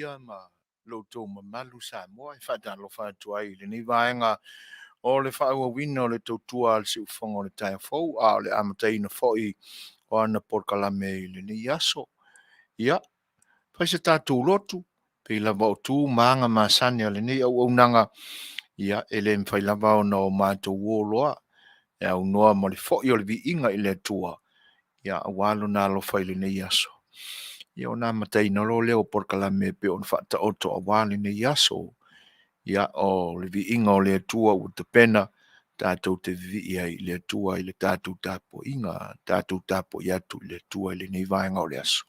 paia ma lo outou mamalu Samoa e faatalofa atu ai i lenei vaega o le faaauauina o le tautua a le Siufofoga o le taeao fou, a o le amataina foi o ana polokalame i lenei aso. Ia, fai se tatou lotu, pei lava o tu ma aga masani a lenei auaunaga, ia, e le mafai lava ona o matou o loa e aunoa ma le foi o le viiga i le Atua, ia, aua Lona alofa i lenei aso. Ia, ona amataina loa lea o polokalame e pei ona faataoto aua lenei aso. Ia, o le viiga o le Atua ua tapena, tatou te vivii ai i le Atua i le tatou tapuaiga, tatou tapuai atu i le Atua i lenei vaega o le aso.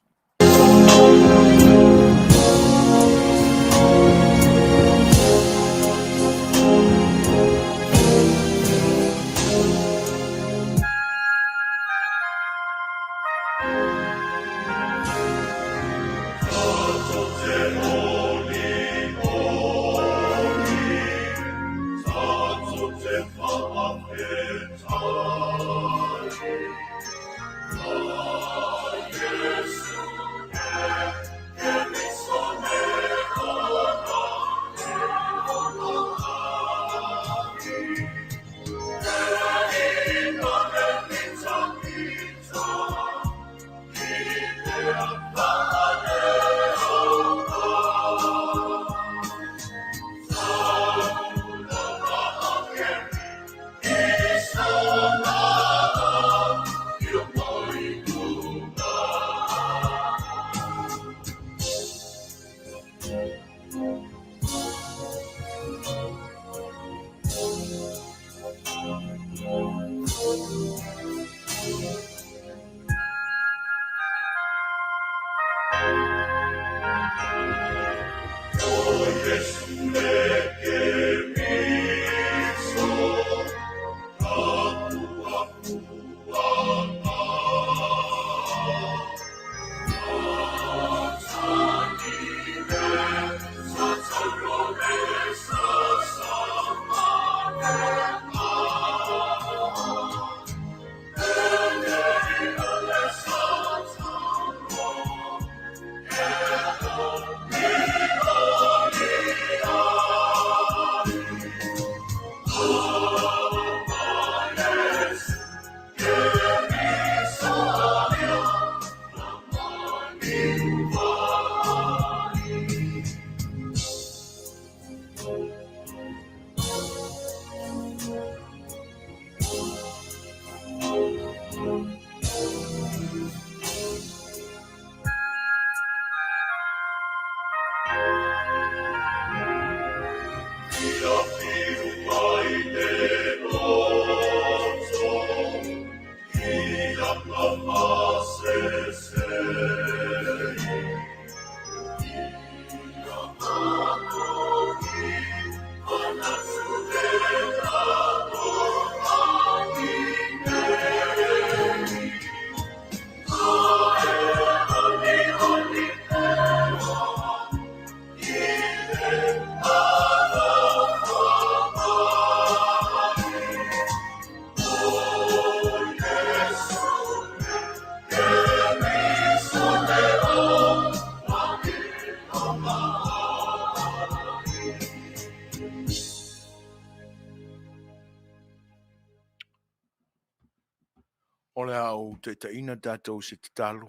O le a ou taitaiina tatou i se tatalo,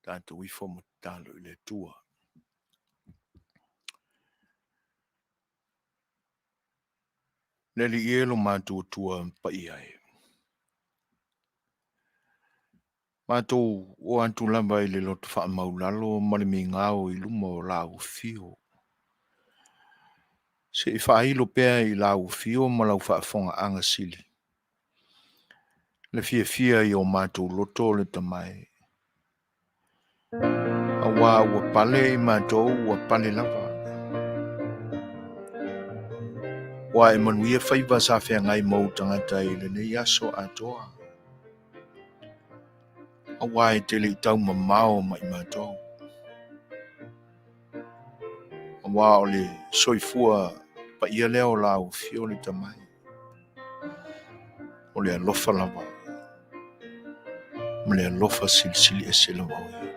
tatou ifo ma tatalo i le Atua. Le Alii e lo matou Atua paia e, matou o atu lava i le loto faamaulalo ma le migao i luma o lau afio. Se i faailo pea i lau afio ma lau faafofogaaga sili le fiafia i o matou loto le Tama e. Aua ua pale i matou, ua pale lava. Ua e manuia faiva sa feagai ma ou tagata i lenei aso atoa. Aua e te le i taumamao ma i matou. Aua o le soifua paia lea o lau afio le Tama e. O le alofa lava ma le alofa silisili ese lava oe.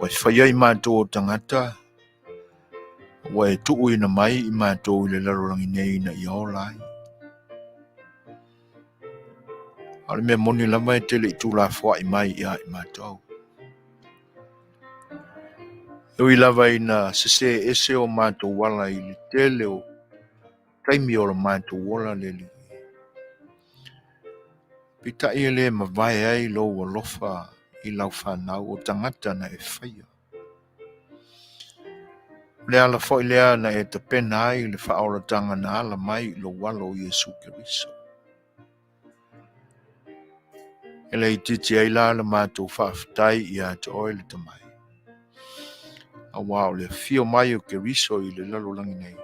Ua e faia i matou o tagata, ua e tuuina mai i matou i le lalolagi nei ina ia ola ai. A o le mea moni lava e te le i tuulafoai mai ia i matou. E ui lava ina sesē ese o matou ala i le tele o taimi o lo matou ola le Alii, peitai e le mavae ai lou alofa i lau fanau o tagata na e faia. O le ala foi lea na e tapena ai le faaolataga na ala mai i lou alo o Iesu Keriso. E le itiiti ai la le matou faafetai ia te oe le Tamai, aua o le afio mai o Keriso i le lalolagi nei,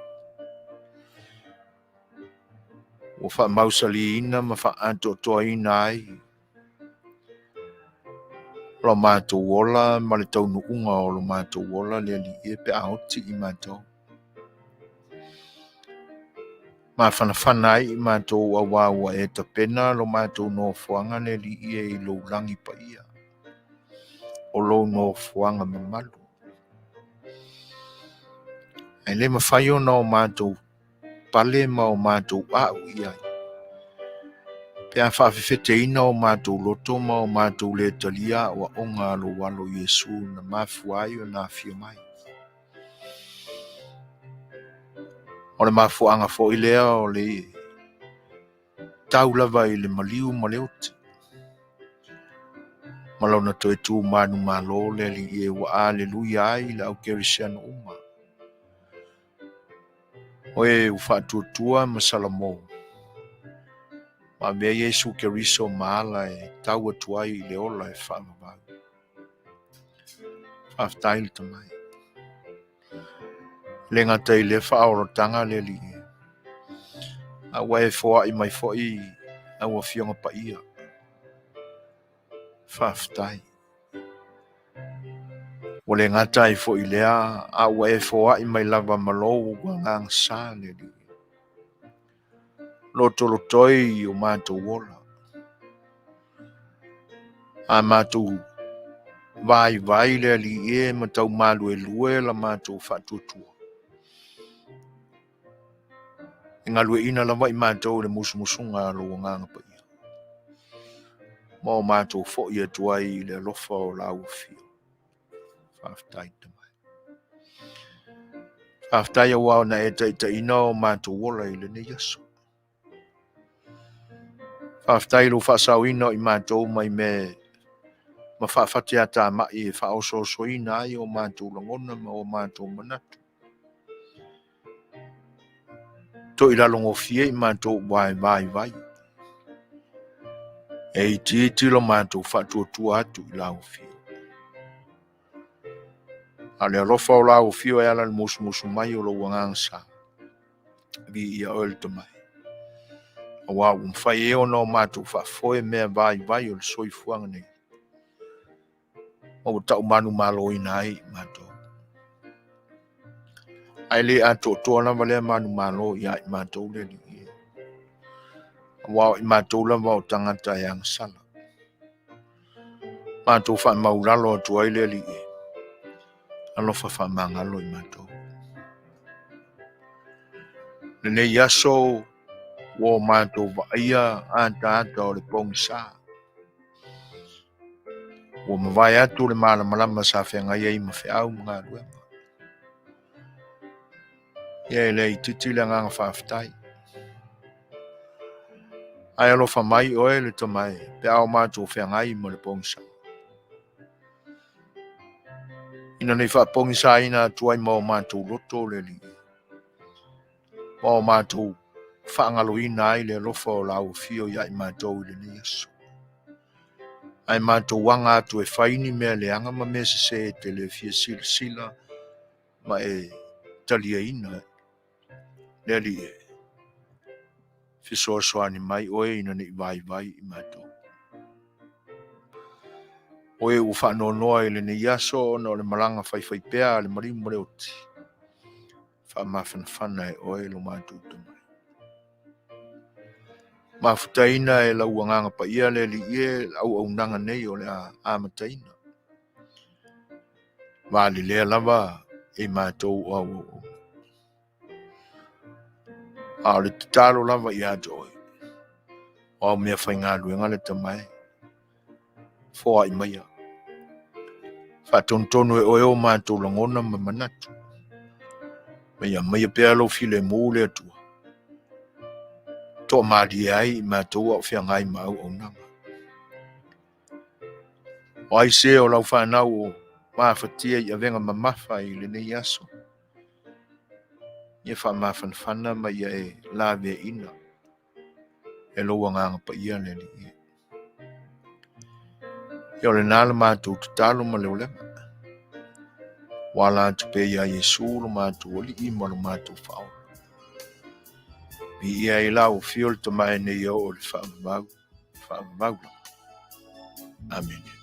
ua faamausaliina ma faaatoatoaina ai lo matou ola ma le taunuuga o lo matou ola le Alii e pe a oti i matou. Mafanafana ai i matou auā ua e tapena lo matou nofoaga le Alii e i lou lagi paia, o lou nofoaga mamalu. Ae le mafai ona o matou pale ma o matou a'u i ai, pe a faafefeteina o matou loto ma o matou lē talia aʻoaʻoga a lou Alo Iesu na mafua ai ona afio mai. O le mafuaaga foi lea o le tau lava i le maliu ma le oti, ma lona toe tu manumalo le Alii e ua aleluia ai le au kerisiano uma. O e ua faatuatua ma Salamo, ma avea Iesu Keriso ma ala e tau atu ai i le ola e faavavau. Faafetai le Tamai. E le gata i lea faaolataga le Alii, a ua e foai mai foi au Afioga Paia. Faafetai. Ua le gata ai foi i lea, a ua e foai mai lava ma lou agaga sa le Alii. Lotolotoi i o matou ola. A matou vaivai le Alii e ma tau maluelue la matou faatuatua. E galueaiina lava i matou i le musumusuga a lou Agaga Paia, ma o matou foi atu ai i le alofa o lau Afio. Faafetai Tamai. Faafetai aua na e taitaiina o matou ola i lenei aso. Faafetai i lou faasaoina o i matou mai mea ma faafateatamai e faaosoosoina ai o matou lagona ma o matou manatu. Toilalogofie i matou ua e vaivai. E itiiti lo matou faatuatua atu i lau afio. A o le alofa o lau afio e ala i le musumusu mai o lou agaga sa. Viia oe le Tamai. Aua ua mafai ai ona o matou faafoe mea vaivai o le soifuaga nei. Ma ua taumanumaloina ai i matou. Ae le atoatoa lava lea manumalo ia i matou le Alii e. Aua o i matou lava o tagata e agasala. Matou faamaulalo atu ai le Alii e. Alofa faamagalo i matou. Lenei aso ua o matou vaaia ataata o le pogisa. Ua mavae atu le malamalama sa feagai ai ma feau ma galuega. Ia e le itiiti le agaga faafetai. Ae alofa mai oe le Tama e, pe a o matou feagai ma le pogisa. Ina nei faapogisaina atu ai ma o matou loto le Alii, ma o matou faagaloina ai le alofa o lau afio ia i matou i lenei aso. Ae matou aga atu e fai ni mea leaga ma mea sese e te le fia silasila ma e taliaina le Alii e. Fesoasoani mai oe ina nei vaivai i matou. Oe ua faanoanoa i lenei aso ona o le malaga faifaipea a le maliu ma le oti. Faamafanafana e oe lo matou Tamai. Mafutaina e lau Agaga Paia le Alii e le auaunaga nei o le a amataina. Valelea lava e matou o au auauna. A o le tatalo lava ia te oe, o au mea faigaluega le tamae, foai maia. Faatonutonu e oe o matou lagona ma manatu. Ma ia maia pea lou filemu le Atua. Toamalie ai i matou a o feagai ma auaunaga. O ai se o lau fanau o mafatia i avega mamafa i lenei aso. Ia faamafanafana ma ia e laveaina e lou Agaga Paia le Alii e. Ia o lena le matou tatalo ma le olega. Ua ala atu pea iā Iesu lo matou Alii ma lo matou Faaola. Viia ai la ua fio le tamae nei e oo i le faavavau, faavavau lava. Amene.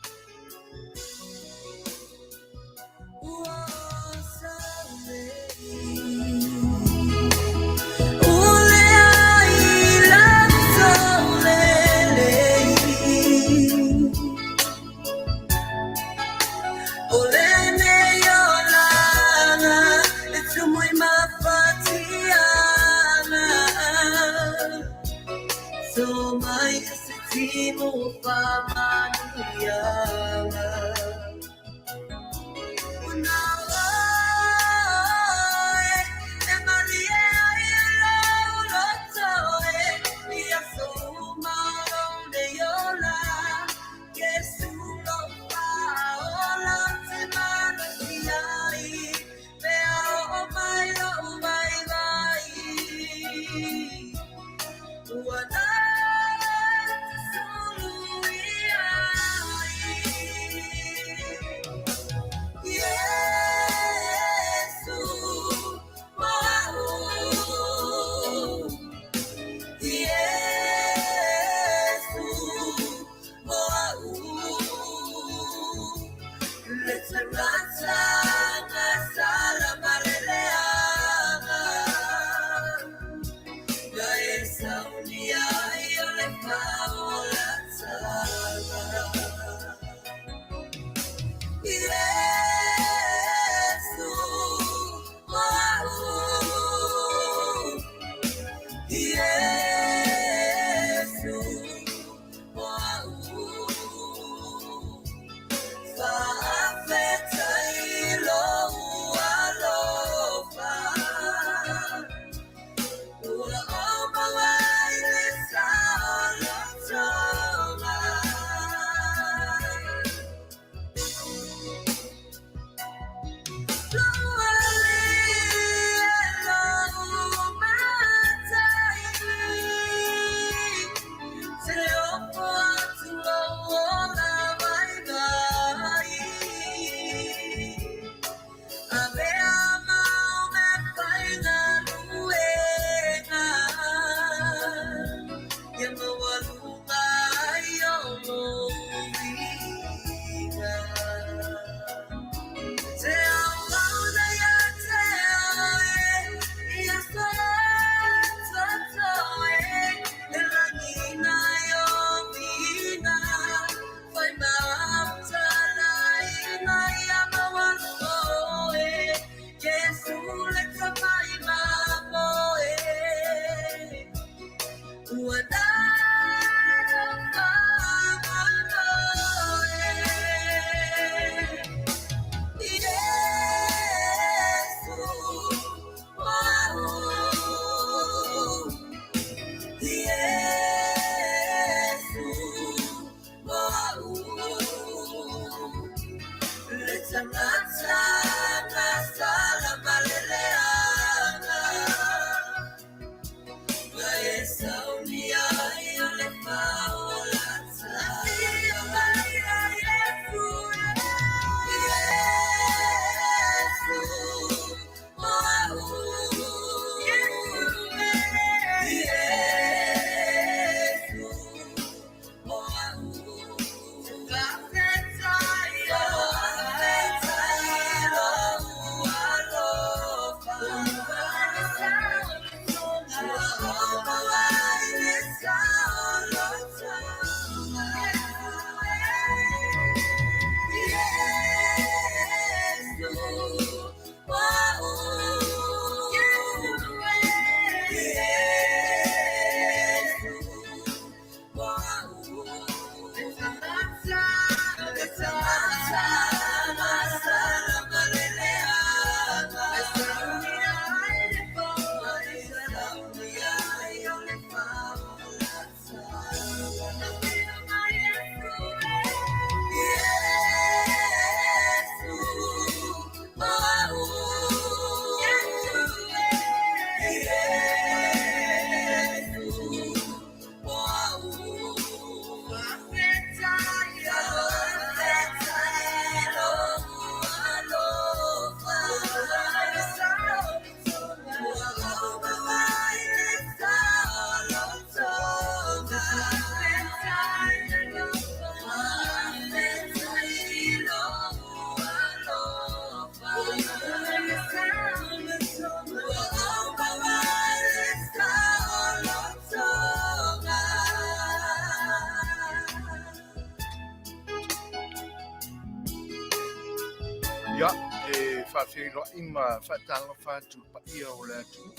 faafeiloai ma faatalofa atu i le paia o le atunuu.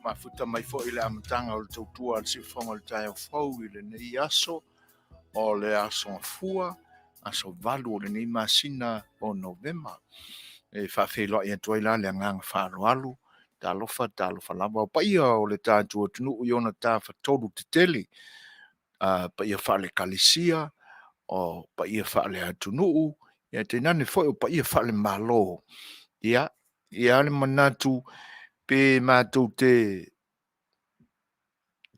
Mafuta mai foi i le amataga o le tautua a le Siufofoga o le Taeao Fou i lenei aso, o le aso Gafua, aso 8 o lenei masina o Novema. E faafeiloai atu ai la le agaga faaaloalo, talofa talofa lava. O paia o le tatou atunuu i ona tafatolu tetele, paia faale-Ekalesia, o paia faale-atunuu, ia tainane foi o paia faale-Malo. Ia, e i ai lava le manatu pe matou te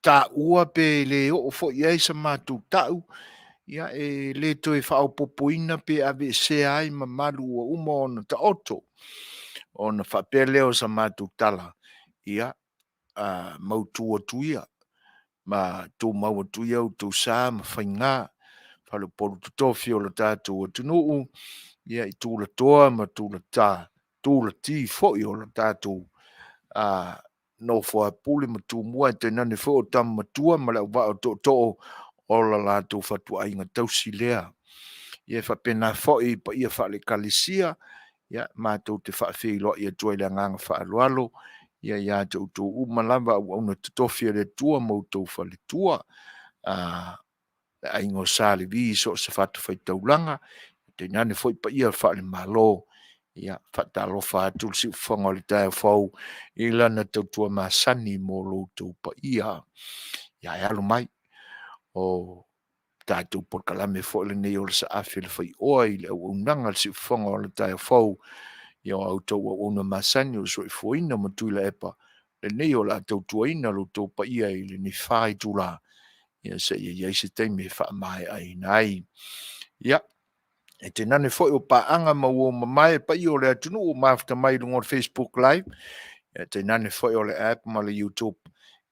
taua pe le oo foi i ai sa matou tau, ia e le toe faaopoopoina pe aveesea ai mamalu ua uma ona taoto. Ona faapea lea o sa matou tala, ia, mautu atu ia ma tumau atu ia outou sa ma faiga faleupolu totofi o le tatou atunuu i tulatoa ma tulata, tulati foi o le tatou nofo a Pule ma Tumua, ae tainane foi o Tama Matua ma le auvaa o Tootoo o le latou fatuaiga tausi lea. Ia e faapena foi i paia faale-Ekalesia, ia matou te faafeiloai atu ai i le agaga faaaloalo ia te outou uma lava auauna totofi a le Atua ma outou faletua, le Aiga o Sa Levi i so o se fatafaitaulaga, tainane foi paia faale-Malo. Ia, e faatalofa atu le siufofoga o le taeao fou i lana tautua masani mo lo outou paia. Ae alo mai, o le tatou polokalame foi lenei o le Saafi a le Faioa i le auaunaga a le siufofoga o le taeao fou, ia o a outou auauna masani o le Soifuaina ma Tuilaepa, lenei o le a tautuaina lo outou paia i lenei 4 itula seia i ai se taimi e faamaeaina ai. Ia, ae tainane foi o paaga ma uo mamae le paia o le atunuu ua mafuta mai i luga o le Facebook Live, ae tainane foi o le app ma le YouTube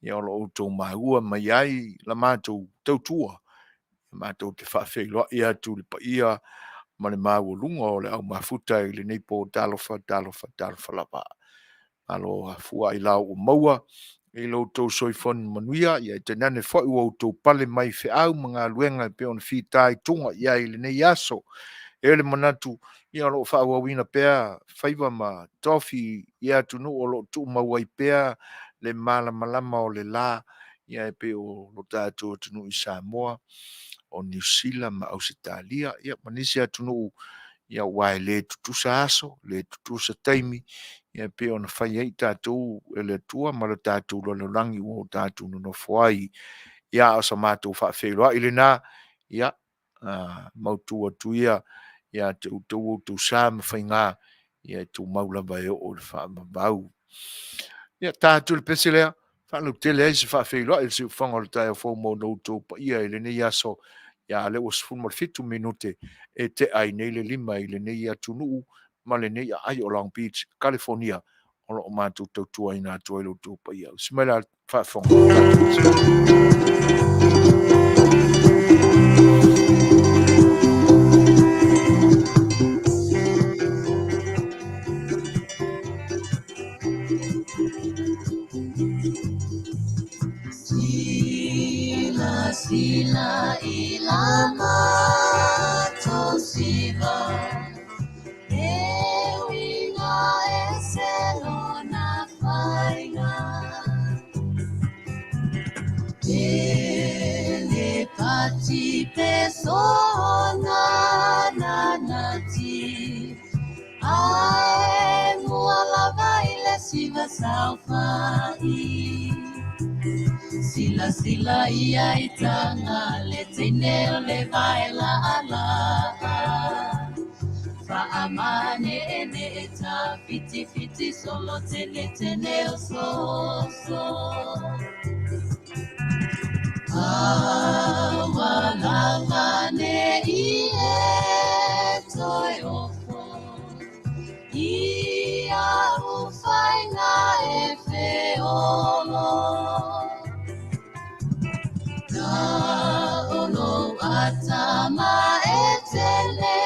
o lo o outou maua mai ai la matou tautua. Matou te faafeiloai atu i le paia ma le maualuga o le au mafuta i lenei po. Talofa, talofa, talofa lava. Malo afua ailao ua maua i lo outou soifua manuia, ae tainane foi ua outou pale mai feau ma galuega e pei ona fitaituga i ai i lenei aso. E i ai le manatu, ia o lo o faaauauina pea faiva ma tofi i atunuu o lo o tumau ai pea le malamalama o le la, e pei o lo tatou atunuu i Samoa, o Niu Sila ma Ausetalia, ia ma nisi atunuu, aua e le tutusa aso, le tutusa taimi, e pei ona fai ai tatou e le Atua ma le tatou lalolagi ua tatou nonofo ai. Ia, a o se matou faafeiloai lena, ia mautu atu ia ia te outou outou sa ma faiga, e tumau lava e oo i le faavavau. Ia, ta atu le pese lea, e faalautele ai se faafeiloai a le siufofoga o le taeao fou mo lo outou paia i lenei aso, a o lea ua 17 minute e tea ai nei le 5 i lenei atunuu ma lenei aai o Long Beach, Kalifonia, o lo o matou tautuaina atu ai lo outou paia. Usi mai la le faafofoga. Sila sila i la matou siva e uiga ese lona faiga e le pati pe sona nanati ae mua lava i le siva saofai. Sila sila ia i tanga le teine o le vaela ala. Faamane e ne e ta fiti fiti solo tene tene o so so. Awa lava ne i e toi ofo. I a uwhainga e wheolo. Ka ono atama e tene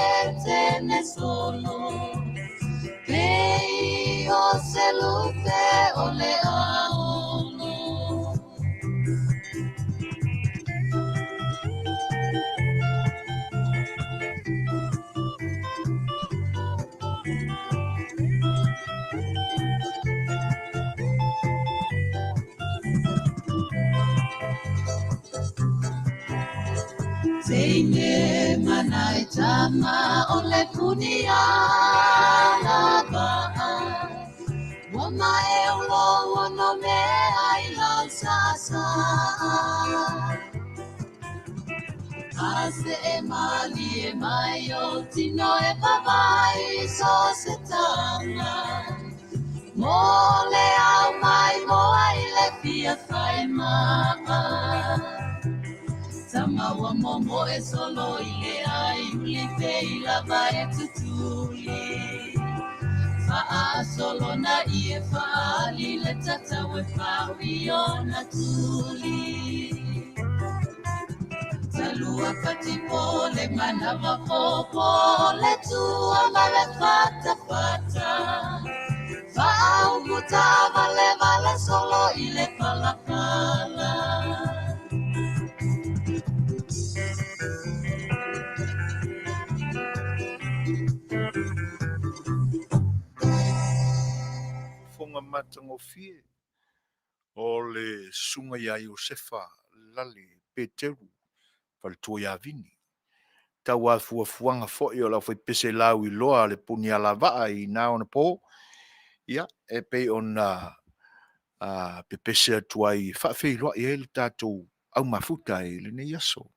tene solo. Pei o se lupe o le aolo. Teine mana e tama o le puni a lava. Ua mae o lo ono me ai lau sa. A se e mali e mai o tino e vavai so se tanga. Mo le au mai mo ai le fia fai maa. Tama wa momo e solo i le ai uli te i lava e tutuli. Faa solo na i e faali le tatau e whaui o na tuli. Talua patipo le manawa popo le tua mare fata fata. Faa vale vale solo i le pala pala. Fofoga matagofie o le susuga ia Iosefa Lale Peteru faletua ia Vini. Tau afuafuaga foi o le aufaipese lau iloa a le puni alavaa i na ona po, ia e pei ona pepese atu ai e faafeiloai ai le tatou aumafuta i lenei aso.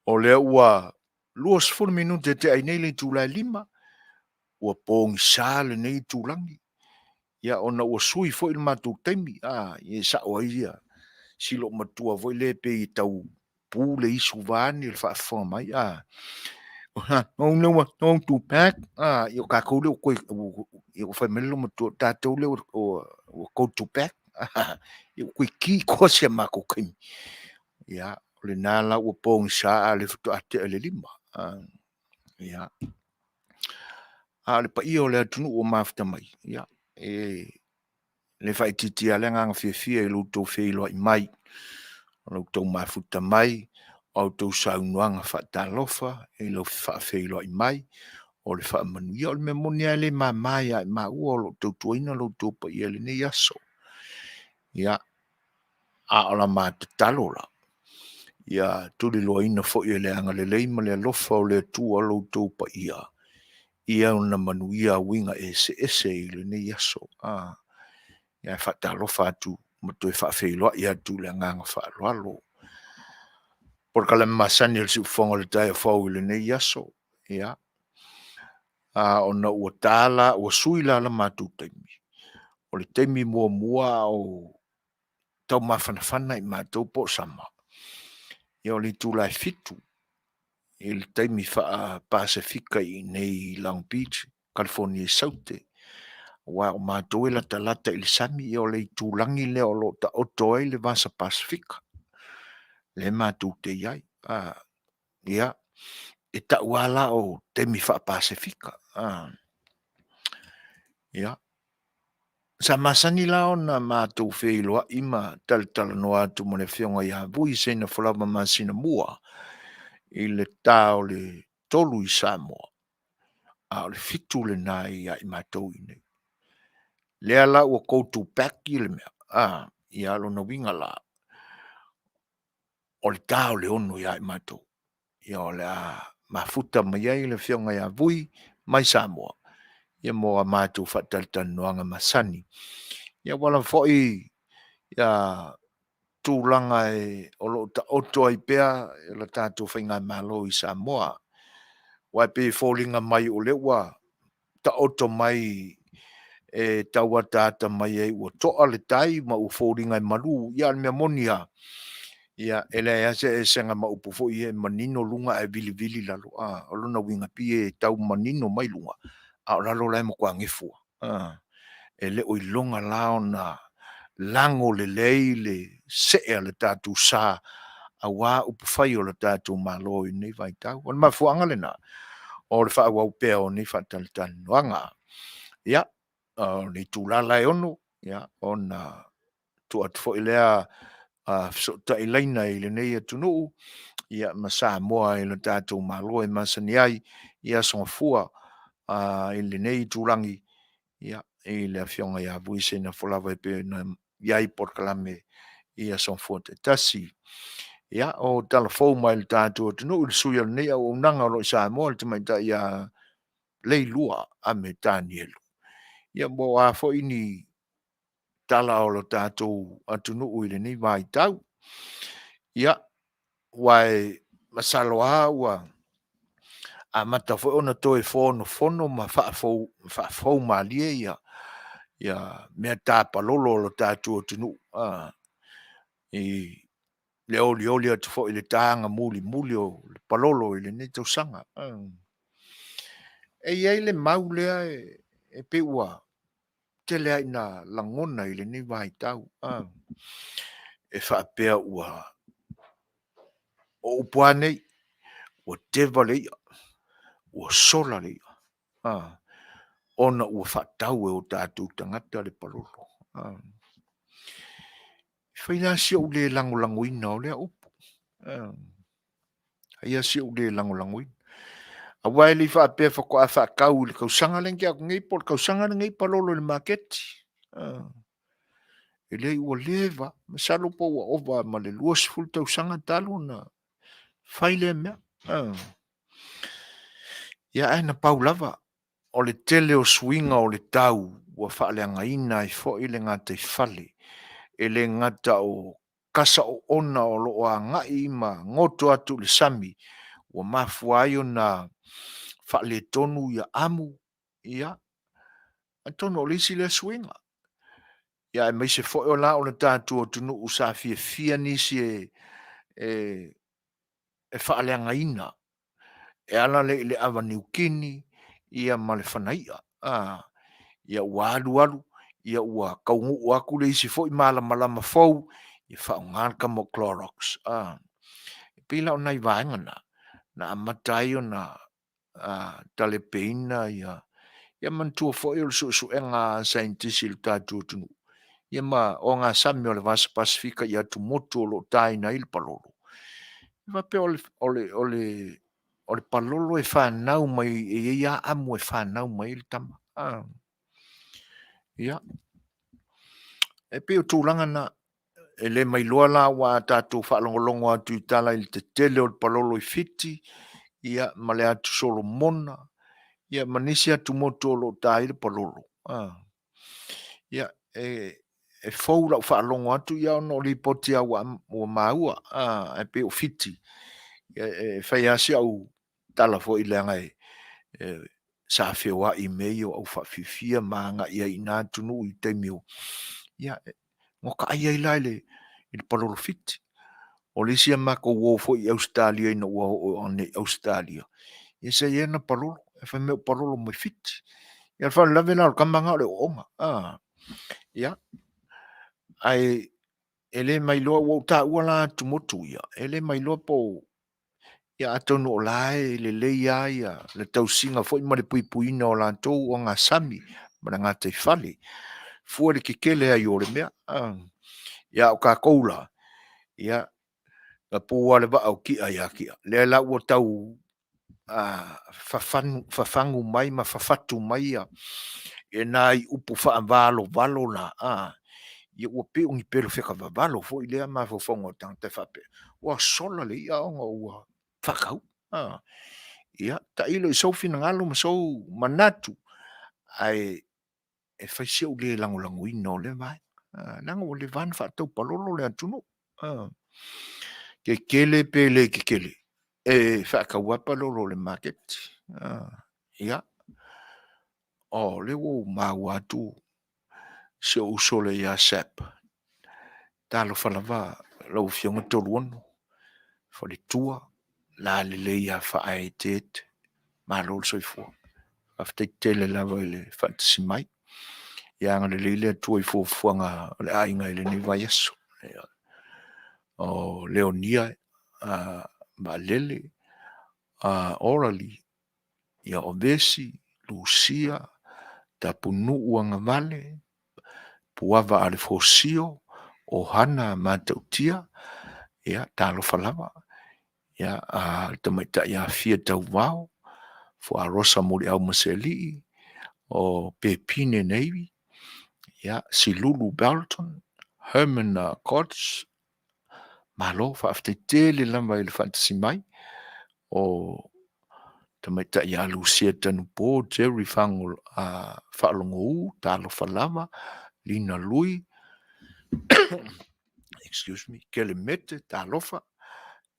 O lea ua 20 minute e tea ai nei le itula e 5, ua pogisa lenei itulagi, ia ona ua sui foi le matou taimi, e sao ai ia si loomatua foi lea pei e tau pu le isu vaeane le faafofoga mai, o lea ua go to back, ia o tatou lea ua toe, ia ua fai mai le loomatua, o tatou lea ua go to back, ia ua toe ki toa si a matou taimi. Ia, o lena la ua pogisa a o lea faatoa tea i le 5. Ia, a o le paia o le atunuu ua mafuta mai, ia, e le faaitiitia lava le agaga fiafia i lo outou feiloai mai, o lo outou mafuta mai, o a outou saunoaga faatalofa i lou faafeiloai mai, o le faamanuia. O le mea moni lava e le mama ia i maua o lo o tautuaina lo outou paia i lenei aso. Ia, a o la ma tatalo la, ia tuliloaina foi e le agalelei ma le alofa o le Atua lo outou paia i ona manuia uiga eseese i lenei aso. Ia e faatalofa atu ma toe faafeiloai atu i le agaga faaaloalo. Polokalame masani a le siufofoga o le taeao fou i lenei aso. Ia, ona ua ta la, ua sui la le matou taimi, o le taimi muamua a o taumafanafana i matou po o sama, ia o le itula e 7 i le taimi faa-Pasefika i inei i Long Beach, California i Saute. Aua o matou e latalata i le sami, ia o le itulagi lea o lo o taoto ai le vasa Pasefika, lea matou te i ai. Ia, e tau lava la o taimi faa-Pasefika. Ia, sa masani la ona matou feiloai ma talatalanoa atu ma le afioga ia Vui Seinefolava Masinamua i le ta o le 3 i Samoa, a o le 7 lena ia i matou i inei. Lea la ua go to back le mea, ia lona uiga la, o le ta o le 6 ia i matou. Ia o le a mafuta mai ai le afioga ia Vui mai Samoa, ia mo a matou faatalatalanoaga masani. Ia ua lava foi ia tulaga o lo o taoto ai pea le tatou faigamalo i Samoa. Aua e pei e foliga mai o lea ua taoto mai e tau ataata mai ai ua toa le tai ma ua foliga e malu. Ia a o le mea moni lava, ia e leai lava se eseesega ma upu foi ia e manino luga ae vilivili lalo. O lona uiga, e pei e tau manino mai luga, a o lalo la e matua gefu lava. E le o iloga la ona lago lelei le see a le tatou sa aua upufai o le tatou Malo i lenei vaitau. O le mafuaaga lena o le faaauau pea o nei faatalatalanoaga. Ia, o le itula la e 6, ia, ona tuu atu foi lea fesootai laina i lenei atunuu ia ma Samoa i le tatou Malo e masani ai i Aso Gafua i lenei itulagi ia, i le afioga ia Vui Seinefolava e pei ona i ai polokalame i Aso Gafua taitasi. Ia, o tala fou mai le tatou atunuu i le sui o lenei auaunaga o lo o i Samoa, le tamaitai ia Leilua Ame Tanielu. Ia, mo a foi ni tala o lo tatou atunuu i lenei vaitau. Ia, aua e masalo lava ua amata foi ona toe fonofono ma faafou malie ia mea tapalolo o le tatou atunuu i le olioli atu foi i le taga mulimuli o le palolo i lenei tausaga. E i ai le mau lea e pei ua tele lava ina lagona i lenei vaitau, e faapea ua, o upu lava nei, ua teva le i'a, ua sola le i'a, ona ua faatau e o tatou tagata le palolo. E fai la si ou le lagolagoina o lea upu. E fai lava si ou le lagolagoina. Aua e le i faapea faatoa faatau i le tausaga lea na tea atu nei po o le tausaga lenei palolo i le maketi. E leai ua leva, masalo po ua ova ma le 20 tausaga talu ona fai lea mea. Ia ae na pau lava o le tele o suiga o le tau ua faaleagaina ai foi le gataifale, e le gata o kasa oona o lo o agai ma goto atu i le sami ua mafua ai ona faaletonu amu, ia, atonu o le isi lea suiga. Ia aemaise foi la o le tatou atunuu sa fiafia nisi e faaleagaina e ala lea i le ava niukini ia ma le fanaia. Ia ua alu alu ua taunuu atu le isi foi malamalama fou, ia faaaoga le tama o Clorox. E pei la o nai vaega na, na amata ai ona talepeina ia. Ia manatua foi o le suesuega a saienitisi i le tatou atunuu, ia ma ogasami o le Vasa Pasefika i atumotu o lo o taina ai le palolo, e faapea o le palolo e fanau mai, e i ai lava amu e fanau mai ai le tama. Ia, e pei o tulaga na, e le ma iloa la aua a tatou faalogologo atu i tala i le tetele o le palolo i Fiti, ia ma le Atu Solomona, ia ma nisi atumotu o lo o ta ai le palolo, ia, e fou i lau faalogo atu ona o lipoti lava ua maua, ae pei o Fiti, e fai lava si au tala foi leaga sa feoai i mea ia o aufaafiafia ma agai ai i na atunuu i taimi o… ia, ua ta ai ai la i le palolo Fiti. O le isi a matou uo foi i Ausetalia ina ua oo ane i Ausetalia, ia sa i ai ana palolo, ae fai mai ua palolo mai Fiti. Ia o le faalavelave la o le tama lena o le oona. Ia, ae e le ma iloa, ua ou taua la atumotu ia, e le ma iloa po o… ia atonu o la e lelei lava le tausiga foi ma le puipuiga o latou ogasami ma le gataifale fua i le tetele ai o le mea. Ia a o tatou la, ia, na pu lava le vaa o Tia ia Tia, lea la ua tau fafagu mai ma fafatu mai nai upu faavalovalo na, ia ua pei o ni pelofeta vavalo foi lea mafaufauga o tagata faapea, ua sola le i'a ona ua faatau. Ia tailo i sou finagalo ma sou manatu, ae e fai si ou le lagolagoina o lea vaega, leaga ua leva lava ona faatau palolo le atunuu. Tetele pe le tetele, e faatau lava palolo i le maketi. Ia, o lea ua ou maua atu si ou uso lea ia Sap, talofa lava lau Afioga Toluono, faletua, lalelei ia Faaeteete, malo le soifua. Faafetai tele lava i le faatasi mai. Ia agalelei le Atua i fuafuaga a le aiga i lenei vaiaso. O Leonia Vaalele Orally, o Vesi, Lucia, Tapunuu Agavale, Puava Alefosio, Ohana Matautia, ia talofa lava. Le tamaitai ia Fia Tauvao, Fuarosa Muliaumasealii, o Pepine Navy, Silulu Belton, Herman Kots, Malo, faafetai tele lava i le faatasi mai o tamaitai ia Lucia Tanupo, Jerry Fago, Faalogou, Talofa lava, Lina Lui, excuse me, Kelemete, Talofa,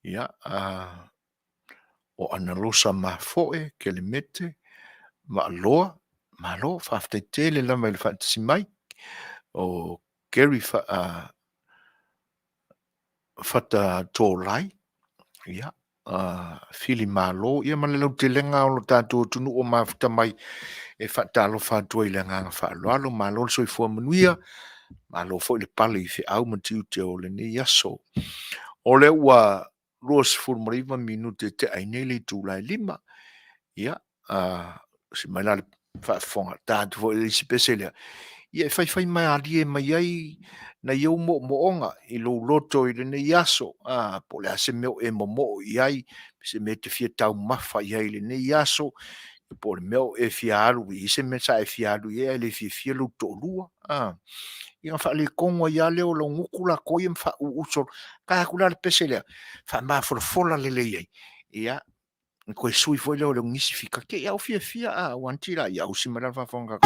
ia, o Analosa Mafoe, Kelemete, Vaaloa, malo, faafetai tele lava i le faatasi mai o Gary Fatatolai, ia, Fili Malo, ia ma le lautelega o lo tatou atunuu o mafuta mai e faatalofa atu ai i le agaga faaaloalo. Malo le soifua manuia, malo foi le pale i feau ma tiute o lenei aso. O lea ua 29 minute e tea ai nei le itula e 5. Ia, si mai la le faafofoga ta atu foi le isi pese lea, ia e faifai malie mai ai nai ou moomooga i lou loto i lenei aso, po o le a se mea o e momoo i ai, se mea e te fia taumafa i ai i lenei aso, po o le mea o e fia alu i ai se mea sa e fia alu i ai ae le fiafia lou toalua. Ia ona faaletonu ai lava lea o lau gutu latou ia ma faauu solo. Tae atu la le pese lea, faamafolafola lelei ai, ia, ona toe sui foi lea o le nisi fika, te i a ua fiafia a ua anti la ia usi mai la le faafofoga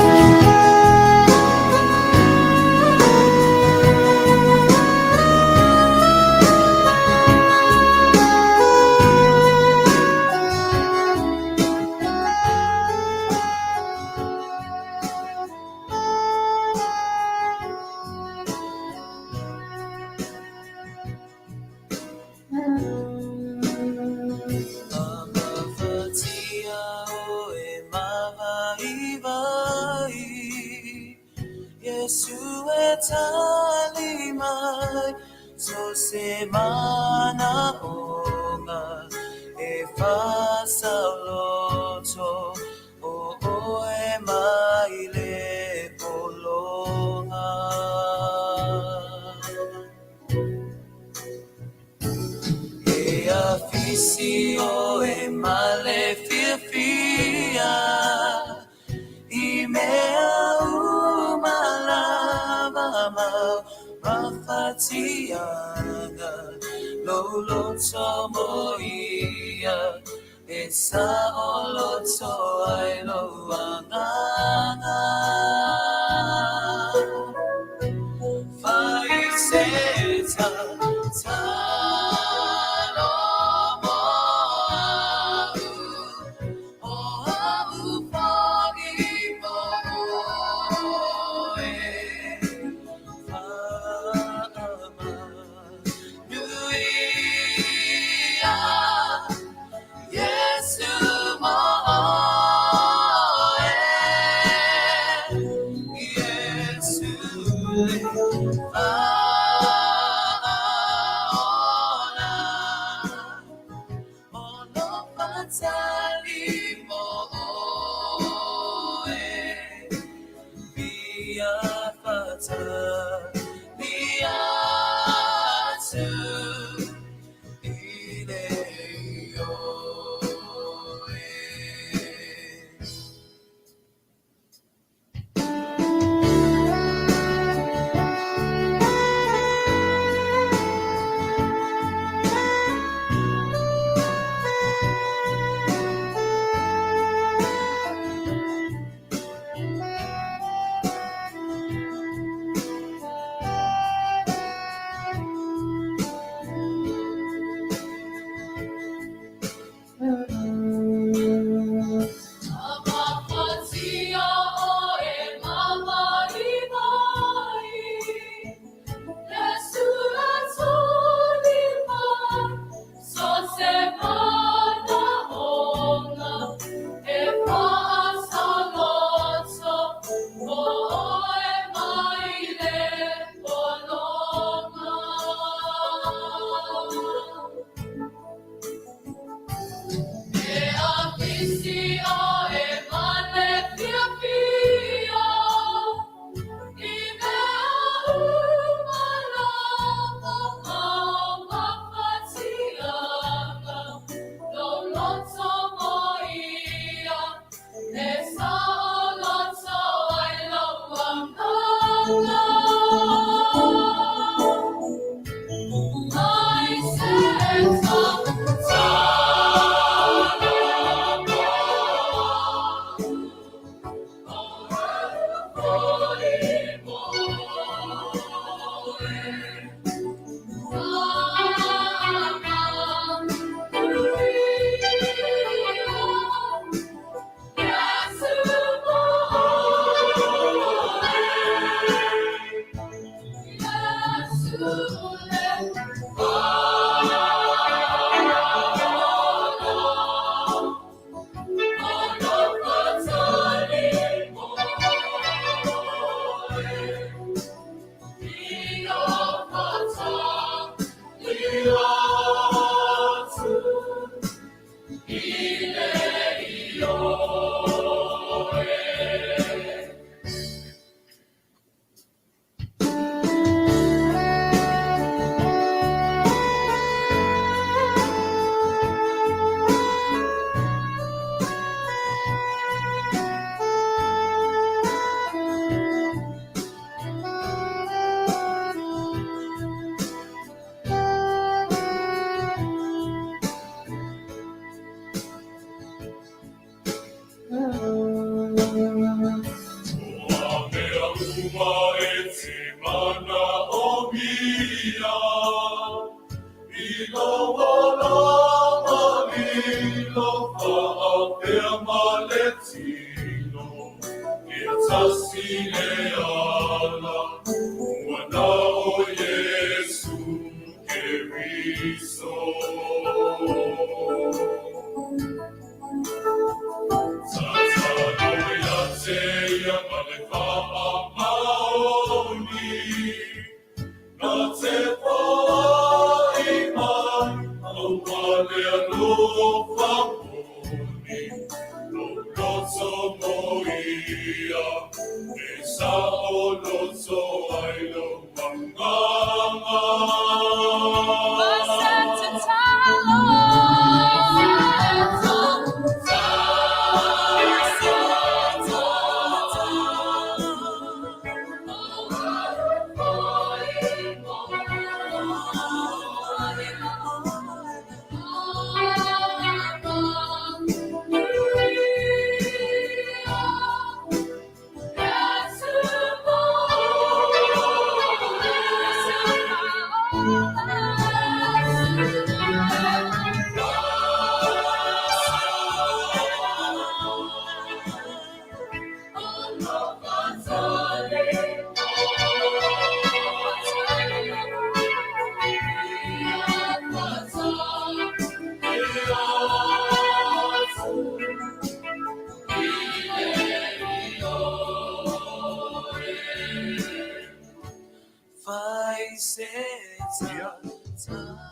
Ia,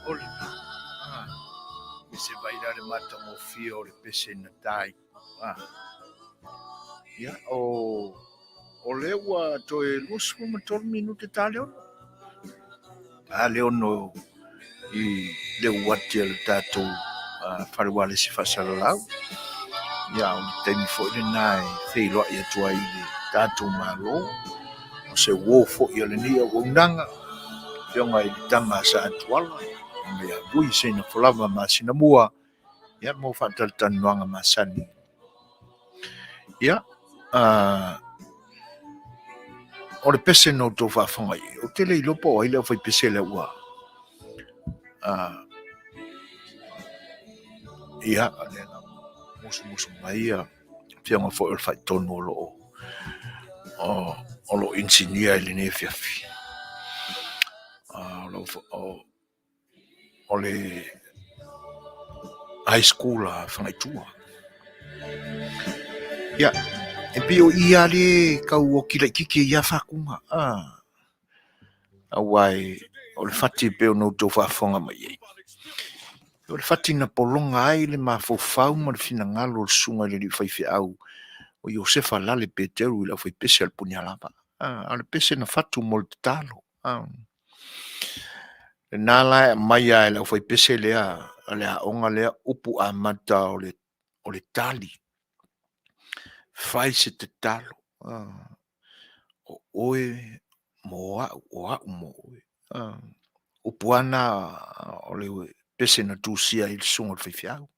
o lena, ah, me se vai la le matagofie o le pese na tai. Ah. Ia, o, o lea ua toe 23 minute ta le ono. Ta le ono i le uati a le tatou fale ualesi faasalalau. Ia, o le taimi foi lena e feiloai atu ai i le tatou Malo, o se uo foi a lenei auaunaga, Afioga i le tama a Sa Tuala, ma ia Vui Seinafolava ma Sinamua, ia mo faatalatalanoaga masani. Ia, o le pese na outou faafofoga i ai, ou te le iloa po o ai le aufaipese lea ua ia, lea na musumusu mai ia afioga foi o le faitonu o lo o o lo o inisinia i lenei afiafi. O le high school a Fagaitua. Ia, e pei o i lava lea e tau oti laitiiti ai lava Fatuga. Aua o le fati e pei ona outou faafofoga mai ai. O le fati na pologa ai le mafaufau ma le finagalo o le susuga i le alii faifeau o Iosefa Lale Peteru i le aufaipese a le Punialava. A o le pese na fatu mo le tatalo. Lena la e aumai lava e le aufaipese lea a le aoga lea upu amata o le, o le tali. Fai se tatalo. O oe mo au, o au mo oe. Upu lava na o le pese na tusia ai le susuga i le faifeau.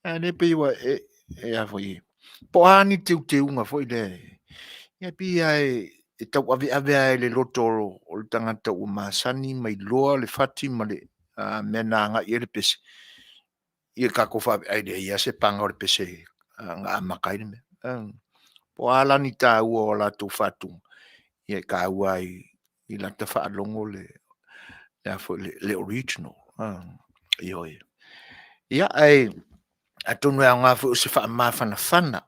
Ae le pei ua e, e a foi, po o a ni teuteuga foi lea, ia pei lava e tauaveave lava i le loto o le tagata ua masani ma iloa le fati ma le mea na agai i ai le pese, ia tatou faavae, e leai lava se paga o le pese na amata ai le mea. Po o a la ni taua o latou faatuga, ia e taua lava i lata faalogo le, le a foi le, le original. Ioe. Ia, ae atonu e aoga foi o se faamafanafana,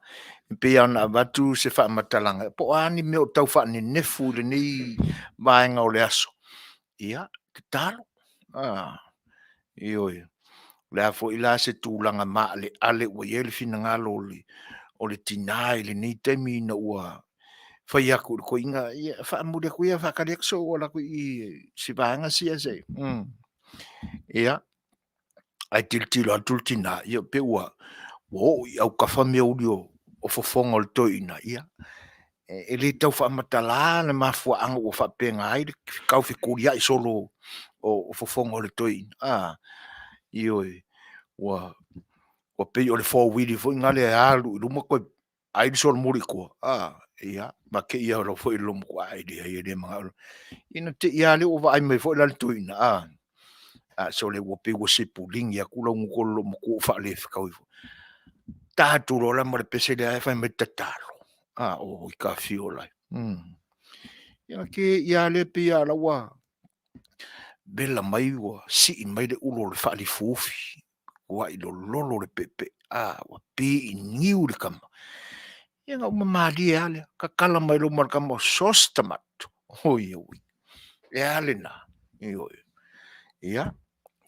e pei lava ona avatu se faamatalaga, po o a ni mea o tau faanenefu i lenei vaega o le aso, ia, tatalo. Ioe. O le a foi la se tulaga maaleale ua i ai le finagalo o le tina i lenei taimi ina ua fai atu i le toeaina, ia faamuli atu ia faatali atu se i ou alu atu i i si vaega sia se i. Ia, ae tilotilo atu le tina, ia pei ua oo i autafa meauli o fofoga o le toeaina, ia, e le tau faamatala le mafuaaga ua faapena ai le tau fetuliai solo o fofoga o le toeaina, a, ioe, ua pei o le four wheelie foi lena e alu i luma toe ai le solomuli i tua, a. Ia, ma ke ia lo foi lo mo ai le e le manga. Ina te ia le o vaai mai foi la le toeaina, a. A sole ua pei ua sepuligi atu lau gutu o le loomatua ua faalefetau ifo. Ta atu loa la ma le pese lea ae fai mai, tatalo. A, oi ka fio lai. Ia ke ia le pei a la ua vela mai ua sii mai le ulu o le faalifuufi, ua i lololo le peepee, a, ua pi i niu le tama. Ia na uma malie lava lea, tatala mai luma o le tama, so se tamato. Oi auī, e a lena? Ioe. Ia,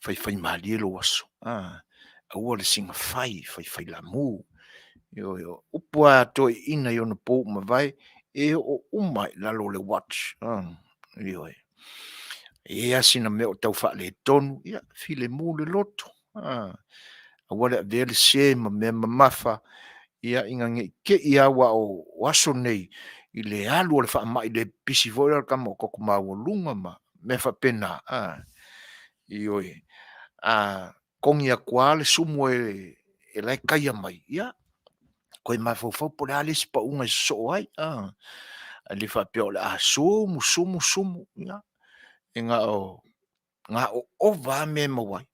faifaimalie lou aso, aua le siga fai, faifailamu. Ioe, o upu lava a toeaiina i ona po ua mavae, e oo uma lava i lalo o le watch. Ioe. E i ai lava sina mea o tau faaletonu, ia filemu le loto. Aua le avea le se ma mea mamafa, ia ina ne i te i lava aua o aso nei i le alu o le faamai le pipisi foi lea o le tama ua toto maualuga ma mea faapena, ioe, a togi atu lava le sumu e la e taia mai, ia, toe mafaufau po o le a le isi pauga e sosoo ai, ae le faapea o le a sumu, sumu, sumu, ia, e na o ova lava mea e maua ai.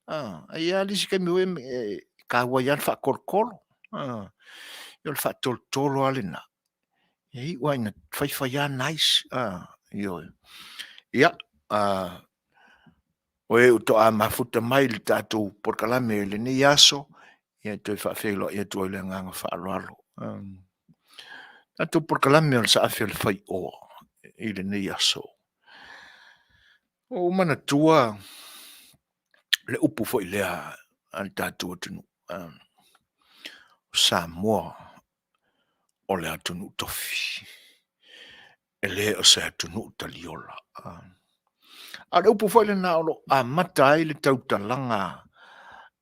Ae i ai lava le isi taimi foi lea e taua ai lava le faatolotolo. Ia o le faatolotolo lava lena, e iu lava ina fai fai lava nice. Ioe. Ia, o e faatoa mafuta mai i le tatou polokalame i lenei aso, ia e toe faafeiloai atu ai i le agaga faaaloalo. Tatou polokalame o le Saafi o le Faioa i lenei aso. Ua ou manatua le upu foi lea a le tatou atunuu, o Samoa o le atunuu tofi, e le o se atunuu taliola. A o le upu foi lena o lo o amata ai le tautalaga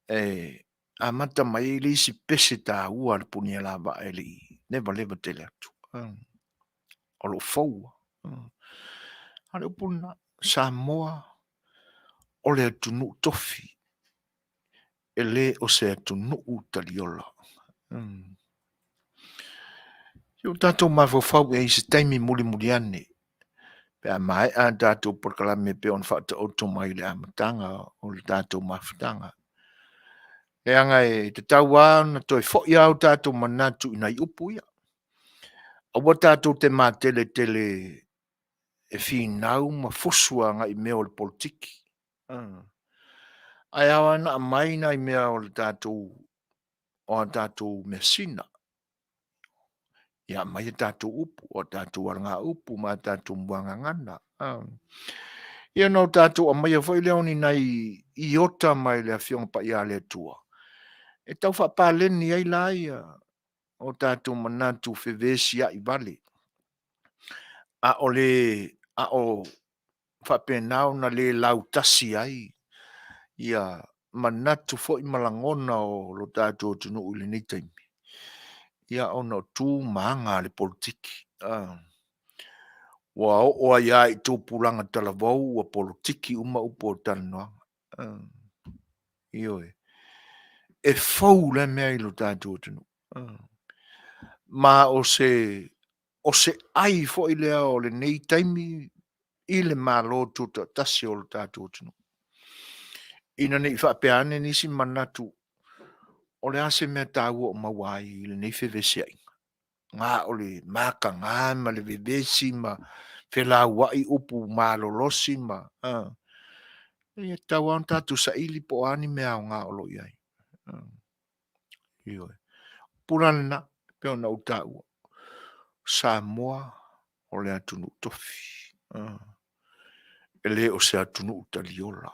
e amata mai ai le isi pese taua a le Punialavaa e le i leva leva tele atu, o lo o fou. A o le upu lena, Samoa o le atunuu tofi, e le o se atunuu taliola. Se i o tatou mafaufau i ai i se taimi mulimuli ane pe a maea a tatou polokalame e pei ona faataoto mai i le amataga o le tatou mafutaga. Leaga e tatau lava ona toe foi lava o tatou manatu i nai upu ia. Aua tatou te mateletele e finau ma fusu agai i mea o le polokiki. Ae ao lava ona aumai nai mea o le tatou o a tatou measina, ia aumai a tatou upu, o a tatou alagaupu ma a tatou muagagana. Ia ona o tatou aumaia foi lea o ni nai iota mai le Afioga Paia a le Atua, e tau faapaleni ai la ia o tatou manatu fevesiai vale, a o le a o faapena ona le lautasi ai ia manatu foi ma lagona o lo tatou atunuu i lenei taimi, ia ona o tu ma aga a le polokiki. Ua oo ai lava i tupulaga talavou ua polokiki uma upu o talanoaga. Ioe. E fou lea mea i lo tatou atunuu. Ma o se ai foi lea o lenei taimi i le Malo Tutoatasi o lo tatou atunuu. Ina ne i faapea ane nisi manatu, o le a se mea taua o maua ai i lenei fevesiaiga? Na o le mataga ma le vevesi ma felauai upu malolosi ma e tatau lava ona tatou saili po o a ni mea aoga o lo o i ai. Ioe. O upu la lena e pei ona ou taua, o Samoa o le atunuu tofi, e le o se atunuu taliola.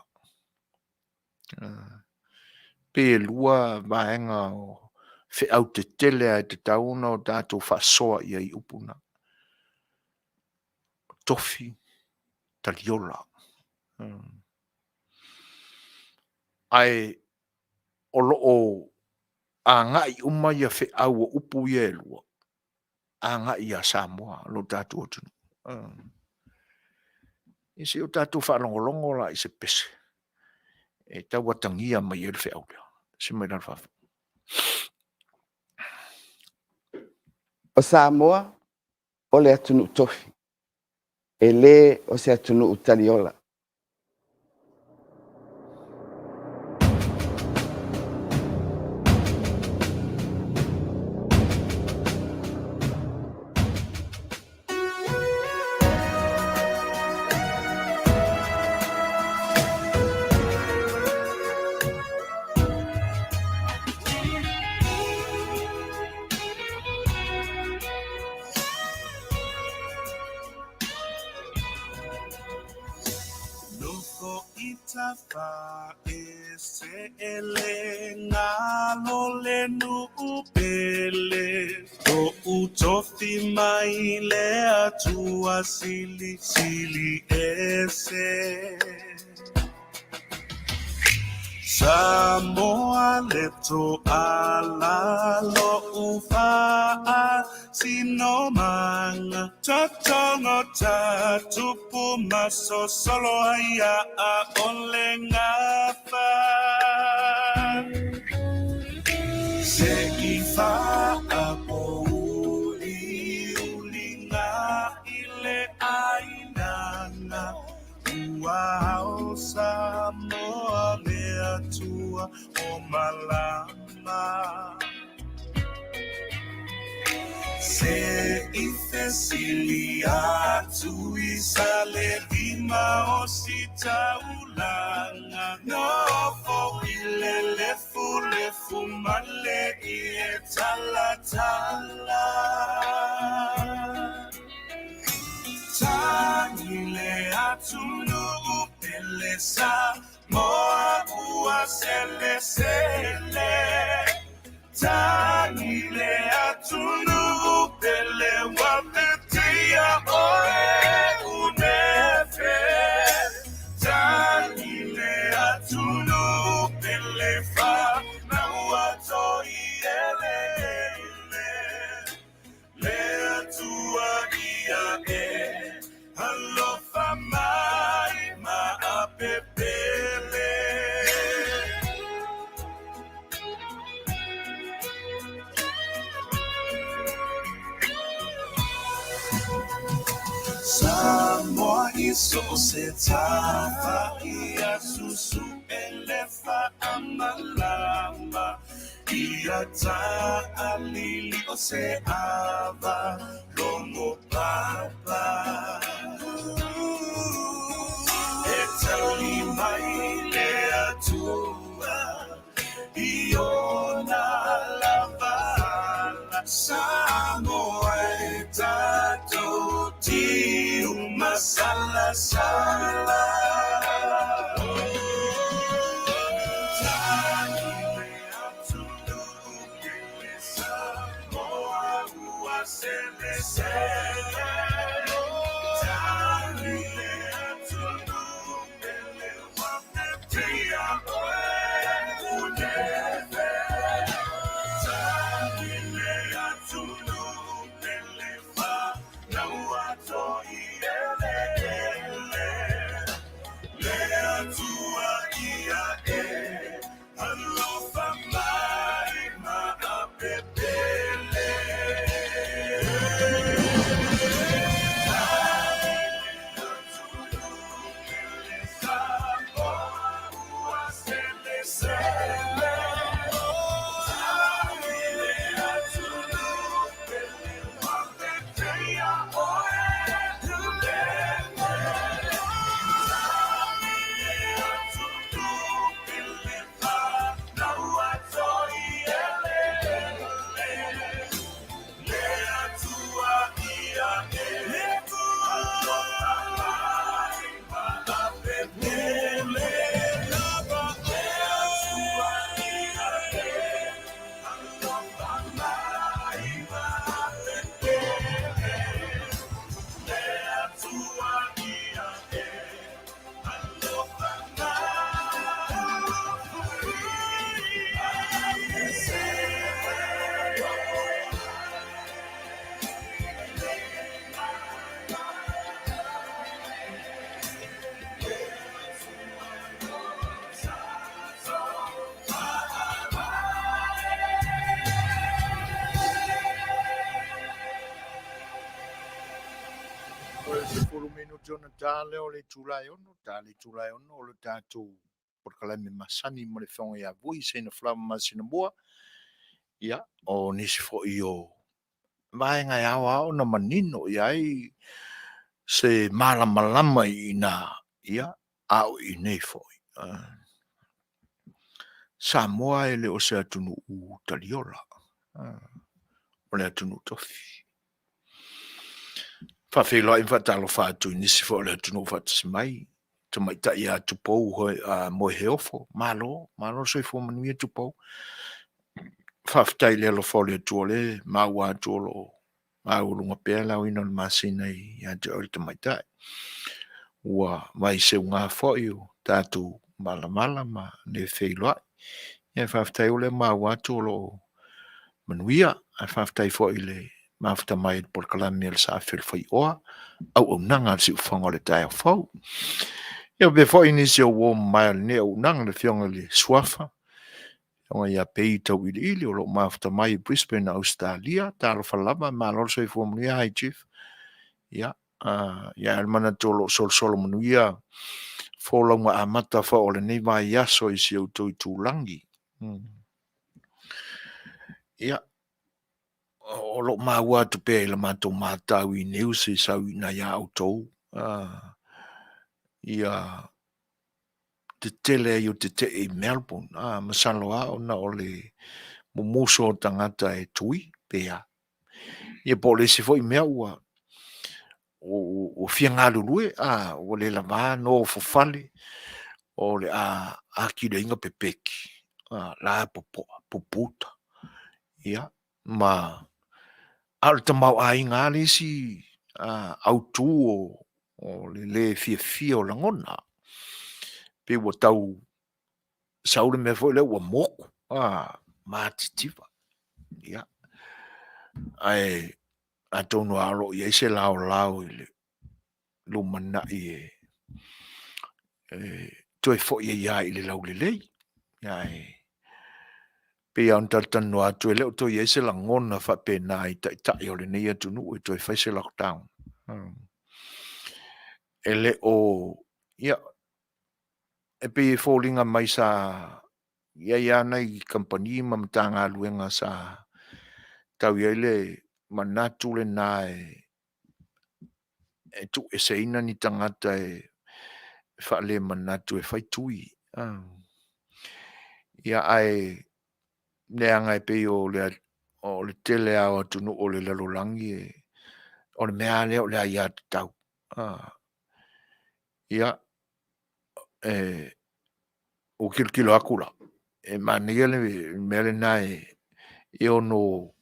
Pe lua vaega o feau tetele lava e tatau ona o tatou faasoa i ai i upu na. Tofi, taliola. Ae o lo o agai uma ia feau o upu ia e lua, agai ia Samoa lo tatou atunuu. Ia se i o tatou faalogologo la i se pese e tau atagia mai ai le feau lea. Se mai lalo fafo. O Samoa. O le atunuu tofi, e lē o se atunuu taliola. Nofo i tafa e se ele ngalo le nuu pele o utofi mai le atua sili sili ese. Samoa le to ala lo ufa sino manga tatongo ta tupu maso solo aia a ole ngafa. Se i fa a po uli uli ngā i le ainana ua ao Samoa le atua o malama. Se i fesili atu i sa le lima o si taulanga nofo i le lefu lefu male i e tala tala. Tagi le atunuu pele Samoa ua sele sele. Tagi le atunuu pele wa petia oe unefe. Tagi le atunuu pele fa na ua toi ele ele. Le atua ia e alofa mai ma apepele. Samoa i so o se tafa ia susu ele faamalama ia taalili o se ava logo papa. E tauli mai le atua i ona lava Samoa e tatou tiu masalasala. Tagi le atunuu pele Samoa ua sele sele. Tagi le atunuu pele wa petia oe unefe. Tagi le atunuu pele fa na ua toi ele ele. 10 minute ona ta lea o le itula e 6, ta le itula e 6 o le tatou polokalame masani ma le Afioga ia Vui Seina Flower Masinamua. Ia, o nisi foi o vaega e ao lava ona manino i ai se malamalama i ina, ia, a o i inei foi. Samoa e le o se atunuu taliola, o le atunuu tofi. Faafeiloai ma faatalofa atu i nisi foi o le atunuu faatasi mai, tamaitai ia Tupou Moeheofo, malo, malo le soifua manuia Tupou. Faafetai i le alofa o le Atua o lea e maua atu o lo o maualuga pea le aoina o le masina ia te oe le tamaitai. Ua vaiseuga foi o tatou malamala ma le feiloai. Ia faafetai o lea ua maua atu o lo o manuia, ae faafetai foi i le mafuta mai i le polokalame a le Saafi o le Faioa, auaunaga a le siufofoga o le taeao fou. Ia faapea foi nisi o uo mamae o lenei auaunaga, le Afioga i le Suafa, Afioga ia Pei Tauiliili o lo o mafuta mai i Brisbane, Ausetalia. Talofa lava, malo le soifua manuia, hi Chief. Ia, ia le manatu o lo o solosolo manuia folauga amata foi o lenei vaiaso i si outou itulagi. Ia, o lo o maua atu pea i la matou matau i news e sau i ina ia outou, ia tetele ai o tetee i Melbourne, masalo lava ona o le mumuso o tagata e tui pe a. Ia po o le isi foi mea ua fia galulue, ua le lava nofofale, o le a atili ai ona pepeki, lapopoa, puputa, ia, ma a o le tamaoaiga lava le isi autu o le le fiafia o lagona. Pei ua tau sau le mea foi lea ua motu, matitiva. Ia, ae atonu lava o lo o i ai se laolao i le lumanai e toe foi ai lava i le laulelei. Ae pei lava ona talatalanoa atu, e le o toe i ai se lagona faapena i taitai o lenei atunuu e toe fai se lockdown. E le o, ia, e pei e foliga mai sa i ai lava nai kamupani ma Matagaluega sa tau i ai le manatu lena e tuueseina ni tagata e faalemanatu e fai tui. Ia ae leaga e pei o le tele lava o atunuu o le lalolagi, o le mea lava lea o le aiatatau. Ia, ua tilotilo atu la, e manaia le mea lena e ono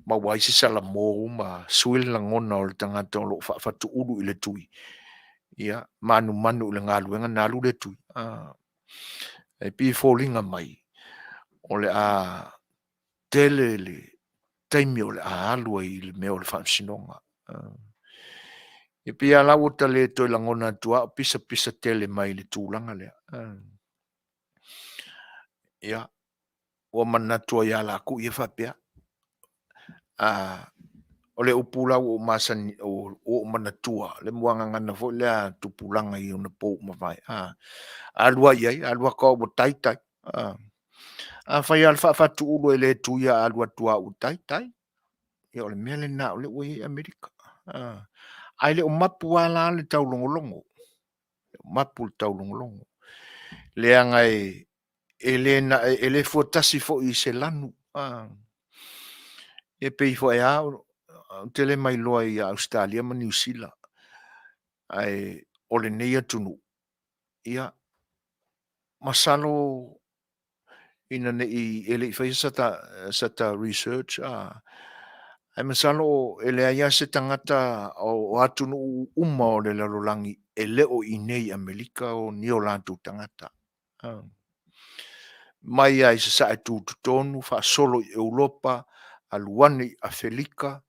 maua ai se salamo ma sui le lagona o le tagata o lo o faafatuulu i le tui, ia manumanu i le galuega ona alu lea tui. E pei e foliga mai, o le a tele le taimi o le a alu ai i le mea o le faamasinoga. E pei lava la ua ta le toe lagona atu lava o pisapisa tele mai i le tulaga lea. Ia, ua manatu ai lava la ia faapea, o le upu la ua ou masani, ua ou manatua, le muagagana foi lea a tupulaga i ona po ua mavae, alu lava i ai, alu atu lava ua tai, tai. Afai lava o le faafatu ulu e le tui a alu atu lava ua tai, tai. Ia o le mea lena o lea ua i ai Amerika. Ae le o mapu lava la le taulogologo, le o mapu le taulogologo. Leaga e le fua tasi foi i se lanu. E pei foi lava, ou te le mailoa ia Ausetalia ma Niu Sila, ae o lenei atunuu, ia, masalo ina ne i, e le i faia sata research, ae masalo e leai lava se tagata o atunuu uma o le lalolagi e le o i inei i Amerika o ni o latou tagata. Mai lava i Sasae tutotonu, faasolo i Europa, alu ane i Afelika,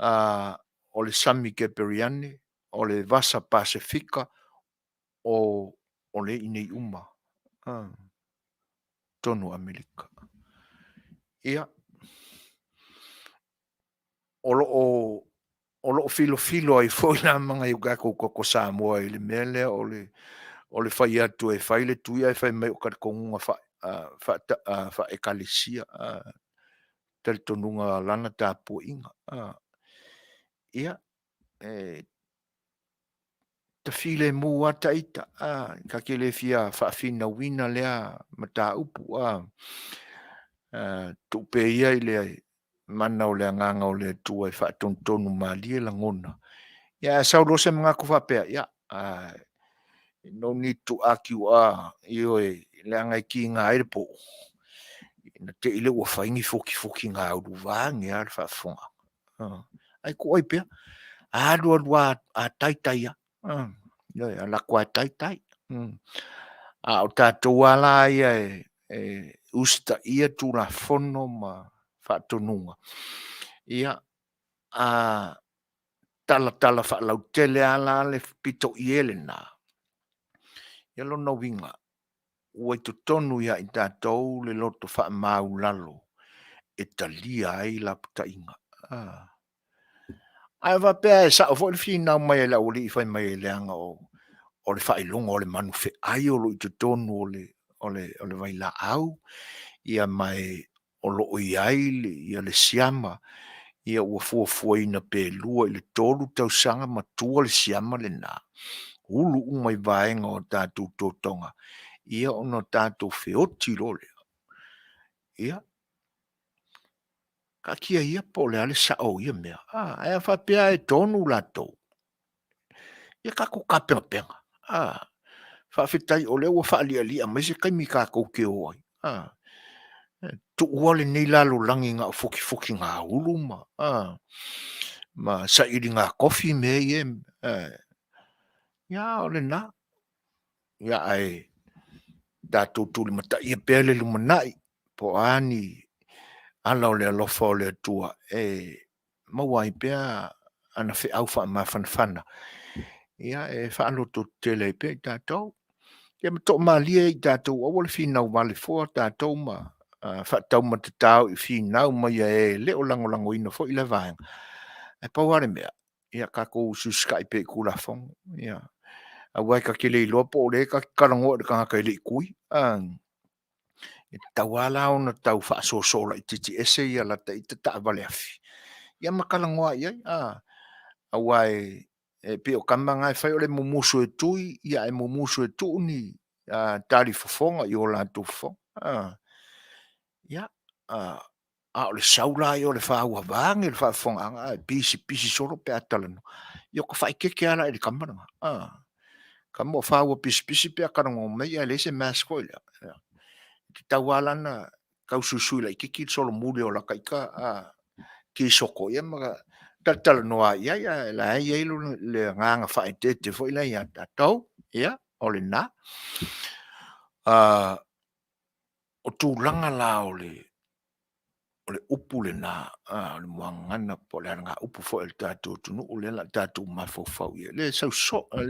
o le sami Keperiane, o le Vasa Pasefika, o lea e i inei uma, totonu o Amerika. Ia, o lo o o loo filofilo ai foi le amanga i tatou koko Samoa i le mea lea o le o le fai atu e fai le tui ae fai mai o talitonuga faale-Ekalesia, talitonuga o lana tapuaiga. Ia, e tafilemu lava ta ita, ta te le fia faafinauina lea mataupu, tuu pea ia i le mana o le Agaga o le Atua e faatonutonu malie lagona. Ia ae sau loa se manatu faapea, ia, no need to argue, ioe, leaga e tiga ai le po'u, ona te i lea ua fai ni futifutigaulu vaeane lava le faafofogaaga. Ae tuu ai pea, a alu alu lava a taitai lava, ioe, alu atu lava e taitai. A o tatou lava la ia e usitaia Tulafono ma faatonuga, ia, a talatala faalautele lava la le pitoie lena, ia lona uiga, ua i totonu ia i tatou le loto faamaualalo e talia ai lapataiga. A faapea e sao foi le finau mai a le aualii fai mai leaga o le faailoga o le manufeai o lo o i totonu o le vailaau, ia ma o lo o i ai le siama, ia ua fuafuaina pe 2 i le 3 tausaga matua le siama lena, ulu uma i vaega o tatou totoga, ia ona tatou feoti loa lea. Ia, taatia ia po o le a le sao o ia mea, ae a faapea e tonu latou, ia tatou tapenapena. Faafetai o lea ua faalialia mai se taimi tatou te o ai, tuua lenei lalolagi na o futifutigaulu ma sailiga tofi mea ia e, ia a o lena. Ia ae tatou tulimataia pea le lumanai po o a ni ala o le alofa o le Atua e maua ai pea ana feau faamafanafana e faalototetele ai pea i tatou. Ia ma toamalie ai i tatou, aua le finau vale fua tatou ma faataumatatao i finau mai a e e le o lagolagoina foi lea vaega. Ae pau lava le mea, ia tatou usiusitai pea i Tulafono. Ia, aua e ta te le iloa po o lea ta te talanoa i le tagata e le i tui. E tatau lava la ona tau faasoso laitiiti ese lata ita taavale afi, ia ma talanoa i ai, aua e pei o tama na e fai o le mumusu e tui, ae mumusu e tuu ni talifofoga i o latou fofoga. Ia, a o le sau la ia o le faua vaeane le faafofogaaga ae pisipisi solo pe a talanoa, ia ota faaeteete lava la i le tama lena, tama ua faua pisipisi pe a talanoa mai ae leai se mask foi lea. E tatau lava la ona tau suisui laitiiti le solomuli o lata ita kisoto ia ma talatalanoa i ai, a o la e i ai le agaga faaeteete foi lea ia tatou. Ia, o lena. O tulaga la o le upu lena, o le muagagana po o le alagaupu foi a le tatou atunuu lea o le a tatou mafaufau i ai, lea e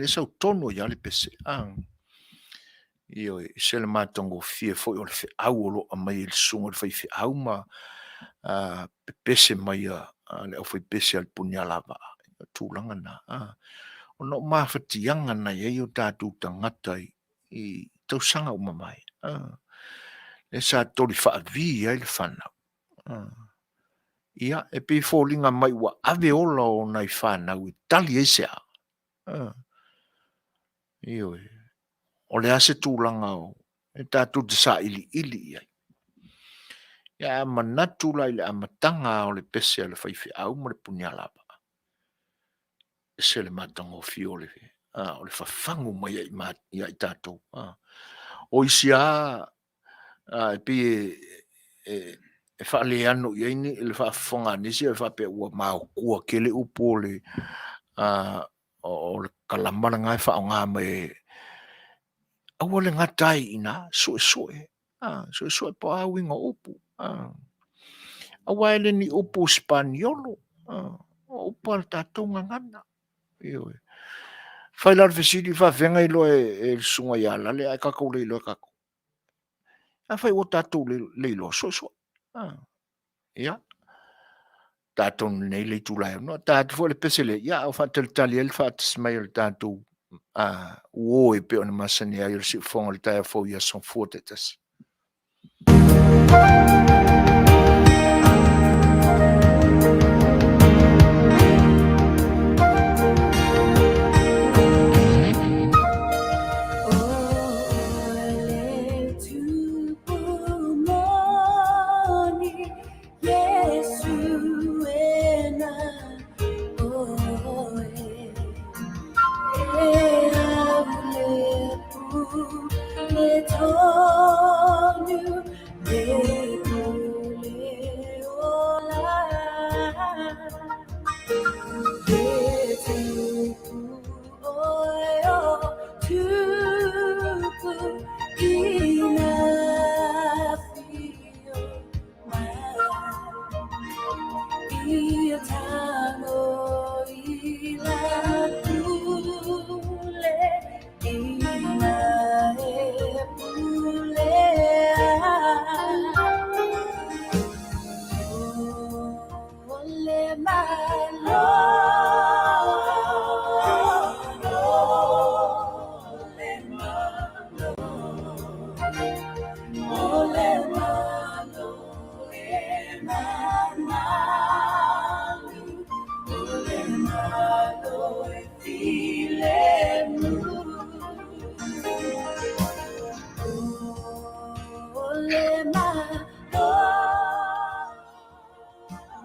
sau tonu ai lava le pese. Ioe, e ese le matagofie foi o le feau o lo o aumai e le susuga i le faifeau ma pepese mai a le aufaipese a le Punialavaa, o tulaga na, ona o mafatiaga na i ai o tatou tagata i tausaga ua mavae, lea sa toli faavi ai le fanau. Ia, e pei e foliga mai ua ave ola o nai fanau e tali ai se a? Ioe. O le a se tulaga e tatou te sailiili i ai? Ia a manatu la i le amataga lava o le pese a le faifeau ma le punialavaa, e ese le matagofie o le fafagu mai ia i tatou. O isi lava e pei e faaleano i ai le faafofoga a nisi ae faapea ua maotua tele upu o le kalama lena e faaaoga mai. Aua le gata ai i ina, suesue, suesue po o a uiga o upu. Aua e le o ni upu Sipaniolo, o upu a le tatou gagana. Ioe. Fai la o le fesili, e faapefea ona iloa e le susuga ia Lale ae tatou le iloa e tatou? Afai ua tatou le iloa, suesue. Ia. tatou nei le itula e 6. Ta atu foi le pese lea, ia, a o faatalitali ai le faatasi mai o le tatou uo e pei ona masani ai o le siufofoga o le taeao fou i aso Gafua taitasi.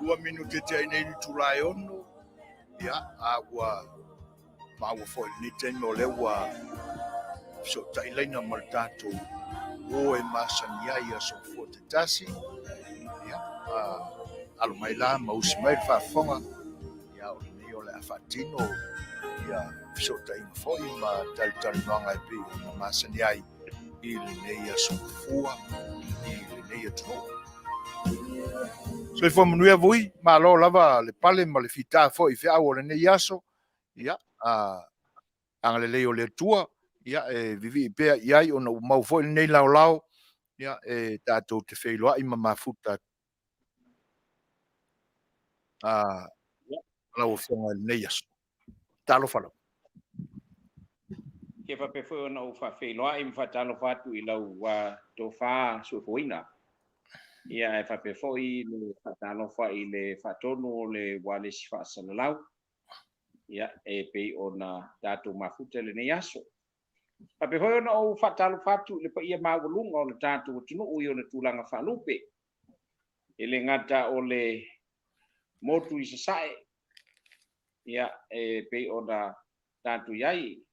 2 minute tea i nei le itula e 6, ia, a ua maua foi i lenei taimi o lea ua fesootai laina ma le tatou uo e masani ai i aso Gafua taitasi. Ia, alo mai la ma usi mai le faafofoga, ia, o lenei o le a faatino ia fesootaiga foi ma talatalanoaga e pei ona masani ai i lenei aso Gafua i lenei atunuu. Soifua manuia Vui, malo lava le pale ma le fita foi i feau o lenei aso. Ia, agalelei o le Atua, ia, e vivii pea i ai ona ua mau foi lenei laolao, ia, e tatou te feiloai ma mafuta lau Afioga i lenei aso. Talofa lava. Ia faapea foi ona ou faafeiloai ma faatalofa atu i lau tofa suefuaina. Ia ae faapea foi le faatalofa i le faatonu o le ualesi faasalalau, ia e pei ona tatou mafuta i lenei aso. Faapea foi ona ou faatalofa atu i le paia maualuga o le tatou atunuu i ona tulaga faalupe, e le gata o le motu i Sasae, ia e pei ona tatou i ai,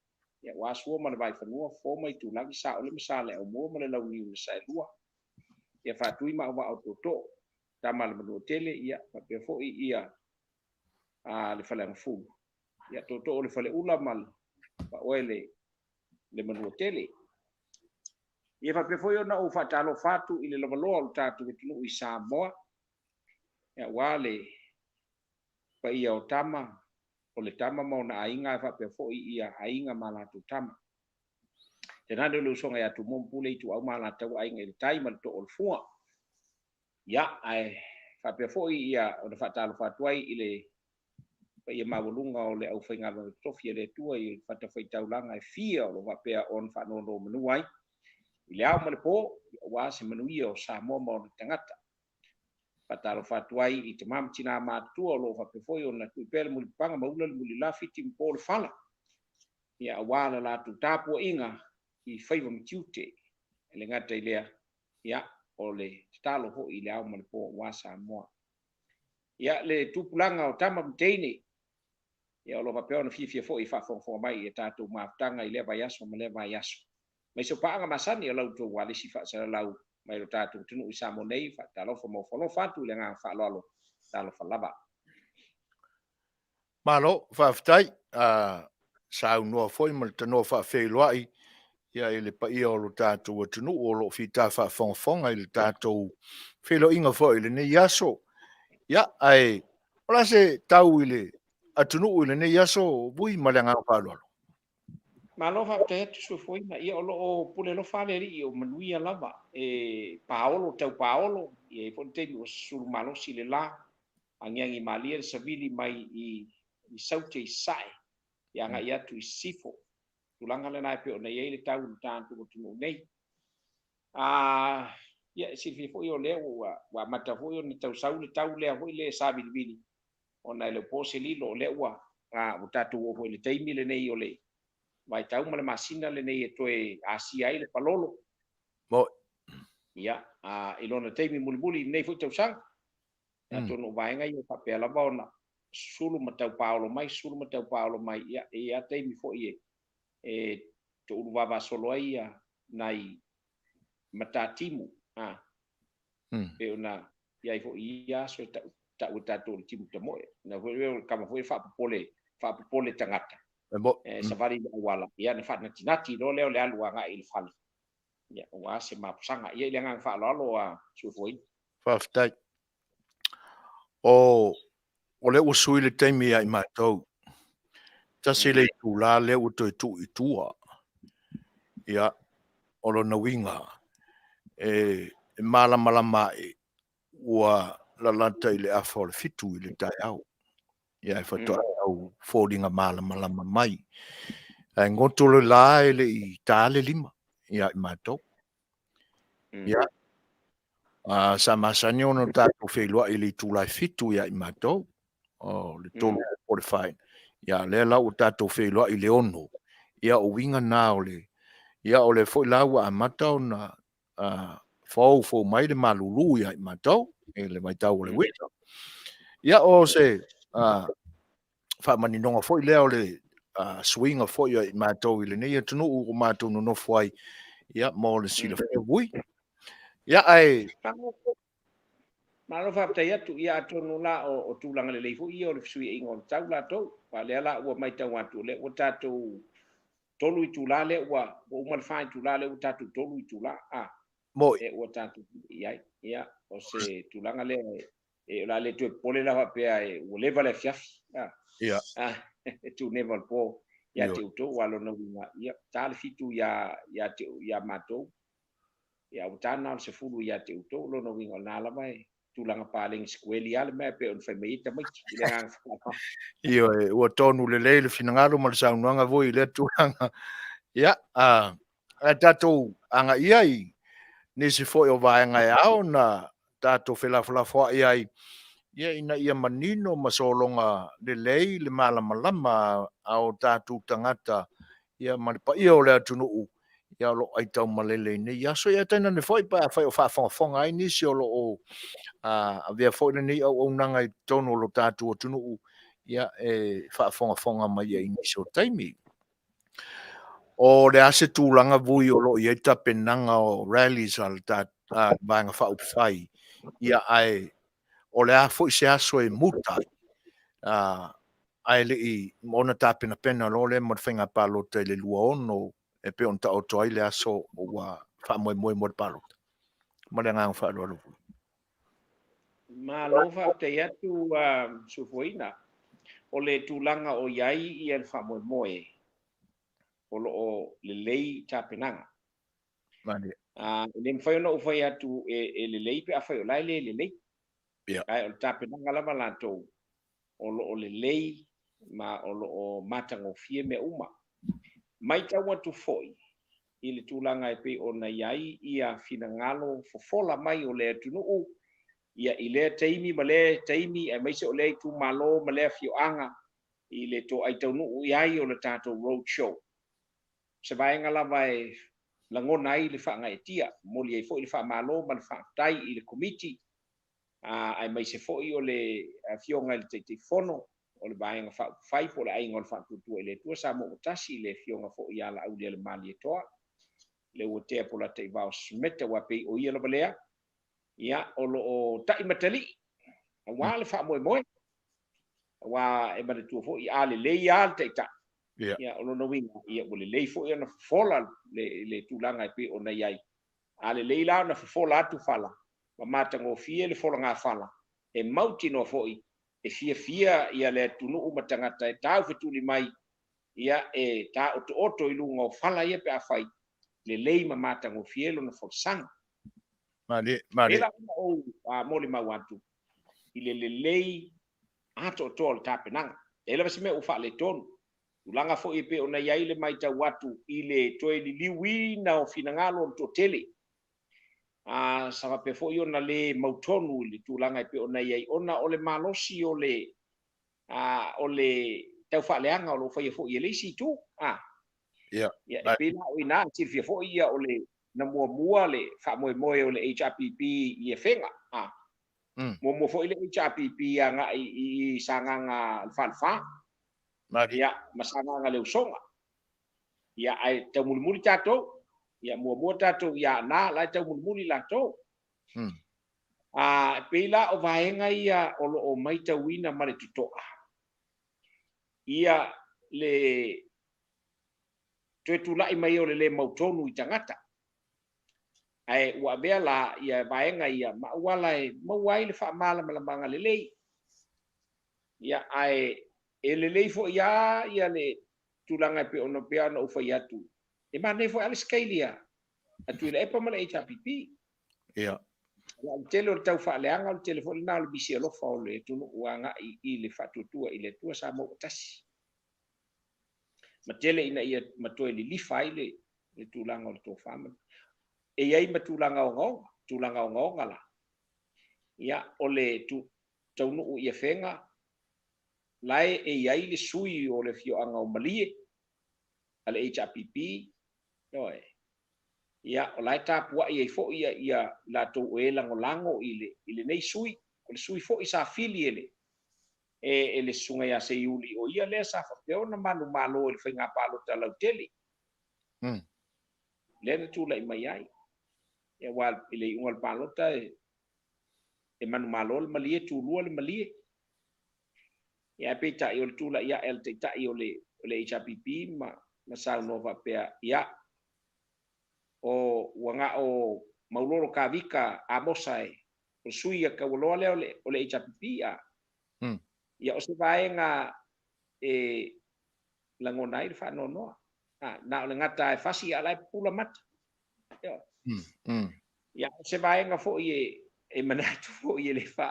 ia ua Sua ma le Vaifanua, Fofo ma Itulagi, Saole ma Saleaaumua ma le Launiu na Saelua, ia Faatui ma Auvaa o Tootoo, Tama a le Manuatele, ia faapea foi ia le Faleagafulu, ia Tootoo o le Faleula ma le Paoe le Manuatele. Ia faapea foi ona ou faatalofa atu i le lavaloa o le tatou atunuu i Samoa, ia aua le paia o tama, o le tama ma ona aiga, ae faapea foi ia aiga ma latou tama. Tainane o le usoga ia Tumua ma Pule, Ituau ma Alataua, Aiga i le Tai ma le Too o le Fua. Ia, ae faapea foi ia ona faatalofa atu ai i le paia maualuga o le aufaigaluega totofi a le Atua i fatafaitaulaga e fia o lo o faapea ona faanonomanu ai i le ao ma le po, aua se manuia o Samoa ma ona tagata. Faatalofa atu ai i tama ma tina matutua o lo o faapea foi ona tui pea le mulipapaga ma ula le mulila fiti ma po le fala, ia aua la latou tapuaiga i faiva ma tiute. E le gata i lea, ia o le tatalo foi i le ao ma le po aua Samoa. Ia le tupulaga o tama ma teine, ia o lo o faapea ona fiafia foi e faafogafoga mai i a tatou mafutaga i lea vaiaso ma lea vaiaso. Mai se paaga masani o lau outou ualesi faasalalau mai lo tatou atunuu i Samoa nei, faatalofa ma ofo alofa atu i le agaga faaaloalo, talofa lava. Malo, faafetai. Saunoa foi ma le tanoa faafeiloai ia i le paia o lo tatou atunuu o lo o fita faafogafoga i le tatou feiloaiga foi i lenei aso. Ia, ae o le a se tau i le atunuu i lenei aso, Vui, ma le agaga faaaloalo? Malo faafetai atu Suefuaina. Ia o lo o pule alofa le Alii o manuia lava. E paolo tau paolo, ia e i ai foi le taimi ua susulu malosi le la. Agiagi malie le savili mai i Saute i Sasae ia agai atu i Sisifo. Tulaga lena e pei ona i ai le tau i le tatou atunuu nei. Ia, e silafia foi o lea ua amata foi ona tau sau le tau lea foi le savilivili ona e le o po se lilo o lea ua tatou oo foi i le taimi lenei o le vaitau ma le masina lenei e toe asia ai le palolo. Ia, i lona taimi mulimuli i lenei foi tausaga, atonu o vaega ia e faapea lava ona sulu ma tau paolo mai, sulu ma tau paolo mai, ia, e i ai lava taimi foi e toulu vavasolo ai nai matatimu, pei ona i ai foi i ia aso e tau e tatou o le timu tamoe. Na foi o le kama foi e faapopole tagata, e savali i le auala, ia na faanatinati loa lea o le alu agai i le fale, ia, aua se mapusaga. Ia, i le agaga faaaloalo a Suefuaina. Faafetai. O lea ua sui le taimi ia i matou. Tasi le itula lea ua toe tuu i tua. Ia, o lona uiga, e malamalama ae ua lalata i le afa o le 7 i le taeao. Ia, e faatoa tau foliga malamalama mai. Ae goto le la e le i ta le 5 ia i matou. Ia, sa masani ona tatou feiloai i le itula e 7 ia i matou, o le 3 po o le 4. Ia, lea la ua tatou feiloai i le 6, ia o uiga na o le, ia o lea foi la ua amata ona fou mai le malulu ia i matou i le vaitau o le uita. Ia, o se faamaninoga foi lea o le suiga foi ia i matou i lenei atunuu o matou nonofo ai, ia, mo le silafia vui. Ia, ae Malo faafetai atu. Ia, atonu la o tulaga lelei foi ia o le fesuiaiga o le tau latou. Aua o lea la ua matau atu, o lea ua tatou 3 itula lea ua uma le 4 itula lea ua tatou 3 itula. Moi. Ua tatou i ai. Ia, o se tulaga lea e o le a le toe popole la faapea ua leva le afiafi. Ia. E tuneva o le po ia te outou, aua lona uiga, ia, ta le 7 ia matou. Ia, ua ta na o le 10 ia te outou, lona uiga o lena lava e tulaga paleni sikueli lava le mea e pei ona fai mai ai tamaiti i le agaga faaaloalo. Ioe, ua tonu lelei le finagalo ma le saunoaga foi i lea tulaga. Ia, ae tatou agaia i nisi foi o vaega e ao na tatou felafolafoai ai, ia, ina ia manino ma sologa lelei le malamalama a o tatou tagata, ia, ma le paia o le atunuu, ia, o lo o aitaumalele i nei aso. Ia, tainane foi pe afai o faafogafoga ai nisi o lo o avea foi lenei auaunaga i totonu o lo tatou atunuu, ia, e faafogafoga mai ai i nisi o taimi. O le a se tulaga vui o lo o i ai tapenaga o rallies a le Vaega Faaupufai, ia, ae o le a foi se aso e muta ai, ae le i ona tapenapena loa lea mo le faiga palota i le 26 e pei ona taoto ai le aso ua faamoemoe mo le palota. Ma le agaga faaaloalo foi. Malo faafetai atu, Suefuaina. O le tulaga o i ai ia le faamoemoe, o lo o lelei tapenaga. E le mafai ona ou fai atu e lelei pe afai o la e le lelei. Ae o le tapenaga lava latou o lo o lelei ma o lo o matagofie mea uma. Matau atu foi i le tulaga e pei ona i ai ia finagalo fofola mai o le atunuu, ia, i lea taimi ma lea taimi, aemaise o lea itumalo ma lea afioaga i le toai taunuu i ai o le tatou road show. Se vaega lava e lagona ai le faagaeetia, momoli ai foi le faamalo ma le faafetai i le komiti, aemaise foi o le afioga i le Taitaifono o le Vaega Faaupufai po o le Aiga o le Faatuatua i le Atua Samoa ua Tasi, le afioga foi ia Laaulialemalietoa, le Uatea Polataivao Smith, aua pei o ia lava lea, ia, o lo o taimatalii aua le faamoemoe, aua e manatua foi a lelei lava le taitai, ia, o lona uiga, ia, ua lelei foi ona fofola le tulaga e pei ona i ai. A lelei la ona fofola atu fala ma matagofie le folagafala, e mautinoa foi e fiafia ia le atunuu ma tagata e taufetuli mai, ia, e taotooto i luga o fala ia pe afai lelei ma matagofie lona folasaga. Malie, malie. E la ona ou molimau atu, i le lelei atoatoa o le tapenaga. E leai lava se mea ua faaletonu. Tulaga foi e pei ona i ai le matau atu i le toe liliuina o finagalo o le toatele, a sa faapea foi ona le mautonu i le tulaga e pei ona i ai ona o le malosi o le a, o le taufaaleaga o lo o faia foi e le isi itu. A, ia, e pei la o i ina, silafia foi ia o le na muamua le faamoemoe o le HRPP i Afega. A, muamua foi le HRPP agai i Sagaga le Falefa. Ia, ma Sagaga le Usoga. Ia, ae taumulimuli tatou. Ia, muamua tatou i Aana, la e taumulimuli latou. A, e pei la o vaega ia o lo o maitauina ma le totoa, ia le toe tulai mai o le le mautonu i tagata. Ae ua avea la ia vaega ia ma auala e maua ai le faamalamalamaga lelei. Ia, ae e lelei foi lava ia le tulaga e pei ona pei ona ou fai atu, e manaia foi lava le scale a Tuilaepa ma le HRPP. Ia. O le tele o le taufaaleaga, o le tele foi lena o le misi alofa o le atunuu agai i le faatuatua i le Atua Samoa ua tasi. Ma tele ina ia ma toe lilifa ai le, le tulaga o le tofa. E i ai ma tulaga ogaoga, tulaga ogaoga la. Ia, o le tu, taunuu i Afega, la e e i ai le sui o le afioaga o Malie a le HRPP, ioe. Ia, o la e tapuai ai foi ia, ia latou o e lagolago i le, i lenei sui. O le sui foi sa fili e le, e, e le Susuga ia Seiuli, o ia lea sa faapea ona manumalo i le faiga palota lautele. Lea na tulai mai ai. Ia, aua i le iuga o le palota e, e manumalo le Malie, tulua le Malie. Ia, ae peitai o le tulai ae a le Taitai o le, o le HRPP ma, ma saunoa faapea, ia, o ua na o Maulolo Kavika Amosa e, o le sui a Kaualoa lea o le, o le HRPP, a. Ia, o se vaega e lagona ai le faanoanoa. A, na o le gata e fasi a la e pupula mata. Ia. Ia, o se vaega foi e, e manatu foi e le fa,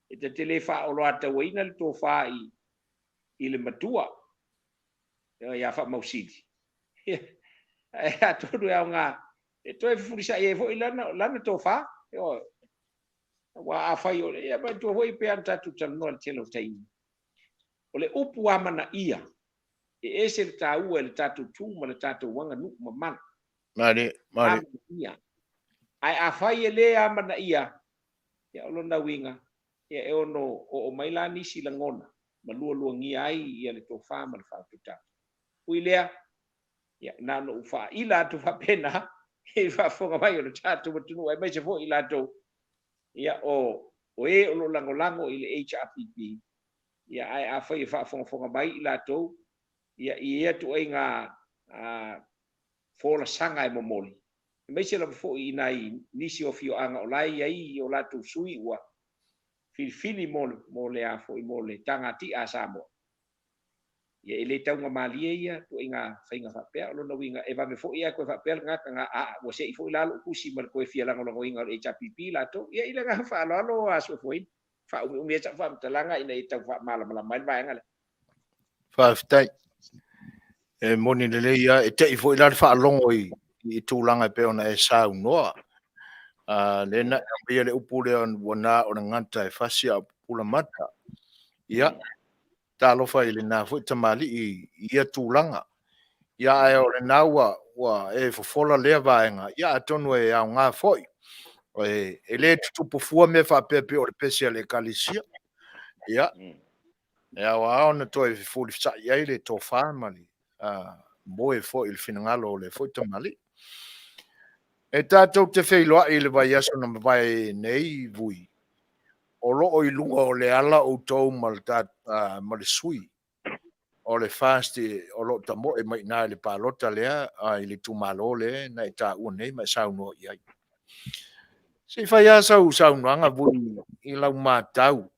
e ta te le faaoloatauaina le tofa i, i le matua, ia Faamausili. Ae atonu e aoga e toe fefulisai ai foi lana, lana tofa. Ioe. Aua afai o le, ia manatua foi pei ona tatou talanoa i le tele o taimi. O le upu amanaia, e ese le taua i le tatou tu ma le tatou aganuu mamalu. Male, male. Amanaia. Ae afai e le amanaia, ia o lona uiga, ia e ono oo mai la nisi lagona ma lualuagia ai ia le tofa ma le faautautaga. Ui lea, ia na ona ou faaila atu faapena i le faafofoga mai o le tatou atunuu aemaise foi i latou ia o o e o lo o lagolago i le HRPP, ia ae afai e faafogafoga mai i latou ia i ia ituaiga folasaga e momoli, aemaise lava foi i nai nisi o afioaga o la e i ai o latou sui ua filifili mo le, mo le a foi, mo le tagati'a a Samoa. Ia e le taugamalie ia ituaiga faiga faapea. O lona uiga, e vave foi ae toe faapea le tagata na, a, ua se'i foi la lou tusi ma le toe fia lagolagoina o le HRPP latou. Ia i le agaga faaaloalo a Suefuaina, faaumiumi ai sau faamatalaga ina ia tau faamalamalama ai le vaega lea. Faafetai. E moni lelei lava, e te'i foi la le faalogo i, i tulaga e pei ona e saunoa. Lea na e aumaia le upu lea ua na o le gata e fasi a o pupula mata. Ia, talofa i lena foi tamalii i ia tulaga. Ia, ae o lena ua, ua e fofola lea vaega, ia atonu e aoga foi. E, e le tutupu fua mea faapea pei o le pese a le Ekalesia. Ia, E ao lava ona toe fefulisai ai le tofa ma le moe foi i le finagalo o lea foi tamalii. E tatou te feiloai i le vaiaso na mavae nei, Vui, o lo o i luga o le ala outou ma le, ma le sui o le FAST o lo o tamoe mai i ina i le palota lea i le itumalo lea na e taua nei ma e saunoa i ai. Se i fai lava sau saunoaga Vui i lau matau,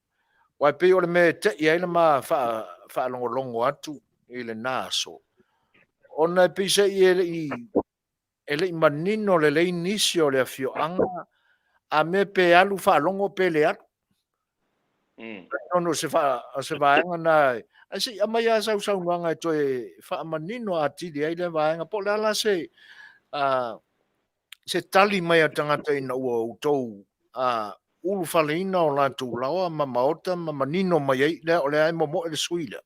aua e pei o le mea e tei ai le ma faalogologo atu i lena aso, ona e pei se i e le i manino lelei nisi o le afioaga a mea pe alu faalogo pe le alu. Atonu o se, fa, o se vaega na, ae se i aumai lava sau saunoaga e toe faamanino atili ai lea vaega, po o le a la se, se tali mai a tagata ina ua outou ulufaleina o latou laoa ma maota ma manino mai ai, lea o lea e momoe le sui lea.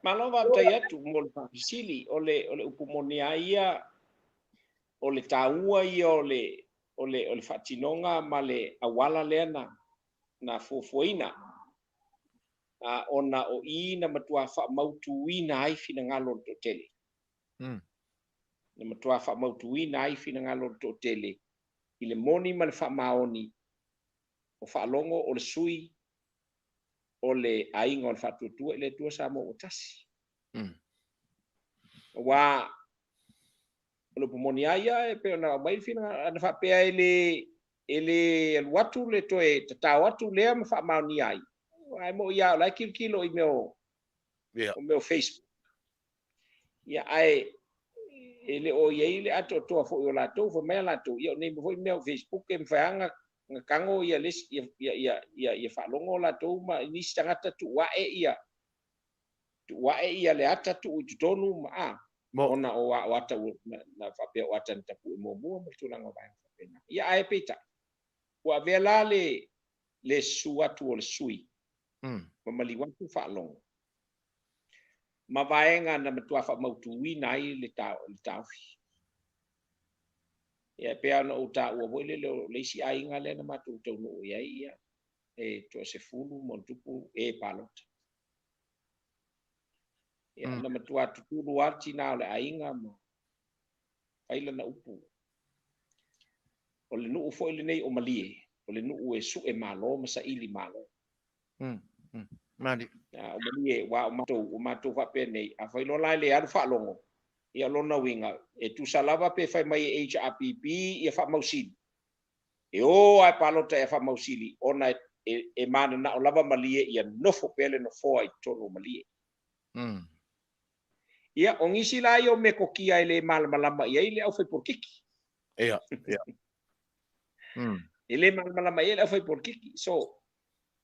Malo faafetai atu mo le faafesili. O le, o le upu moni lava ia, o le taua ia o le, o le, o le faatinoga ma le auala lea na, na fuafuaina, a, ona o i na matua faamautuina ai finagalo o le toatele. Na matua faamautuina ai finagalo o le toatele i le moni ma le faamaoni o faalogo o le sui o le aiga o le Faatuatua i le Atua Samoa ua tasi. Aua o le upu moni lava ia e pei ona aumai le finagalo, ana faapea e le e le alu atu le toe tatao atu lea ma faamaonia ai, ae mo'i lava o la e tilotilo i mea o o mea o Facebook. Ia, ae e le o i ai le atoatoa foi o latou, fai mai a latou, ia o nei foi mea o Facebook e mafai lava ona tago ia le isi, ia, ia, ia, ia, ia faalogo latou ma nisi tagata tuu ae ia, tuu ae ia le ata tuu i totonu ma a, ona o a o ata ua, na, na faapea o ata na tapue muamua ma le tulaga o vaega faapena. Ia, ae peitai, ua avea la le, le susu atu o le sui, ma maliu atu faalogo, ma vaega na matua faamautuina ai le taofi. Ia, e pei lava ona ou taua foi lele o le isi aiga lea na matou taunuu i ai, ia, e toasefulu ma ona tupu e palota. Ia, na matua tutulu lava le tina o le aiga ma fai lana upu. O le nuu foi lenei o Malie, o le nuu e sue malo ma saili malo. Mali. O Malie, aua o matou, o matou faapea nei, afai loa la e le alu faalogo, ia o lona uiga, e tusa lava pe fai mai e HRPP ia faamausili, e o lava e palota ia faamausili, ona e, e mananao lava Malie ia nofo pea le nofoa i totonu o Malie. Ia, o nisi la ia o metotia e le malamalama i ai le aufaipolokiki. Ia, ia. E le malamalama i ai le aufaipolokiki. So,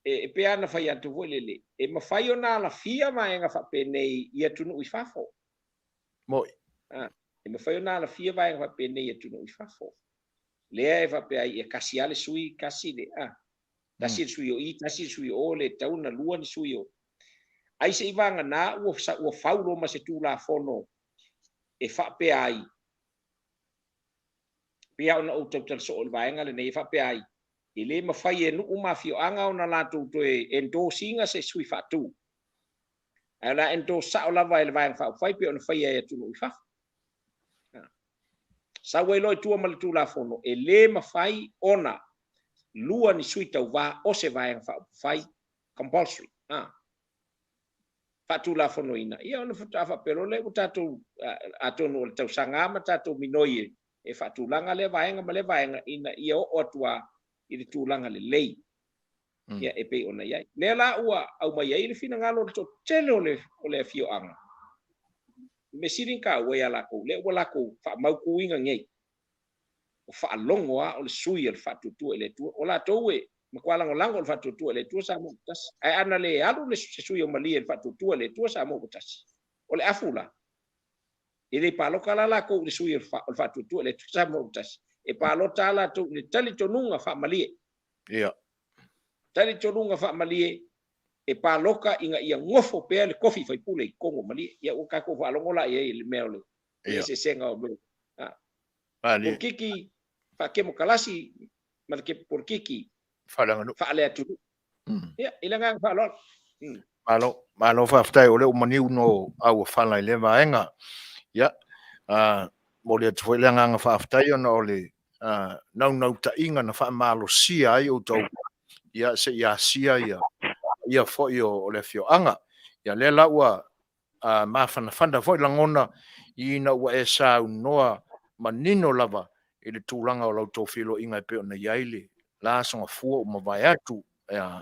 e pei lava ona fai atu foi lele, e mafai ona alafia vaega faapenei i atunuu i fafo. Mo'i. E mafai ona alafia vaega faapenei i atunuu i fafo. Lea e faapea ai, e tasi lava le sui, tasi le, a, tasi le sui o i, tasi le sui o o, le tatau ona lua ni sui o. Ai se i vagana ua, ua fau loa ma se Tulafono e faapea ai, pei lava ona ou tautala soo i le vaega lenei e faapea ai, e le mafai e nuu ma afioaga ona latou toe endorse ina se sui faatu, ae o le a endorse sao lava e le Vaega Faaupufai pei ona faia e atunuu i fafo. Sau ai loa i tua ma le Tulafono, e le mafai ona lua ni sui tauva o se Vaega Faaupufai, compulsory. Faatulafonoina, ia ona faatoa faapea loa lea ua tatou, atonu o le tausaga lava ma tatou minoi e faatulaga lea vaega ma lea vaega ina ia oo atu lava i le tulaga lelei ia e pei ona i ai. Lea la ua aumai ai le finagalo o le toatele o le, o le afioaga. O le mea sili ona taua ia latou, lea ua latou faamautuina nei, o faalogo lava o le sui o le Faatuatua i le Atua. O latou e matua lagolago i le Faatuatua i le Atua Samoa ua tasi. Ae ana le alu le se sui o Malie i le Faatuatua i le Atua Samoa ua tasi, o le afu la, e le palota la latou i le sui o le Faatuatua i le Atua Samoa ua tasi. E palota lava latou i le talitonuga faamalie. Ia. Talitonuga faamalie e palota ina ia nofo pea le tofi faipule i totonu o Malie. Ia ua tatou faalogo la i ai i le mea o le eseesega o mea. Polokiki faakemokalasi ma le polokiki faaleatunuu. Ia, i le agaga faaaloalo. Malo, malo faafetai o lea ua maniuno auofala i lea vaega. Ia, momoli atu foi le agaga faafetai ona o le naunautaiga na faamalosia ai outou, ia, se i asia ia, ia foi o le afioaga. Ia, lea la ua mafanafana foi lagona ina ua e saunoa manino lava i le tulaga o la outou feiloaiga e pei ona i ai le la Aso Gafua ua mavae atu,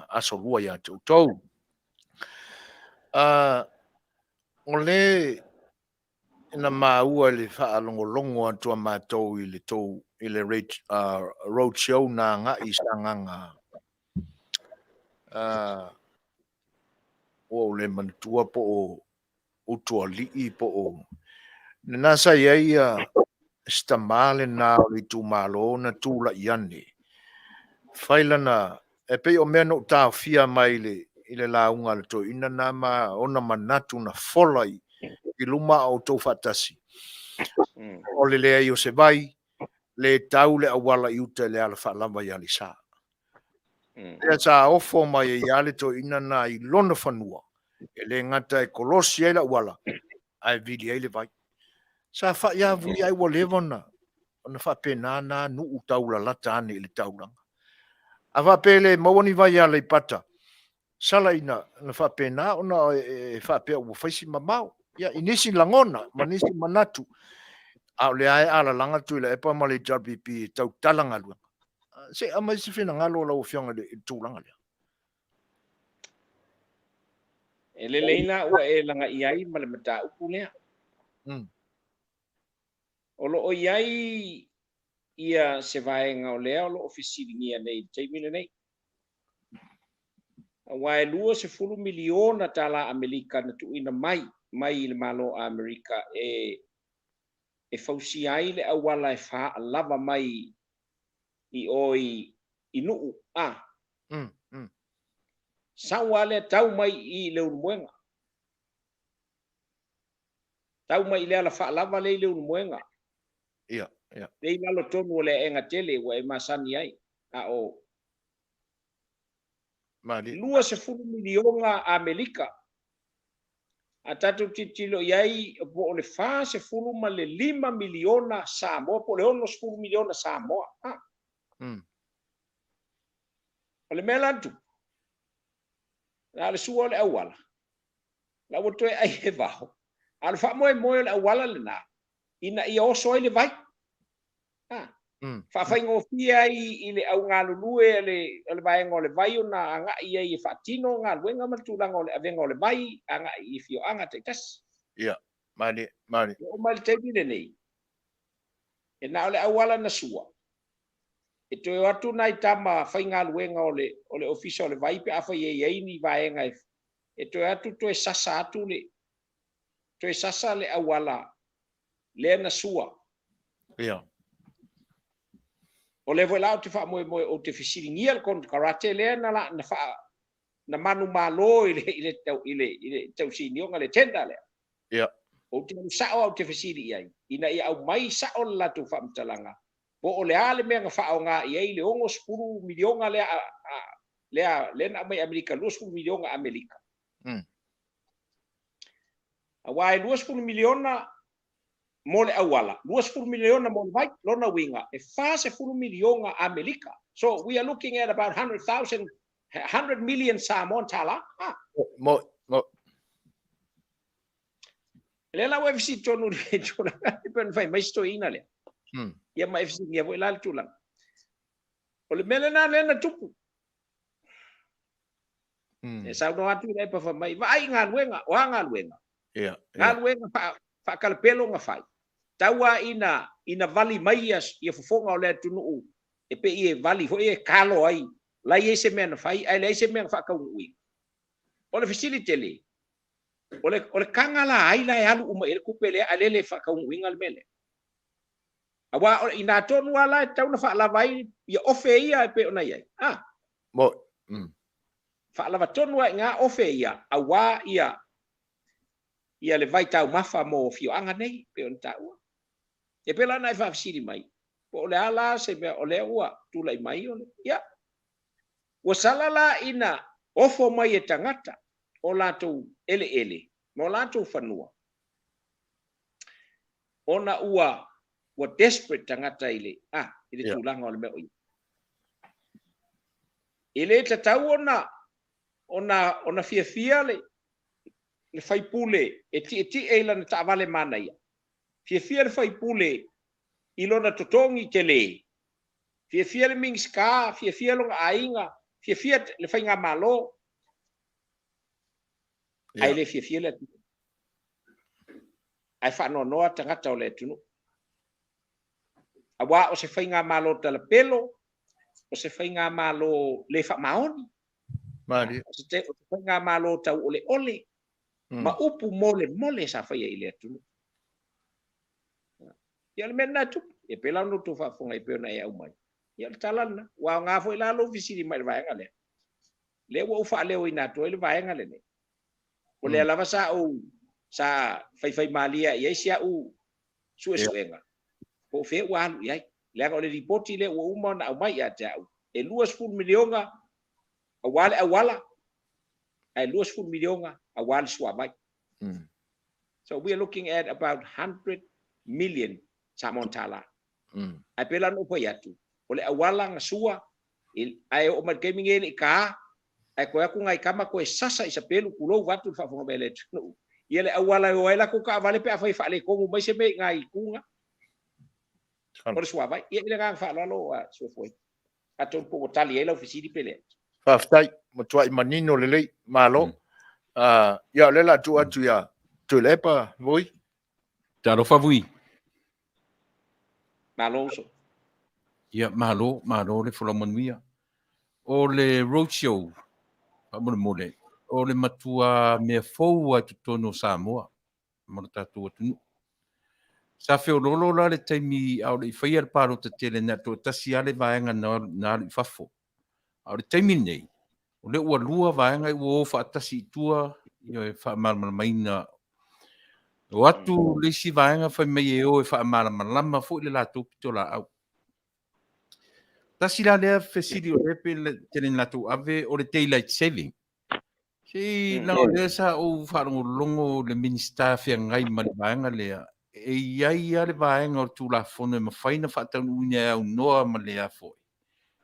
Aso Lua ia te outou. O le na maua i le faalogologo atu a matou i le tou i le road show na agai i Sagaga Ua ou le manatua po o Utualii po o lena sa i ai si tama lena o le itumalo na tulai ane fai lana, e pei o mea na ou taofia mai i le lauga a le toeaina na ma ona manatu na fola i luma a outou faatasi. O le leai o se vai, le tau le auala i uta i le alafaalava i Aleisa. Lea sa ofo mai ai lava le toeaina na i lona fanua, e le gata e kolosi ai le auala, ae vili ai le vai. Sa fai avuia ai ua leva ona faapena na nuu taulalata ane i le taulaga. A faapea e le maua ni vai i Aleipata, sala ina faapena ona e faapea ua fai si mamao. Ia, i nisi lagona ma nisi manatu, a o lea e alalaga Tuilaepa ma le HRPP e tautala galuega. Se i aumai se finagalo o lau Afioga i le tulaga lea. E lelei la ua e lagaia ai ma le mataupu lea. O lo o i ai ia se vaega o lea o lo o fesiligia nei i le taimi lenei. Aua e $20 miliona tala Amerika na tuuina mai mai i le Malo o Amerika e fausia ai le auala e faalava mai i o i Nuu a. Sau lava lea tau mai i le Ulumoega. Tau mai i le alafaalava lea i le Ulumoega. Ia, ia. Lea i lalo tonu o le aega tele ua e masani ai. A o Malie. $20 miliona Amerika. A tatou tilotilo i ai po o le $45 miliona Samoa, po o le $60 miliona Samoa. O le mea la na tupu, na o le sua o le auala, la ua toe ai e vao, a o le faamoemoe o le auala lena, ina ia oso ai le vai. Faafaigofie ai i le augalulue o le vaega o le vai ona agai ai e faatino galuega ma le tulaga o le avega o le vai agai i afioaga taitasi. Ia, malie, malie. E oo mai le taimi lenei, e na o le auala na sua, e toe o atu nai tama faigaluega o le ofisa o le vai pe afai e i ai ni vaega e toe atu toe sasa atu le, toe sasa le auala lea na sua. Ia. O lea foi la ou te faamoemoe ou te fesiligia le konekarate lea na la, na faa, na manumalo i le, i le tau, i le, i le tausinioga le tender lea. Ia. Ou te alu sao au te fesili i ai, ina ia aumai sao le latou faamatalaga, po o le a le mea na faaaoga i ai le $60 miliona lea, lea, lea na aumai Amerika, $20 miliona Amerika. Aua e $20 miliona mo le auala, $20 miliona mo le vai, lona uiga, e $40 miliona Amerika. So we are looking at about 100,000, 100 million Samoan tala. Mo, mo. Lea la ua e fesili tonu i le tulaga e pei ona fai mai si toeaina lea. Ia ma e fesiligia foi la le tulaga. O le mea lena lea na tupu. E saunoa atu i le epa fai mai, vaai i galuega, o a galuega? Ia, ia. Galuega faakalapelo na fai. Tau lava ina vali mai ia fofoga o le atunuu e pei e vali foi e kalo ai, la i ai se mea na fai, ae leai se mea na faataunuuina. O le fesili tele, o le taga la ai la e alu uma i ai le tupe lea, ae le le faataunuuina le mea lea. Aua ina tonu lava la e tatau ona faalava ai ia ofe ia e pei ona i ai. Mo. Faalava tonu lava i ngā ofe ia, aua ia le vai taumafa mo afioaga nei, pei ona taua. E pei la ona e faafesili mai, po o le a la se mea o lea ua tulai mai o le, ia, ua sala la ina ofo mai e tagata o latou eleele ma o latou fanua, ona ua desperate tagata i le, i le tulaga o le mea o ia. E le tatau ona fiafia le faipule e tietie i lana taavale manaia. Fiafia le faipule i lona totogi tele. Fiafia le Minisita, fiafia lona aiga, fiafia le faigamalo. Ae le fiafia le atunuu. Ae faanoanoa tagata o le atunuu. Aua o se faigamalo talapelo, o se faigamalo le faamaoni. Malie. O se o se faigamalo tauoleole ma upu molemole sa faia i le atunuu. Ia o le mea lena e tupu. Ia pei la ona outou faafofoga e pei ona e aumai. Ia o le tala lena. Ua aoga foi la lou fesili mai i le vaega lea. Lea ua ou faaleoina atu ai le vaega lenei. O lea lava sa ou sa faifaimalie i ai si au suesuega, po o fea ua alu i ai. Leaga o le lipoti lea ua uma ona aumai ia te au, e $20 miliona aua le auala, ae $20 miliona aua le suavai. So we are looking at about 100 million Samoan tala. Ae pei la ona ou fai atu, o le auala na sua, ae oo mai le taimi nei e le i ta, ae toe atu nai tama toe sasa i sapelu, tulou vaeatu le faafofoga mai a le atunuu, ia le auala e o ai latou taavale pe afai e faaletonu mai se mea i nai itu na. O le suavai. Ia i le agaga faaaloalo a Suefuei. Atonu po ua tali ai lau fesili pe leai. Faafetai, matuai manino lelei, malo. Ia o lea o le a tuu atu ia Tuilaepa Vui. Talofa Vui. Malo uso. Ia, malo, malo le folau manuia. O le roadshow, faamolemole, o le matua mea fou lava i totonu o Samoa ma lo tatou atunuu. Sa feoloolo la le taimi a o le i faia le palota tele na o le toatasi lava le vaega na alu i fafo. A o le taimi lenei, o lea ua lua vaega ua o faatasi i tua e faamalamalamaina. O atu le isi vaega fai mai e o e faamalamalama foi le latou pitolaau. Tasi la lea fesili o lea pe tele ina latou ave o le daylight saving. Se i leaga o lea sa ou faalogologo le Minisita feagai ma le vaega lea, e i ai lava le vaega o le Tulafono e mafai ona faataunuuina e aunoa ma le a foi,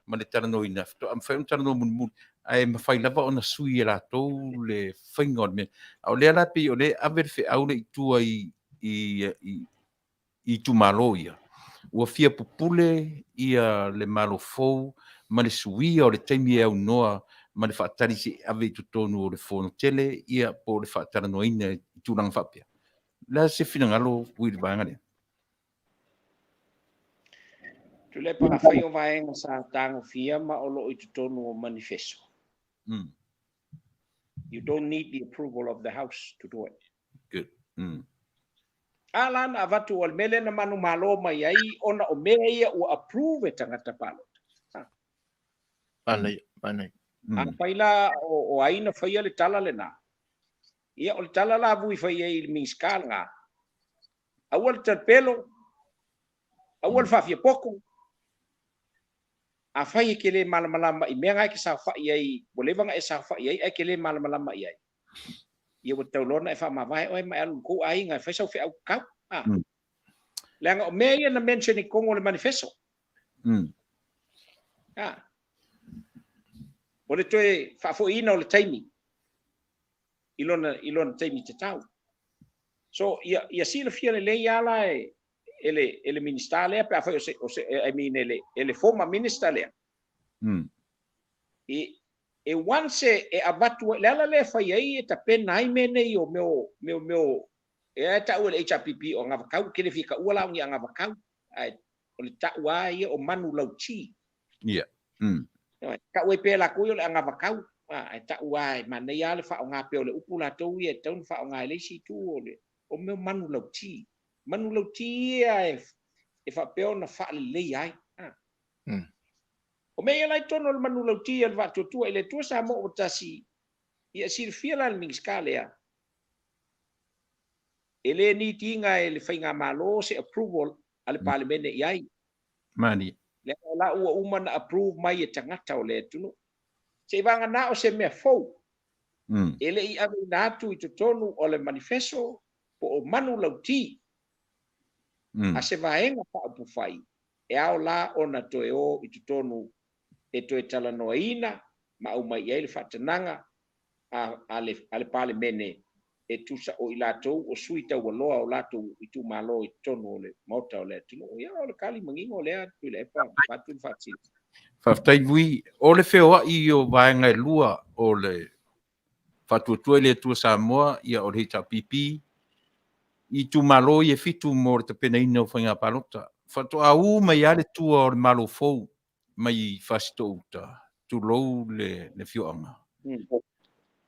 ma le talanoaina, faatoa mafai ona talanoa mulimuli, ae mafai lava ona sui e latou le faiga o le mea. A o lea la pei o lea e ave le feau lea i tua i i i itumalo ia, ua fia pupule ia le Malo fou ma le suia o le taimi e aunoa ma le faatali se i ave i totonu o le Fono tele ia po o le faatalanoaina i tulaga faapea. O le a se finagalo i le vaega lea? Tuilaepa, afai o vaega sa tagofia ma o lo o i totonu o manifeso. You don't need the approval of the house to do it. Good. A la na avatu o le mea lea na manumalo mai ai ona o mea ia ua approve e tagata palota. Manaia, manaia. Afai la o ai na faia le tala lena, ia o le tala la vui fai ai i le Minisita lena, aua le talapelo, aua le faafiapoko, afai e te le malamalama i mea na e te saofai ai, ua leva ona e saofai ai ae te le malamalama i ai, ia ua tatau loa ona e faamavae oe ma e alu i le tou aiga e fai sau feau tatau. Leaga o mea ia na mention i totonu o le manifesto. O le toe faafoiina o le taimi i lona taimi tatau. So, ia silafia lelei lava la e le Minisita lea, pe afai o se, I mean, e le former Minister lea. E once e avatu ai, le ala lea e fai ai e tapena ai mea nei o mea e a e tau e le HRPP o agavakau, ke le fia taua la o ni agavakau, ae o le tau lava ia o manulauti. Tau ai pea latou ia o le agavakau, ae tau lava e manaia lava le faaaoga pea o le upu latou ia e tatau ona faaaoga e le isi itu o le o mea o manulauti. Manulauti ia e faapea ona faaleleia ai. O mea ia la i totonu o le manulauti a le Faatuatua i le Atua Samoa ua tasi, ia silafia la e le Minisita lea, e le need ina e le Faigamalo se approval a le Palemene i ai. Malie. Leaga o la ua uma na approve mai e tagata o le atunuu. Seivagana o se mea fou, e le i aveina atu i totonu o le manifeso po o manulauti a se vaega faaupufai e ao la ona toe o i totonu e toe talanoaina ma aumai i ai le faatanaga a le Palemene e tusa o i latou o sui taualoa o latou itumalo i totonu o le Maota o le atunuu. Ia, o le tali manino lea, Tuilaepa, avatu le faasili. Faafetai Vui. O le feoai o vaega e lua o le Faatuatua i le Atua Samoa, ia o le HRPP, i itumalo ia e fitu mo le tapenaina o faiga palota. Faatoa u mai lava le tua o le Malo fou mai Fasitoo-uta, tulou le afioaga.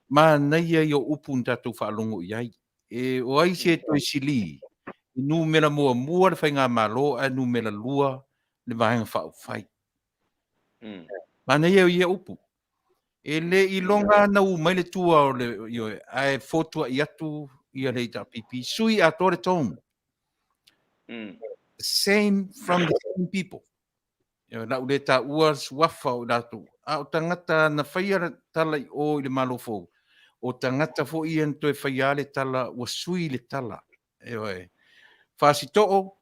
Manaia ia o upu na tatou faalogo i ai. E o ai se toe sili i numera muamua le faigamalo ae numera 2 le Vaega Faaupufai. Manaia ia upu. E le iloga na u mai le tua o le ioe ae fotuai atu ia le HRPP sui atoa le tone. Same from the same people. Ioe, lau le taua suafa o i latou. A o tagata na faia le tala i o i le Malo fou, o tagata foi ia na toe faia le tala, ua sui le tala. Ioe. Fasitoo,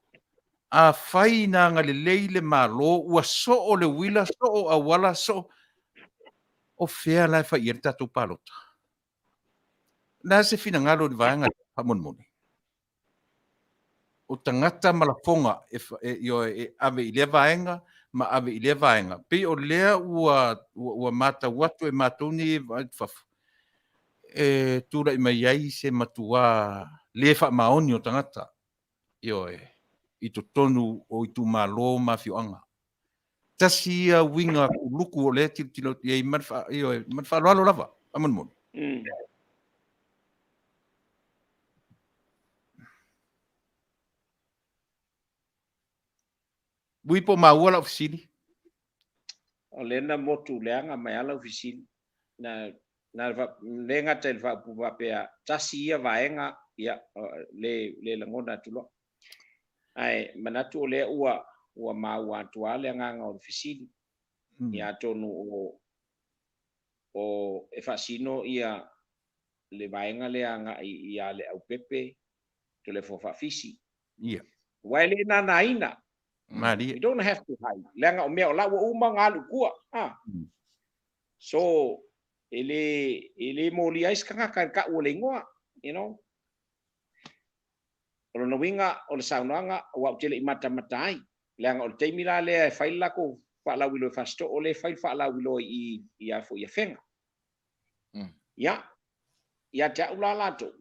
a fai na agalelei le Malo, ua soo le uila, soo auala, soo... O fea la e fai i ai le tatou palota? La se finagalo i le vaega faamolemole. O tagata ma lafoga e, e, e ave i lea vaega ma ave i lea vaega. Pei o lea ua matau atu e matou nei e vaai fafo, e tulai mai ai se matua le faamaoni o tagata, ioe, i totonu o itumalo ma afioaga. Tasi ia uiga kuluku o lea tilotilo atu i ai ma le ioe, ma le faaaloalo lava, faamolemole. Ui po o maua lau fesili? O lea na motu leaga mai lava lau fesili. Na, na le gata i le faaupu faapea, tasi ia vaega, ia, le, le lagona atu loa. Ae manatu o lea ua maua atu lava le agaga o le fesili. Ia atonu o e faasino ia le vaega lea agai ia Leaupepe Toleafoa Faafisi. Aua e le nānāina. Malie. You don't have to hide. Leaga o mea o la ua uma ona alu i tua. So, e le molia ai se tagata i le tau o le igoa, you know. O lona uiga o le saunoaga aua ou te le i matamata ai. Leaga o le taimi la lea e fai le latou faalauiloa i Fasitoo, o lea e fai le faalauiloa i a foi i Afega. Ia, ia te au la latou,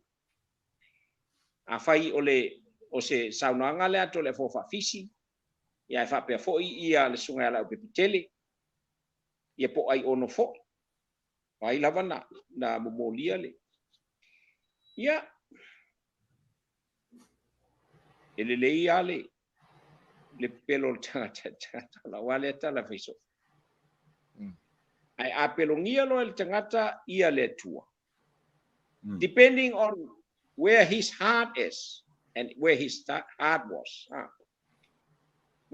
afai o le o se saunoaga lea a Toleafoa Faafisi, ia e faapea foi ia le susuga ia Leaupepe Tele, ia po o Aiono foi, o ai lava na momolia le... Ia, e lelei lava le pepelo o le tagata, tagata o lau lava lea tala e fai soo. Ae a pelogia loa e le tagata ia le Atua, depending on where his heart is and where his heart was. Aua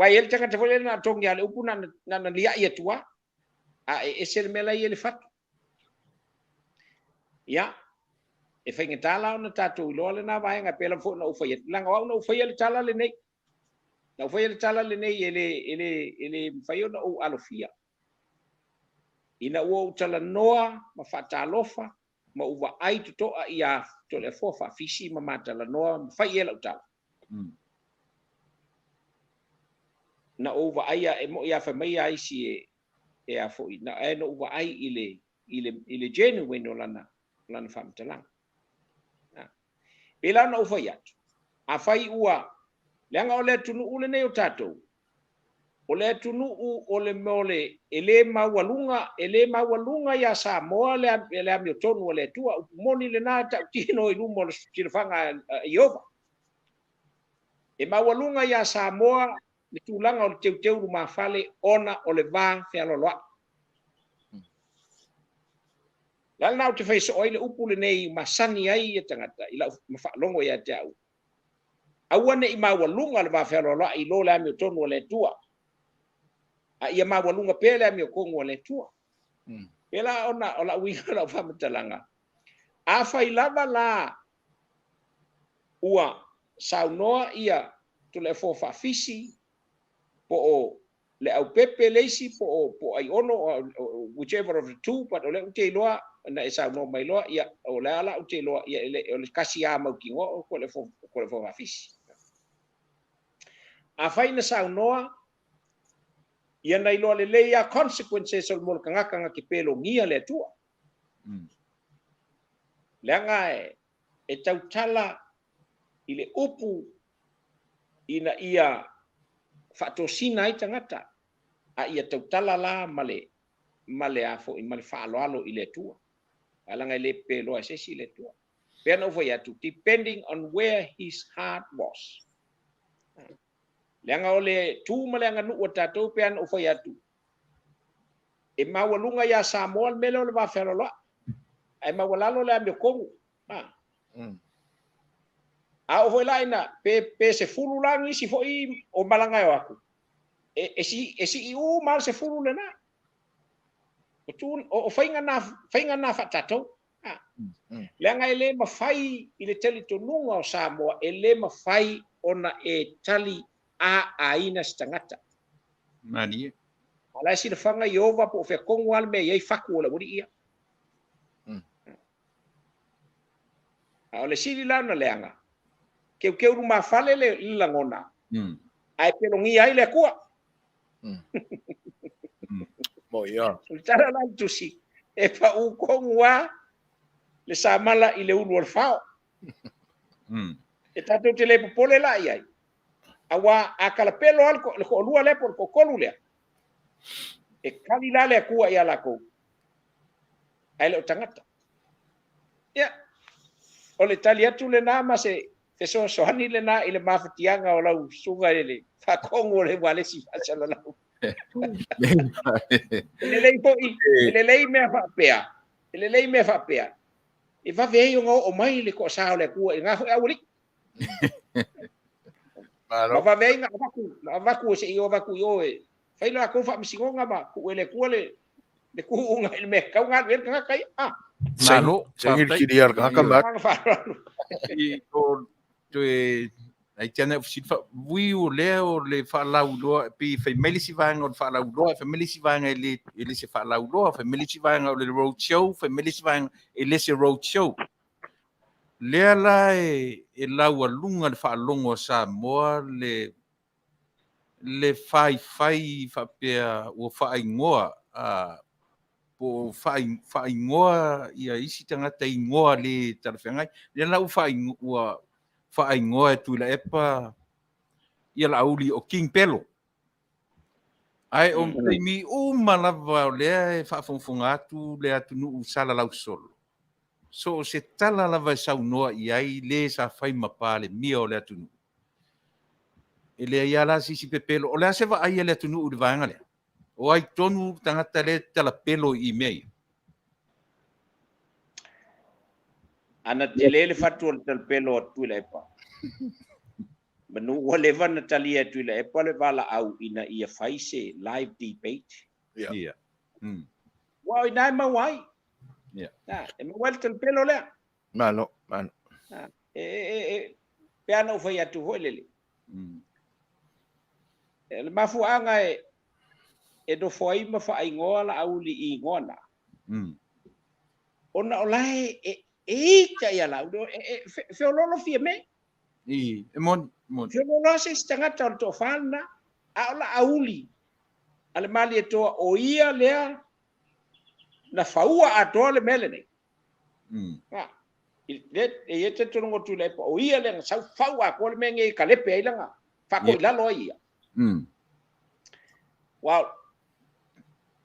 e i ai le tagata foi lea na togi lava le upu na na liai atu lava, a e ese le mea la e i ai le fatu. Ia, e faigata la ona tatou iloa lena vaega e pei lava foi ona ou fai atu, leaga o au na ou faia le tala lenei. Na ou faia le tala lenei e le, e le, e le mafai ona ou alofia. Ina ua ou talanoa ma faatalofa ma ou vaai totoa ia Toleafoa Faafisi ma ma talanoa ma fai i ai lau tala. Na ou vaai e mo'i a fai mai a isi e e a foi, na ae na ou vaai i le i le i le genuine o lana faamatalaga. Pei la ona ou fai atu, afai ua, leaga o le atunuu lenei o tatou, o le atunuu o le mea o le, e le maualuga, e le maualuga ia Samoa le amiotonu a le Atua, upu moni lena e tautino i luma o le silafaga a Ieova. E maualuga ia Samoa le tulaga o le teuteu lumafale ona o le va fealoaloai. Le ala lena ou te fai soo ai le upu lenei masani ai ia tagata i lau faalogo ia te au. Aua ne i maualuga le va fealoaloai i lo le amiotonu a le Atua, a ia maualuga pea le amiotonu a le Atua. Pela ona o lau uiga lau faamatalaga, afai lava la ua saunoa ia Toleafoa Faafisi po o Leaupepe le isi po o Aiono, whichever of the two, but o lea ou te iloa na e saunoa mai loa, ia o lea la ou te iloa ia o le kasi lava mautinoa o Toleafoa Faafisi. Afai na saunoa ia na iloa lelei lava consequences o le mo le tagata na te pelogia le Atua. Leaga e tautala i le upu ina ia faatosina ai tagata, a ia tautala la ma le a foi ma le faaaloalo i le Atua. Ae laga e lē pepeloa e se isi le Atua. Pei ona ou fai atu, depending on where his heart was. Leaga o le tu ma le aganuu a tatou pei ona ou fai atu, e maualuga iā Samoa le mea lea o le vafealoaloai, ae maualalo le amiotonu. A oo foi la ina pe 10 la nisi foi o malaga e o atu, e sii uma lava le 10 lena. O faiga na faatatou. Leaga e lē mafai i le talitonuga o Samoa, e lē mafai ona e tali aaina se tagata. Malie. A o la e silafaga Ieova po o fea tonu lava le mea e i ai fatu o le aualii ia. A o le sili la ona leaga, keukeu lumafale le lagona, ae pelogia ai le Atua. Mo ia. O le tala la le tusi, e pau tonu lava le samala i le ulu o le fao. E tatou te le popole la i ai. Auā a talapelo lava le toalua lea po o le toatolu lea, e tali la le Atua ia latou, ae le o tagata. Ia, o le tali atu lena ma se fesoasoani lena i le mafatiaga o lau susuga i le faatonu o le ualesi faasalalau. E lelei foi, e lelei mea faapea, e lelei mea faapea, e vave ai ona oo mai le toasa o le Atua i lena foi aualii. Ma vave ai na avatu se i o avatu i o e fai le latou faamasinoga ma tuu e le Atua le tuuga i le mea e tatau ona alu i ai le tagata ia. Malo, Saini le kilia le tagata ma. O toe ai tiana o fesili fa vui o lea o le faalauiloa pe fai mai le isi vaega o le faalauiloa, fai mai le isi vaega e le se faalauiloa, fai mai le isi vaega o le road show, fai mai le isi vaega e le se road show. Lea la e laualuga le faalogo a Samoa le faifai faapea ua faaigoa po o faaigoa ia isi tagata igoa le talafeagai. Lea la ua faaigoa e Tuilaepa ia Laauli o King Pelo. Ae o taimi uma lava o lea e faafogafoga atu le atunuu salalau solo. So o se tala lava e saunoa i ai le sa fai ma Palemia o le atunuu. E leai lava la se isi pepelo. O le a se vaai a le atunuu i le vaega lea? O ai tonu tagata lea talapelo i mea ia? Ana tele le fatu o le talapelo a Tuilaepa. Manu ua leva na talia e Tuilaepa le valaau ina ia fai se live debate. Ia. Ua o ina e maua ai. E maua ai le talapelo lea. Malo, malo. E pe ana ou fai atu foi lele. Le mafuaaga e nofo ai ma faaigoa Laauli i igoa na. Ona o la e ita ia Laauli, e feololo fia me. I, e moni, moni. Feololo lava se isi tagata o le toafa lena, a o Laauli a le Malietoa o ia lea na faua atoa le mea lenei. E i ai talitonuga o Tuilaepa, o ia lea na sau fau atoa le mea nei e kalepe ai lana, faatoilalo ai ia. Well,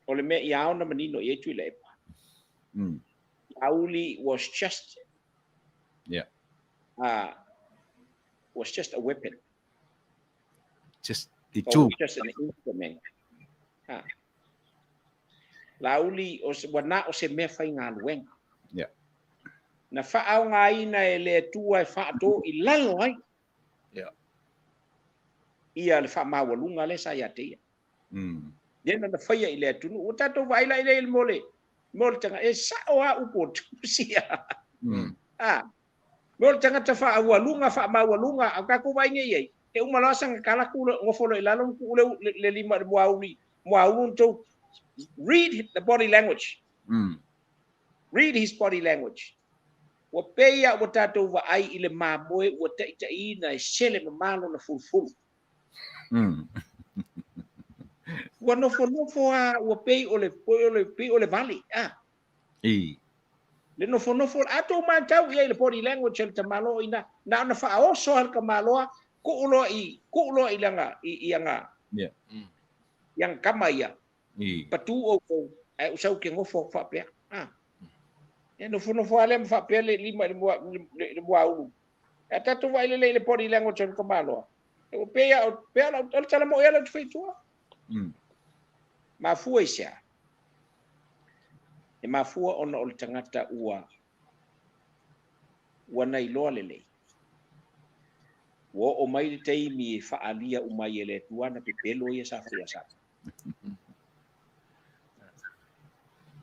o le mea ia ao ona manino i ai Tuilaepa. Laauli was just was just a weapon. Just a tool. Just an instrument. Laauli ua na o se mea faigaluega. Na faaaogaina e le Atua e faato i lalo ai. Ia le faamaualuga lea sa ia te ia. Lea na faia i le atunuu. Ua tatou vaai la i le mo le tagata e sao a upu o tusi ia. Mo le tagata faaualuga, faamaualuga, au tatou vaai nei ai. E uma loa sanga kalaku ngofo lo i lalo ku le lima le muauli, muaulu tou read the body language. Read his body language. Ua peia ua tatou vaai i le mamoe ua taitaiina e sele mamalo na fulufulu. Ua nofonofo a ua pei o le pei o le vale. Le nofonofo a tou matau i ai le body language le tamaloa ina na ona faaoso a le tamaloa kuu loa i langa i anga i anga kama ia. Patu o kou ai usau ke ngofo faapea. Ia nofonofo lava lea ma faapea le lima i le muaulu. Ae tatou vaai lelei i le body language a le tamaloa. E pei lava o le tala moni lava lea ou te fai atua. Mafua i se a? E mafua ona o le tagata ua ua na iloa lelei. Ua oo mai le taimi e faaalia uma ai e le Atua ana pepelo ia sa faia Samoa.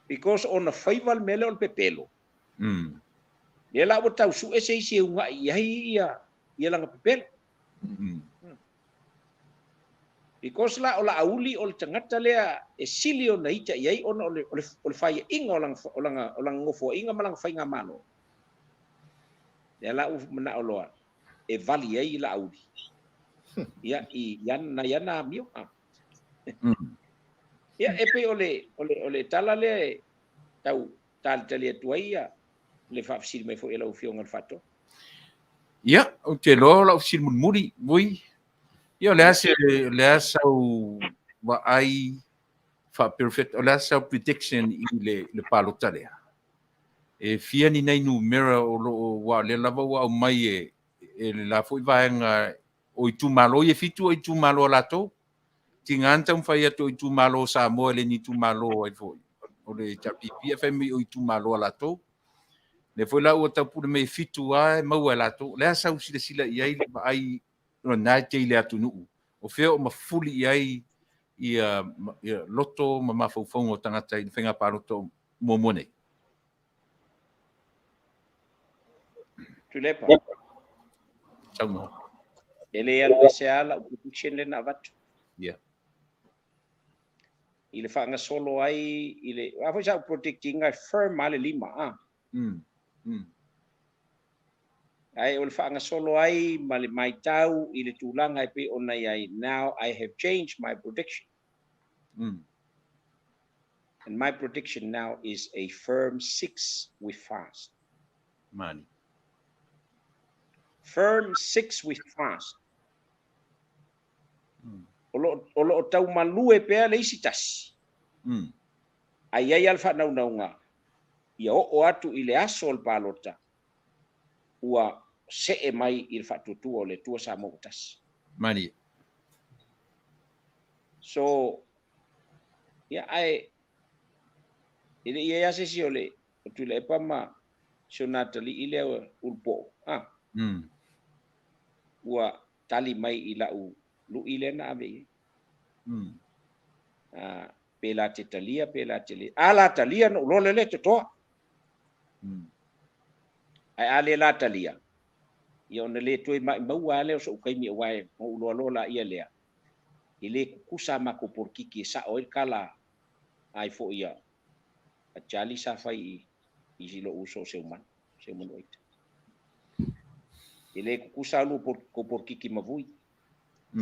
Because ona faiva le mea lea o le pepelo. Lea la ua tau sue se isi e uga'i i ai ia lana pepelo. Because la o Laauli o le tagata lea e sili ona ita i ai ona o le faia'iga o lana nofoa'iga ma lana faigamalo. Lea la ua mana'o loa e vali ai Laauli ia i nai ana amio. Ia e pei o le tala lea e tau talitali atu ai ia le faafesili mai foi e lau Afioga i le Faatonu. Ia, ou te iloa o lau fesili mulimuli, Vui. Ia, o le a se, o le a sau vaai faa-perfect, o le a sau prediction i le palota lea? E fia ni nai numera o lo o, aua o lea lava ua aumai e le la foi vaega o itumalo ia e 7 o itumalo a latou. Tiga na taumafai atu o itumalo o Samoa e le ni itumalo ai foi. O le HRPP e fai mai o itumalo a latou. Lea foi la ua taupule mai e 7 lava e maua e latou. O le a sau silasila i ai le vaai o lena e te i le atunuu. O fea o mafuli i ai ia loto ma mafaufauga o tagata i le faiga palota o muamua nei. Tuilaepa. Saunoa. E le alu ese lava lau prediction lea na avatu. I le faagasolo ai i le a foi sa ou predict ina e firm lava le 5 a. Ae o le faagasolo ai ma le maitau i le tulaga e pei ona i ai, now I have changed my prediction. And my prediction now is a firm 6 with fast. Mani. Firm 6 with fast. O lo o taumalue pea le isi tasi. Ai ai le faanaunauga ia oo atu i le aso o le palota ua see mai i le faatuatua o le Atua Samoa ua tasi. Mani. So, ia ae e le i ai lava se isi o le Tuilaepa ma si ona atalii lea Ulupo'o, ua tali mai i lau lu'i lea na ave i ai. Pe la te talia, pe la te le. A la talia na ou loa lea totoa. Ae a le la talia, ia ona le toe maumau lea o so'u taimi aua e ou iloa loa laia lea. E le kukusa a matou polokiki e sa'o ai le kala ai foi ia a Charlie sa fai i lo'u uso o Seumanu, Seumanu Aita. E le kukusa lua kou polokiki ma Vui.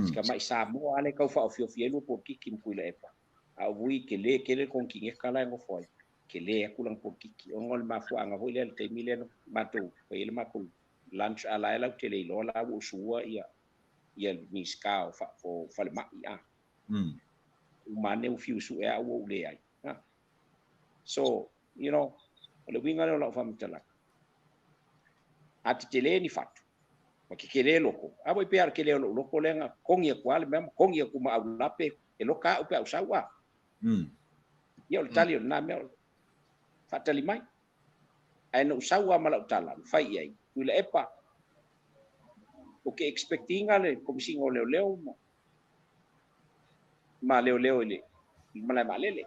Si ka mai Samoa ale kau whaofiofi ai lua polokiki ma Tuilaepa. A o Vui ke le kele konkineka la e ngofo ai. Ke le aku lana polokiki. O ngo le mafuaanga foi lea le taimi lea na matou fai ai le matou lunch a la e lau te le iloa la ua usua ia Minista o Falemai a. Umane u fiu su e a ua u le ai. So, you know, o le uiga lea o lau faamatalaga. A tetele ni fatu, ma ke kele loko. A foi pea le kele o lou loko lea na kogi atu lava le mea ma kogi atu ma aulape e loka au pe au sau a. Ia o le tali o lena mea o faatali mai. Ae na ou sau lava ma lau tala, na fai i ai. Tuilaepa, o ke expectinga le Komesina o Leoleo ma leoleo i le malae vaalele.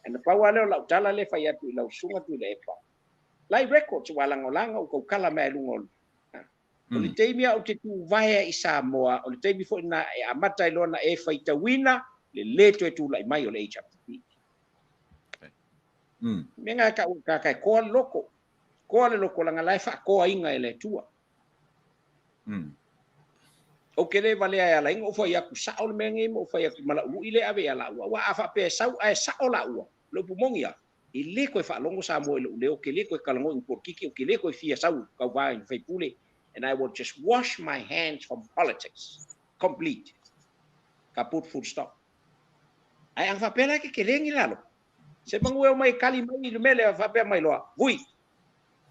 Ae na pau lava lea o lau tala lea fai atu i lau susuga Tuilaepa. Lai records ua lagolaga ou taukala mai luga o o le taimi a ou te tuvaea i Samoa, o le taimi foi na e amata ai loa na e faitauina le lē toe tula'i mai o le HRPP. Mea na e ta'u ka e koa le loko. Koa le loko laga la e fa'akoaina e le Atua. Ou ke le valea e ala ai ona ou fai atu sa'o le mea nei ma ou fai atu ma la'u lu'i lea e ave ia la'ua. Ua a faapea e sau ae sa'o la'ua, le upu moni a, e lē toe faalogo Samoa i lo'u leo, ke lē toe talanoa i ni polokiki, ou ke lē toe fia sau tauvā i ni faipule, and I will just wash my hands from politics. Complete. Ka put full stop. Ae ana faapea la e kekelē ni lalo. Se manu e o mai e kali mai i le mea lea faapea mai loa, Vui,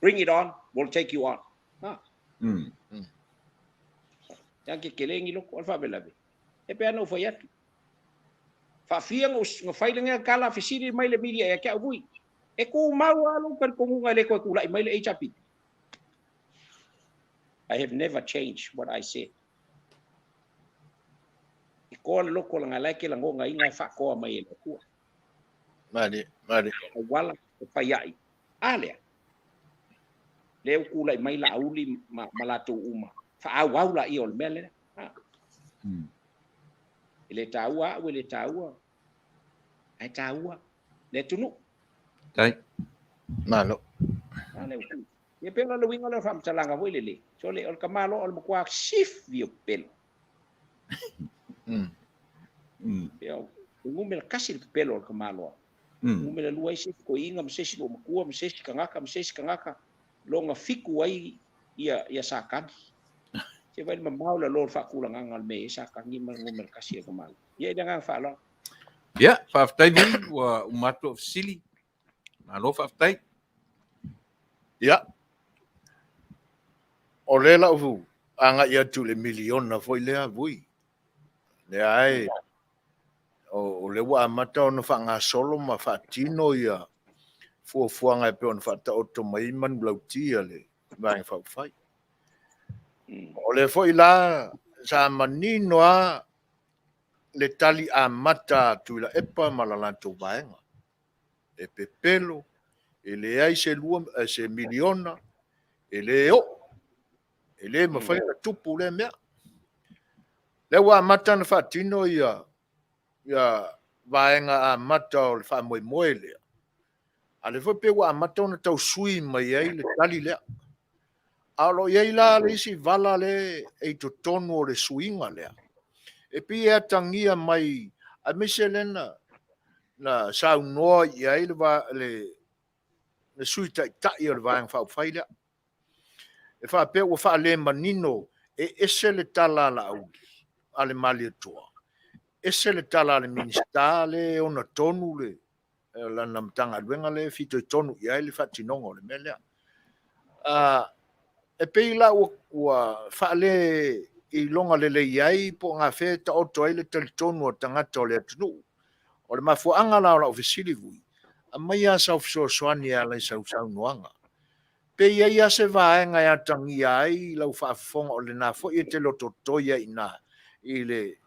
Bring it on, we'll take you on. Ha. Ia ke kelegi loko, o le faalavelave, e pei lava ona ou fai atu. Faafia na fai lenei tala fesili mai le media ia te au vui. E tumau lava lou talitonuga e le toe tulai mai le HRPP. I have never changed what I said. E toa le loto leaga o la e te lagonaina e faatoa mai e le Atua. Mali, mali. Auala e fai ai. A lea? Lea ua tulai mai Laauli ma, ma latou uma. Faaauau laia o le mea lea. Ha. E le taua au, e le taua. Ae taua le atunuu. Tai. Malo. A lea ua tu. Ia pei o le uiga lea o le faamatalaga foi lele. Sole, o le tamaloa o le matua sifi o pepelo. Ia, o le numera tasi le pepelo o le tamaloa. Numera lua ai se isi toeaina ma se isi loomatua ma se isi tagata ma se isi tagata lona fitu ai ia ia Satani. Se vaai le mamao i lalo o le faatulagaga o le mea e i ai Satani ma le numera tasi o le tamaloa. Ia i le agaga faaaloalo. Ia, faafetai Vui, ua uma atu lau fesili. Malo faafetai. Ia, o lea la ua agai atu i le miliona foi lea Vui. Lea e, o lea ua amata ona faagasolo ma faatino ia fuafuaga e pei ona faataoto mai ai manulauti a le Vaega Faaupufai. O lea foi la sa manino lava le tali amata a Tuilaepa ma la latou vaega. E pepelo, e leai se lua, se miliona, e le oo, e le mafai ona tupu lea mea. Lea ua amata ona faatino ia vaega amata o le faamoemoe lea, a o lea foi pei ua amata ona tau sui mai ai le tali lea. A o lo o i ai la le isi vala lea e i totonu o le suiga lea, e pei e atagia mai, aemaise lea na saunoa i ai le Sui Taitai o le Vaega Faaupufai lea, e faapea ua faalemanino, e ese le tala a Laauli, a le Malietoa, ese le tala a le Minisita lea e ona tonu le lana Matagaluega lea e fitoitonu i ai le faatinoga o le mea lea. E pei la ua faaleiloga lelei ai po o gafea e taoto ai le talitonu o tagata o le atunuu. O le mafuaaga la o lau fesili Vui, aumai lava sau fesoasoani e ala i sau saunoaga. Pe i ai lava se vaega e atagia ai lau faafofoga o lena foi e te lototoi ai i ina i le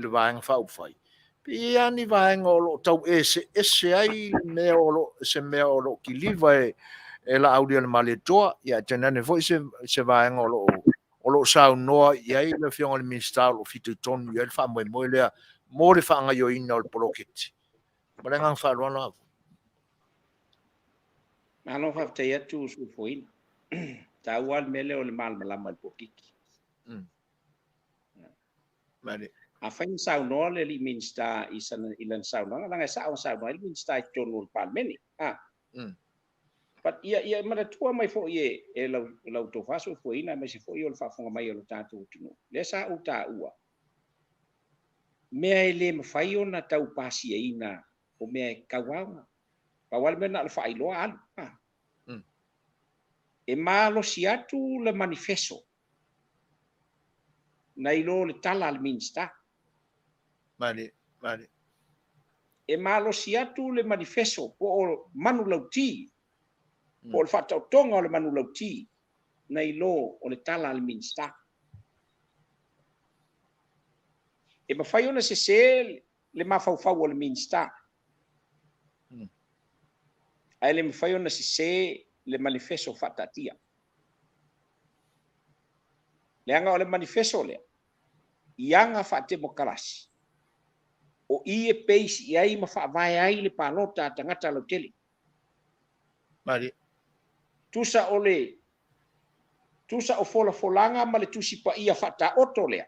Vaega Faaupufai, pe i ai lava ni vaega o lo o tau eseese ai le mea o lo o, se mea o lo o kiliva e Laaulialemalietoa, ia ae tainane foi se vaega o lo o saunoa i ai le Afioga i le Minisita o lo o fitoitonu i ai le faamoemoe lea mo le faagaoioiina o le poloketi. Ma le agaga faaaloalo lava. Malo faafetai atu Suefoina. Taua lava le mea lea o le malamalama i le polokiki. Afai na saunoa le alii Minisita i sana i lana saunoaga, leaga e sao na saunoa ai le Minisita i totonu o le Palemene. A. But ia ia manatua mai foi e e lau lau tofa soifuaina aemaise foi o le faafofoga mai o le tatou atunuu. Lea sa ou taua mea e le mafai ona tau pasiaina o mea e tatau lava ona pau lava le mea na o le faailoa alu. A. E malosi atu le manifeso nai lo le tala a le Minisita. Malie, malie. E malosi atu le manifeso po o manulauti, po o le faataotoga o le manulauti nai lo o le tala a le Minisita. E mafai ona sese le mafaufau o le Minisita, ae le mafai ona sese le manifeso faataatia. Leaga o le manifeso lea, i aga faatemokarasi, o i e base i ai ma faavae ai le palota a tagata lautele. Malie. Tusa o le tusa o folafolaga ma le Tusi Paia faataoto lea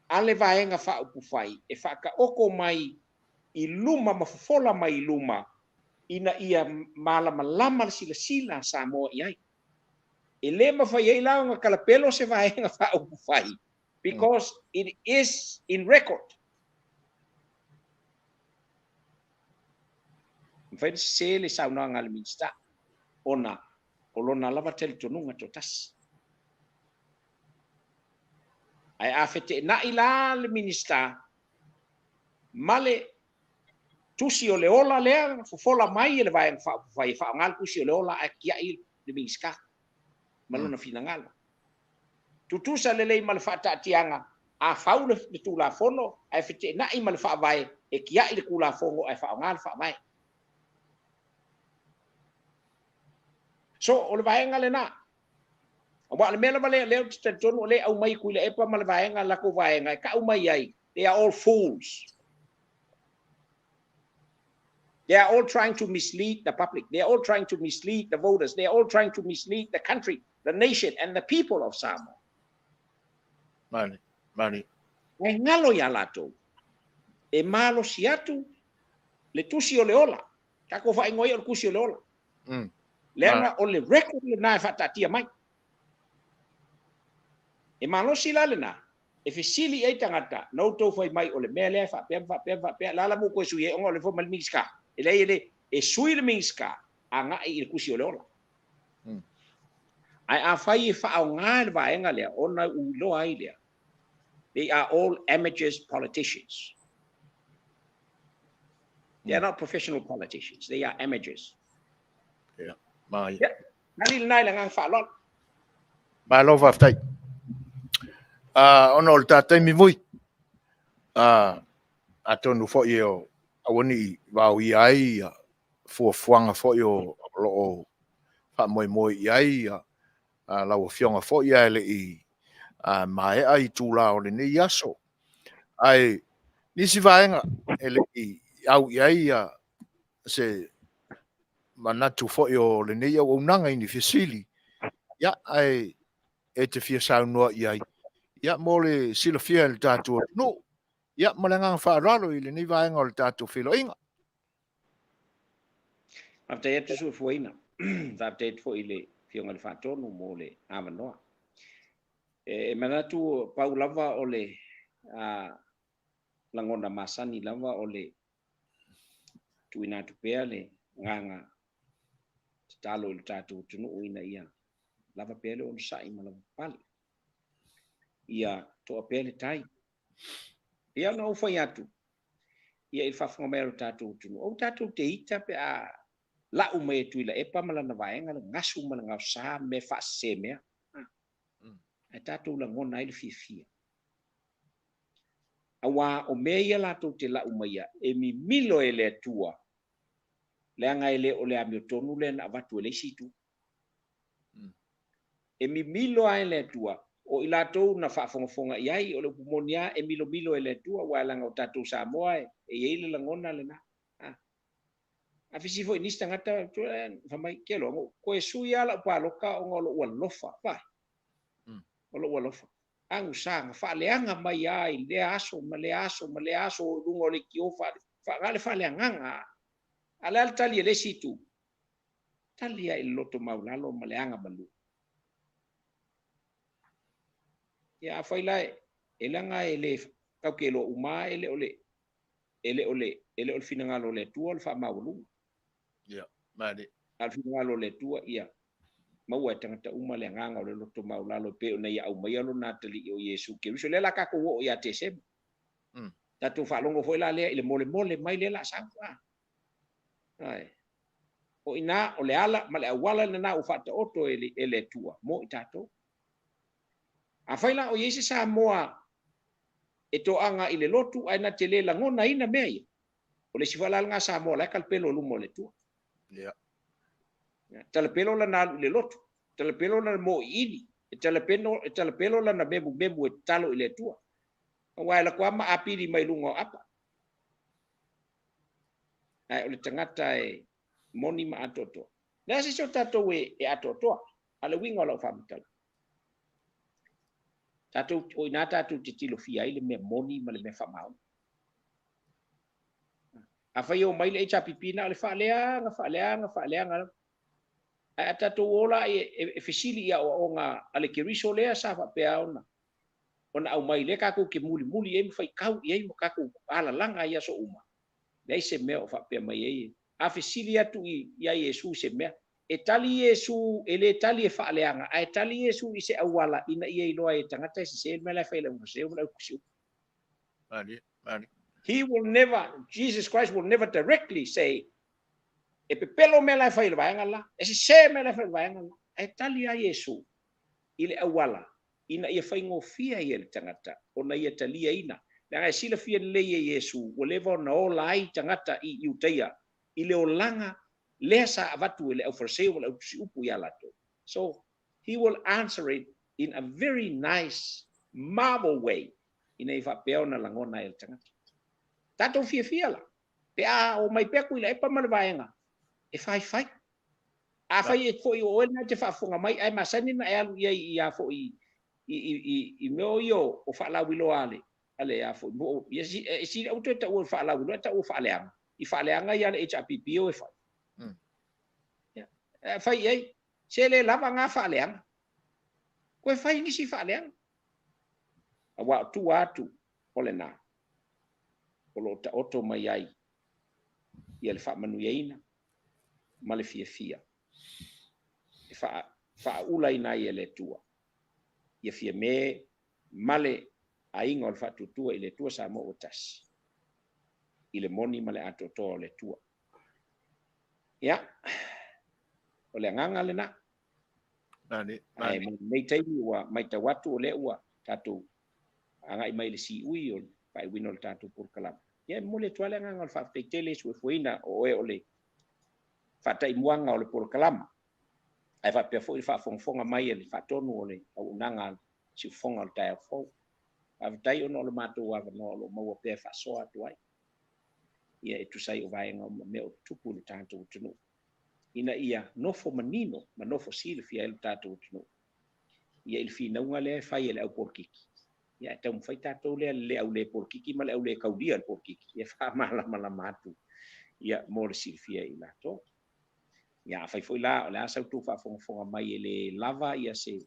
a le Vaega Faaupufai e faataoto mai i luma ma fofola mai i luma ina ia malamalama le silasila a Samoa i ai. E le mafai ai la ona talapelo se Vaega Faaupufai because it is in record. Mafai ona sese le saunoaga a le Minisita ona o lona lava talitonuga toatasi. Ae a feteenai la le Minisita ma le tusi o le ola lea na fofola mai e le Vaega Faaupufai e faaaoga le tusi o le ola ae tiai le Minisita ma lona finagalo. Tutusa lelei ma le faataatiaga a fau le Tulafono ae feteenai ma le Faavae e tiai le Tulafono ae faaaoga le Faavae. So, o le vaega lena. Aua o le mea lava lea, lea ou te talitonu o lea e aumai e Tuilaepa ma le vaega, latou vaega e tau mai ai, they are all fools. They are all trying to mislead the public. They are all trying to mislead the voters. They are all trying to mislead the country, the nation and the people of Samoa. Mani, mani. Ae galo iā latou e malosi atu le tusi o le ola. Tatou faaigoa ia o le tusi o le ola. Leaga o le record lena e faataatia mai. E malosi la lena, e fesili i ai tagata, na outou fai mai o le mea lea e faapea ma faapea ma faapea, la la mo toe sui ai ona o lea foi mai le Minisita. E leai e le e sui le Minisita agai i le tusi o le ola. Ae afai e faaaoga le vaega lea ona u iloa ai lea, they are all amateurs politicians. They are not professional politicians, they are amateurs. Yeah, mai. Yeah. Nali lena i le agaga faaaloalo. Malo faafetai. Ona o le ta taimi mui, atonu foi o aua ne i vaoia ai fuafuaga foi o lo o faamoemoe i ai lau Afioga foi ae le i maea itula o lenei aso. Ae nisi vaega e le i au i ai se manatu foi o lenei auaunaga i ni fesili, ia, ae e te fia saunoa i ai, ia, mo le silafia e le tatou atunuu, ia, ma le agaga faaaloalo i lenei vaega o le tatou feiloaiga. Faafetai atu Suefuaina. Faafetai atu foi i le Afioga i le Faatonu mo le avanoa. E manatu pau lava o le lagona masani lava o le tuuina atu pea le agaga tatalo i le tatou atunuu ina ia lava pea le onosai ma lava papale. Ia toa pea le tai. Ia ona ou fai atu, ia i le faafofoga mai a lo tatou atunuu, aua tatou te ita pe a lau mai e Tuilaepa ma lana vaega le gasu ma le gaosa ma mea faasese mea. Ae tatou lagona ai le fiafia. Aua o mea ia latou te lau maia e mimilo e le Atua, leaga e le o le amiotonu lea na avatu e le isi itu. E mimilo lava e le Atua, o i latou na faafogafoga i ai, o le upu moni lava, e milomilo e le Atua, aua leaga o tatou Samoa e i ai le lagona lena. A fesili foi i nisi tagata, fai mai, Kelo, na ou toe sui lava lau paloka ona o lou alofa. Vai, o lou alofa. Agusa, na faaleaga mai lava i lea aso ma lea aso ma lea aso o i luga o leitio, na o le faaleagaga lava. A o le a le tali a le isi itu? Tali lava i le loto maualalo ma le agamalu. Ia afai la e leaga e le tatou te iloa uma lava e le o le e le o le e le o le finagalo o le Atua o le faamaualuga. Ia, male. A o le finagalo o le Atua ia maua e tagata uma le agaga o le loto maualalo e pei ona ia aumaia lona atalii o Iesu Keriso. Lea la tatou oo ia Tesema. Tatou faalogo foi la lea i le molemole mai lea la sau. Ai. O i ina o le ala ma le auala lena ua faataoto e le Atua mo i tatou. Afai la o i ai se Samoa e toaga i le lotu ae na te le lagonaina mea ia, o le isi foi la lena Samoa o la e talapelo i luma o le Atua. Yeah. Talapelo lana alu i le lotu, talapelo lana moiili, e talapelo, e talapelo lana memumemu e tatalo i le Atua. Aua e alu atu lava ma apili mai luga o apa. Ae o le tagata e moni ma atoatoa. Leai se isi o tatou e atoatoa, a o le uiga o lau faamatalaga, tatou, o i ina tatou te tilofia ai le mea moni ma le mea faamaoni. Afai e omai le HRPP na o le faaleaga, faaleaga, faaleaga lava. Ae a tatou o la e fesili i aoaoga a le Keriso lea sa faapea ona ona aumai lea tatou te mulimuli i ai ma faitau i ai ma tatou alalaga i aso uma, leai se mea o faapea mai ai. A fesili atu i ia Iesu se mea, e tali Iesu, e le tali e faaleaga, ae tali Iesu i se auala ina ia iloa ai e tagata e sese le mea la e fai e le aufariseu ma le autusiupu. Malie, malie. He will never, Jesus Christ will never directly say, e pepelo mea la e fai e le vaega la, e sese mea la e fai e le vaega la. Ae tali lava Iesu i le auala ina ia faigofie ai e le tagata ona ia taliaina. Leaga e silafia lelei e Iesu ua leva ona ola ai tagata i Iutaia i le olaga lea sa avatu e le Aufariseu ma le Autusiupu ia latou. So, he will answer it in a very nice, marvel way, ina ia faapea ona lagona ai e le tagata. Tatou fiafia la, pe a omai pea Tuilaepa ma le vaega e faifai. Afai e foi o oe lena e te faafofoga mai ae masani ona e alu i ai i a foi i i i i mea o ia o faalauiloa a le a le a foi mo ia si e si aua toe taua o faalauiloa e taua o faaleaga i faaleaga ia a le HRPP o e fai. Ia e fai i ai se le lava nga faaleaga toe fai nisi faaleaga aua o tua atu o lena o lo o taoto mai ai ia le faamanuiaina ma le fiafia e faaulaina ai e le Atua ia Fiame ma le aiga o le Faatuatua i le Atua Samoa ua tasi i le moni ma le atoatoa o le Atua. Ia, o le agaga lena. Ae mo lenei taimi ua matau atu o lea ua tatou agai mai i le siui o le faaiuina o le tatou polokalame. Ia, e momoli atu lava le agaga o le faafetai tele i suefueina o oe o le faataimuaga o le polokalama, ae faapea foi le faafogafoga mai a le faatonu o le auaunaga a le siufofoga o le taeao fou. Faafetai ona o le matou avanoa o lo o maua pea e faasoa atu ai, ia e tusa ai o vaega uma mea o tutupu i le tatou atunuu, ina ia nofo manino ma nofo silafia ai le tatou atunuu ia i le finauga lea e fai e le au polokiki. Ia, e taumafai tatou lea le au le polokiki ma le au le kaulia le polokiki e faamalamalama atu ia mo le silafia e i latou. Ia, afai foi la o le a sa outou faafogafoga mai e le lava ia se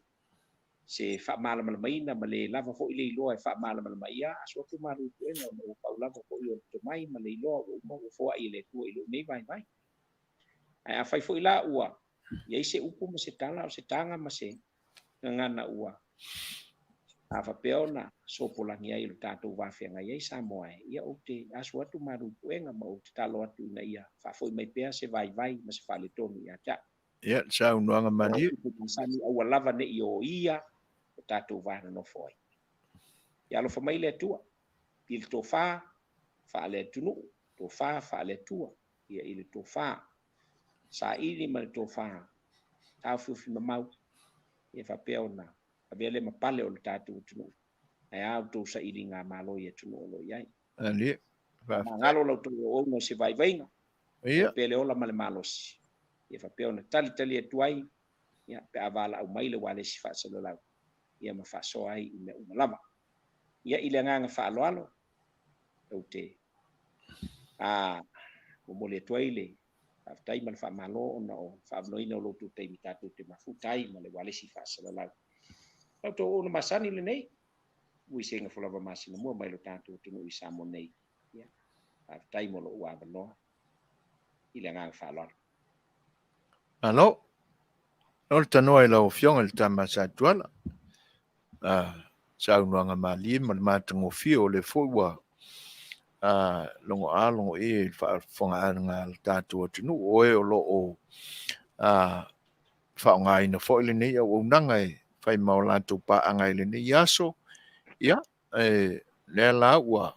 se faamalamalamaina ma le lava foi le iloa e faamalamalama, ia aso atu malu i puega ona ua pau lava foi o le tomai ma le iloa ua uma ua foai e le Atua i lou nei vaivai. Ae afai foi la ua i ai se upu ma se tala o se taga ma se gagana ua a faapea ona sopolagi ai lo tatou va feagai ai Samoa e, ia ou te asu atu malu i puega ma ou tatalo atu ina ia faafoi mai pea se vaivai ma se faaletonu ia te au. Ia, le saunoaga malie. O upu masani aua lava ne i o ia o tatou va nonofo ai. Ia alofa mai le Atua i le tofa faale-atunuu, tofa faale-Atua, ia i le tofa saili ma le tofa taofiofi mamau, ia faapea ona avea lea ma pale o le tatou atunuu, ae a outou sailiga malo i atunuu o lo o i ai. Alie, faafetai. Magalo la outou auauna i se vaivaiga, Ia. pea le ola ma le malosi, ia faapea ona talitali atu ai, ia, pe a valaau mai le ualesi faasalalau, ia ma faasoa ai i mea uma lava. Ia, i le agaga faaaloalo, ou te a momoli atu ai le faafetai ma le faamalo ona o le faaavanoaina o lo outou taimi tatou te mafuta ai ma le ualesi faasalalau. La outou auauna masani lenei, ua i sega folava masina mua mai lo tatou atunuu i Samoa nei. Ia, faafetai mo lou avanoa i le agaga faaaloalo. Malo. O le tanoa i lau Afioga i le Tama Sa Tuala. Saunoaga malie ma le matagofie o lea foi ua logo a logo e i le faafofogaaga a le tatou atunuu o e o lo o faaaogaina foi lenei auaunaga e fai ma o latou paaga i lenei aso. Ia, e, lea la ua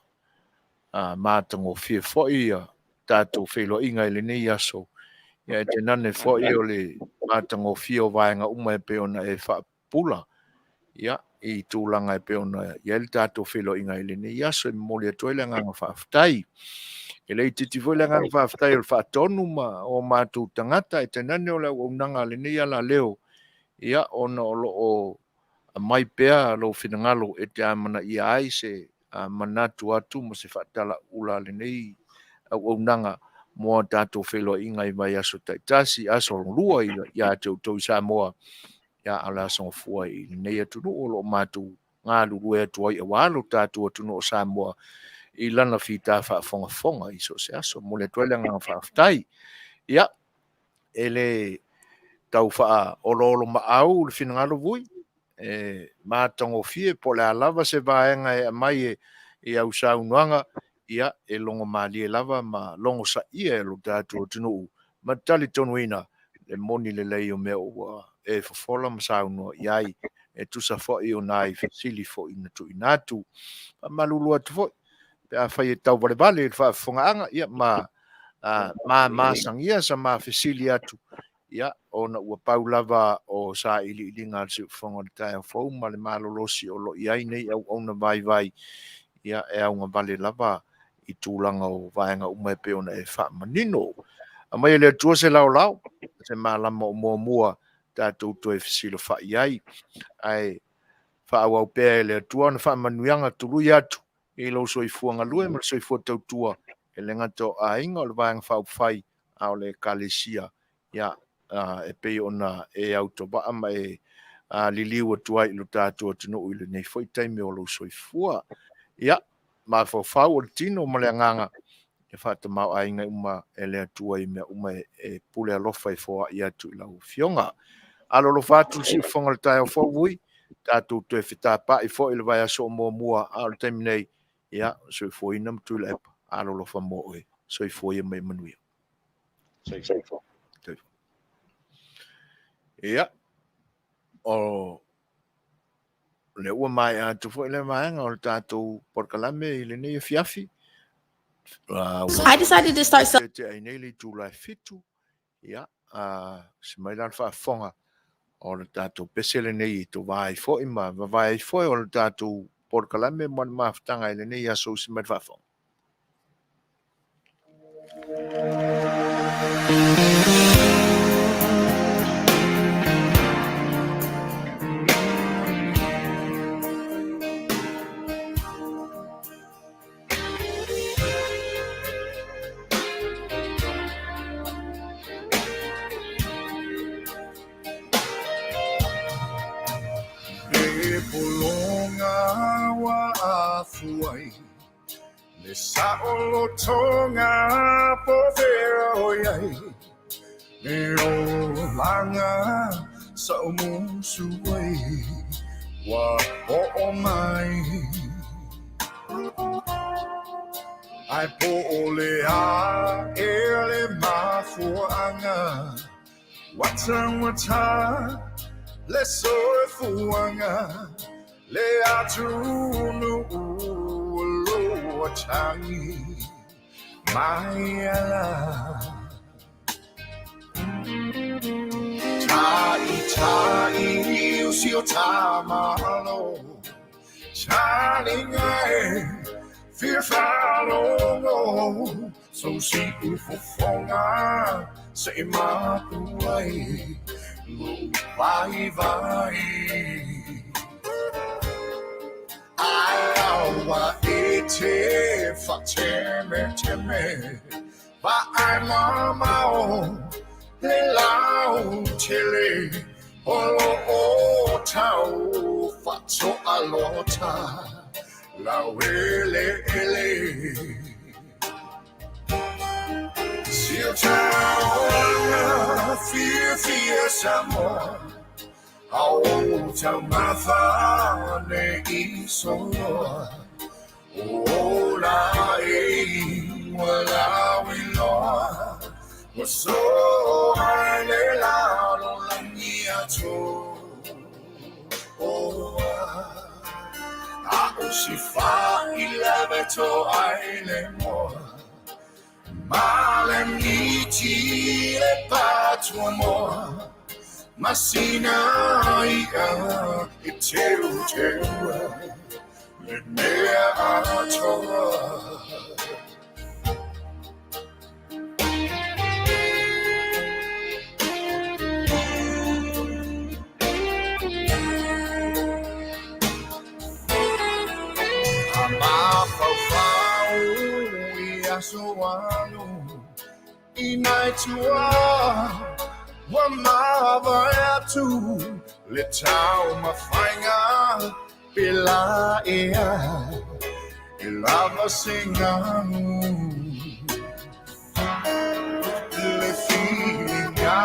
matagofie foi ia tatou feiloaiga i lenei aso. Ia, e tainane foi o le matagofie o vaega uma e pei ona e faapupula, ia, i tulaga e pei ona i ai le tatou feiloaiga i lenei aso. E momoli atu ai le agaga faafetai. E le itiiti foi le agaga faafetai o le faatonu ma o matou tagata, e tainane o le auaunaga a lenei alaleo, ia, ona o lo o aumai pea lou finagalo e te amanaia ai se manatu atu ma se faatalauula a lenei auaunaga mo a tatou feiloaiga i vaiaso taitasi, aso lua ia te outou i Samoa, ia a o le aso gafua i lenei atunuu o lo o matou galulue atu ai aua lo tatou atunuu o Samoa. i lana fita faafogafoga i so o se aso. Momoli atu ai le agaga faafetai. Ia, e le tau faaoloolomaau le finagalo Vui, e matagofie po o le a lava se vaega e aumai i au saunoaga, ia, e logo malie lava ma logosaia e lo tatou atunuu ma talitonuina le moni lelei o mea ua e fofola ma saunoa i ai e tusa foi o nai fesili foi na tuuina atu. Faamalulu atu foi pe afai e tauvalevale i le faafofogaaga, ia ma masagia sa ma fesili atu, ia, ona ua pau lava o sailiiliga a le Siufofoga o le taeao fou ma le malolosi o lo o i ai nei auauna vaivai, ia, e augavale lava i tulaga o vaega uma e pei ona e faamanino. Aumai e le Atua se laolao, se malama o muamua tatou toe fesilafai ai, ae faaauau pea e le Atua ona faamanuiaga tului atu i lou soifua galue ma le soifua tautua, e le gata o aiga o le Vaega Faaupufai, a o le Ekalesia, ia, e pei ona e autovaa ma e liliu atu ai i lo tatou atunuu i lenei foi taimi o lou soifua. Ia, mafaufau o le tino ma le agaga e faatamaoaiga uma e le Atua i mea uma e pule alofa e foai atu i lau Afioga. Alolofa atu le siufofoga o le taeao fou Vui, tatou toe fetapai foi i le vaiaso o muamua, a o le taimi nei, ia, soifuaina ma Tuilaepa, alolofa mo oe, soifua ia ma ia manuia. Soifua. Ia, o lea ua maea atu foi le vaega o le tatou polokalame i lenei afiafi. I decided to start selling. Te ai nei le itula e 7. Ia, se mai la le faafofoga o le tatou pese lenei e tovā ai foi ma vavae ai foi o le tatou polokalame mo le mafutaga i lenei aso usi mai le faafofoga. E pologa ua afu ai Le saʻolotoga po o fea o i ai Le olaga sa ou musu ai Ua oo mai Ae po o le a ea le mafuaaga Ua taugata le soifuaga Le atunuu o lo o tagi mai ala Ta'ita'i o si o ta Malo Talinga e fia faalogo So siufofoga se i mapu ai Lou vaivai Ae aua e te faatemeteme Vaai mamao le lautele O lo o tau faatoalota laueleele Si o taulaga fiafia Samoa A o taumafa nei soloa O ola e ua lauiloa Ua soa i le lalolagi atoa A o si faileve toa i le moa Ma le miti le patuamoa Ma sina i'a e teuteua Le mea atoa. A mafaufau i aso alu I nai tua ua mavae atu Le taumafaiga pela ea. E lava se ganu Le filiga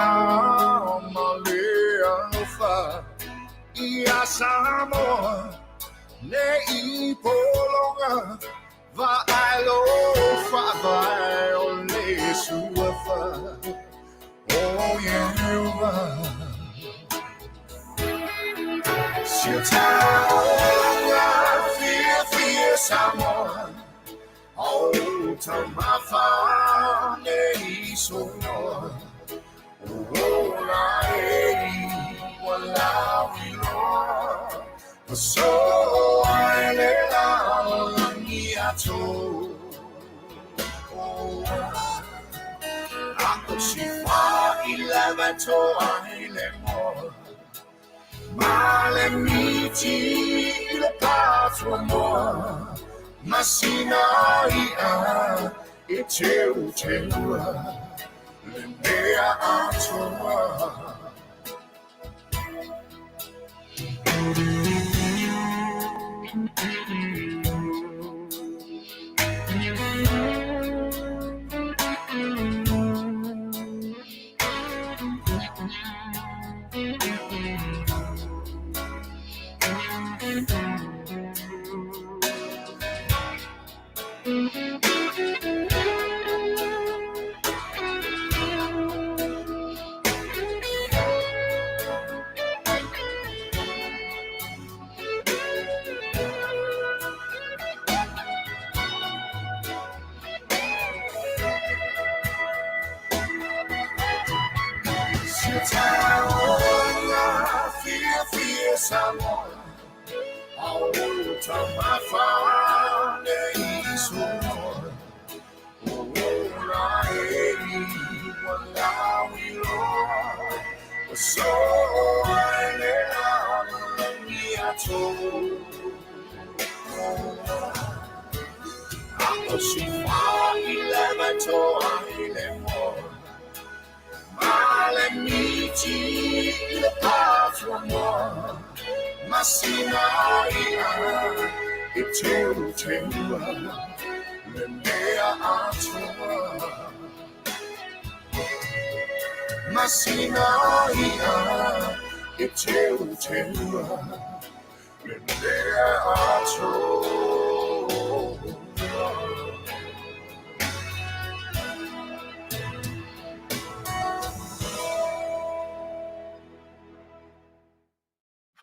ma le alofa Ia Samoa Ne i pologa Vaai lo faavae o le suafa O Ieova Si o taulaga fiafia Samoa O taumafa nei soloa O ola e ua lauiloa Ma so ai le lalolagi atoa. Ako si fa i lava toa i le moa Ma le miti i le patua moa Masina i a e teu teua Le mea atoa.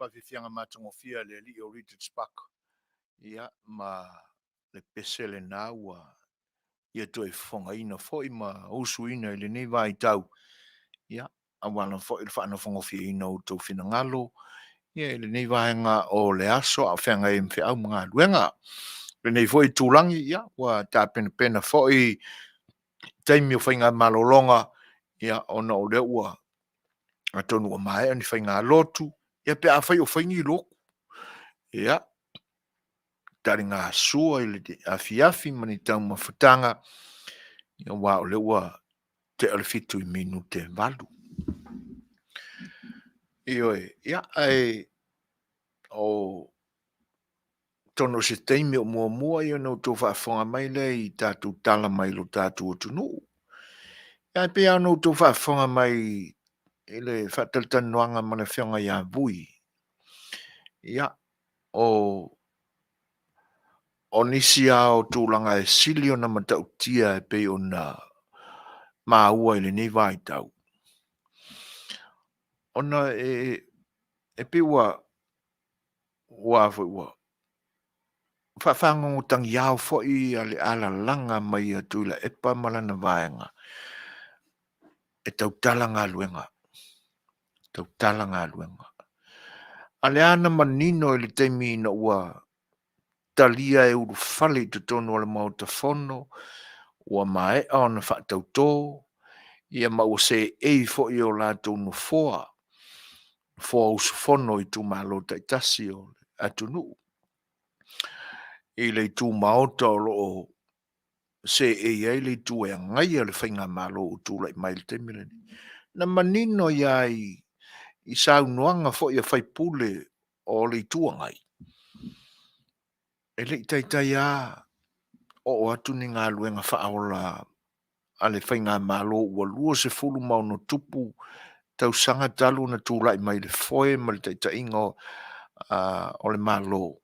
Faafiafiaga matagofie a le alii o Richard Spark, ia, ma le pese lena ua ia toe fofogaina foi ma usuina i lenei vaitau, ia, aua lava foi le faanofogofieina o outou finagalo, ia, i lenei vaega o le aso a o feagai ai ma feau ma galuega. Lenei foi itulagi, ia, ua tapenapena foi taimi o faigamalologa, ia, ona o lea ua atonu ua maea ni faigalotu, ia pe afai o fai ni lotu, ia, taligasua i le afiafi ma ni taumafataga, ia, aua o lea ua tea le 7:08. Ioe, ia, ae o tonu o se taimi o muamua ia ona outou faafofoga mai lea i tatou tala mai lo tatou atunuu. Ia, ae pei lava ona outou faafofoga mai i le faatalatalanoaga ma le afioga ia Vui. Ia, o o nisi lava o tulaga e sili ona matautia e pei ona maua i lenei vaitau, ona e, e pei ua, ua foi ua faafagogo tagiao foi a le alalaga mai a Tuilaepa ma lana vaega e tautala galuega, tautala galuega. A o lea na manino i le taimi ina ua talia e ulufale i totonu o le Maota Fono, ua maea ona faatautō, ia ma ua seei foi i o latou nofoa, nofoa usufono i itumalo taitasi o le atunuu, i le itu Maota o lo o seei ai le itu e agaia le faigamalo ua tulai mai i le taimi lenei. Na manino ia i saunoaga foi a sui usufono o le Itu Agai, e le i taitai lava. oo atu ni galuega faaola a le faigamalo ua 26 tausaga talu ona tulai mai le foe ma le taitaiga o le Malo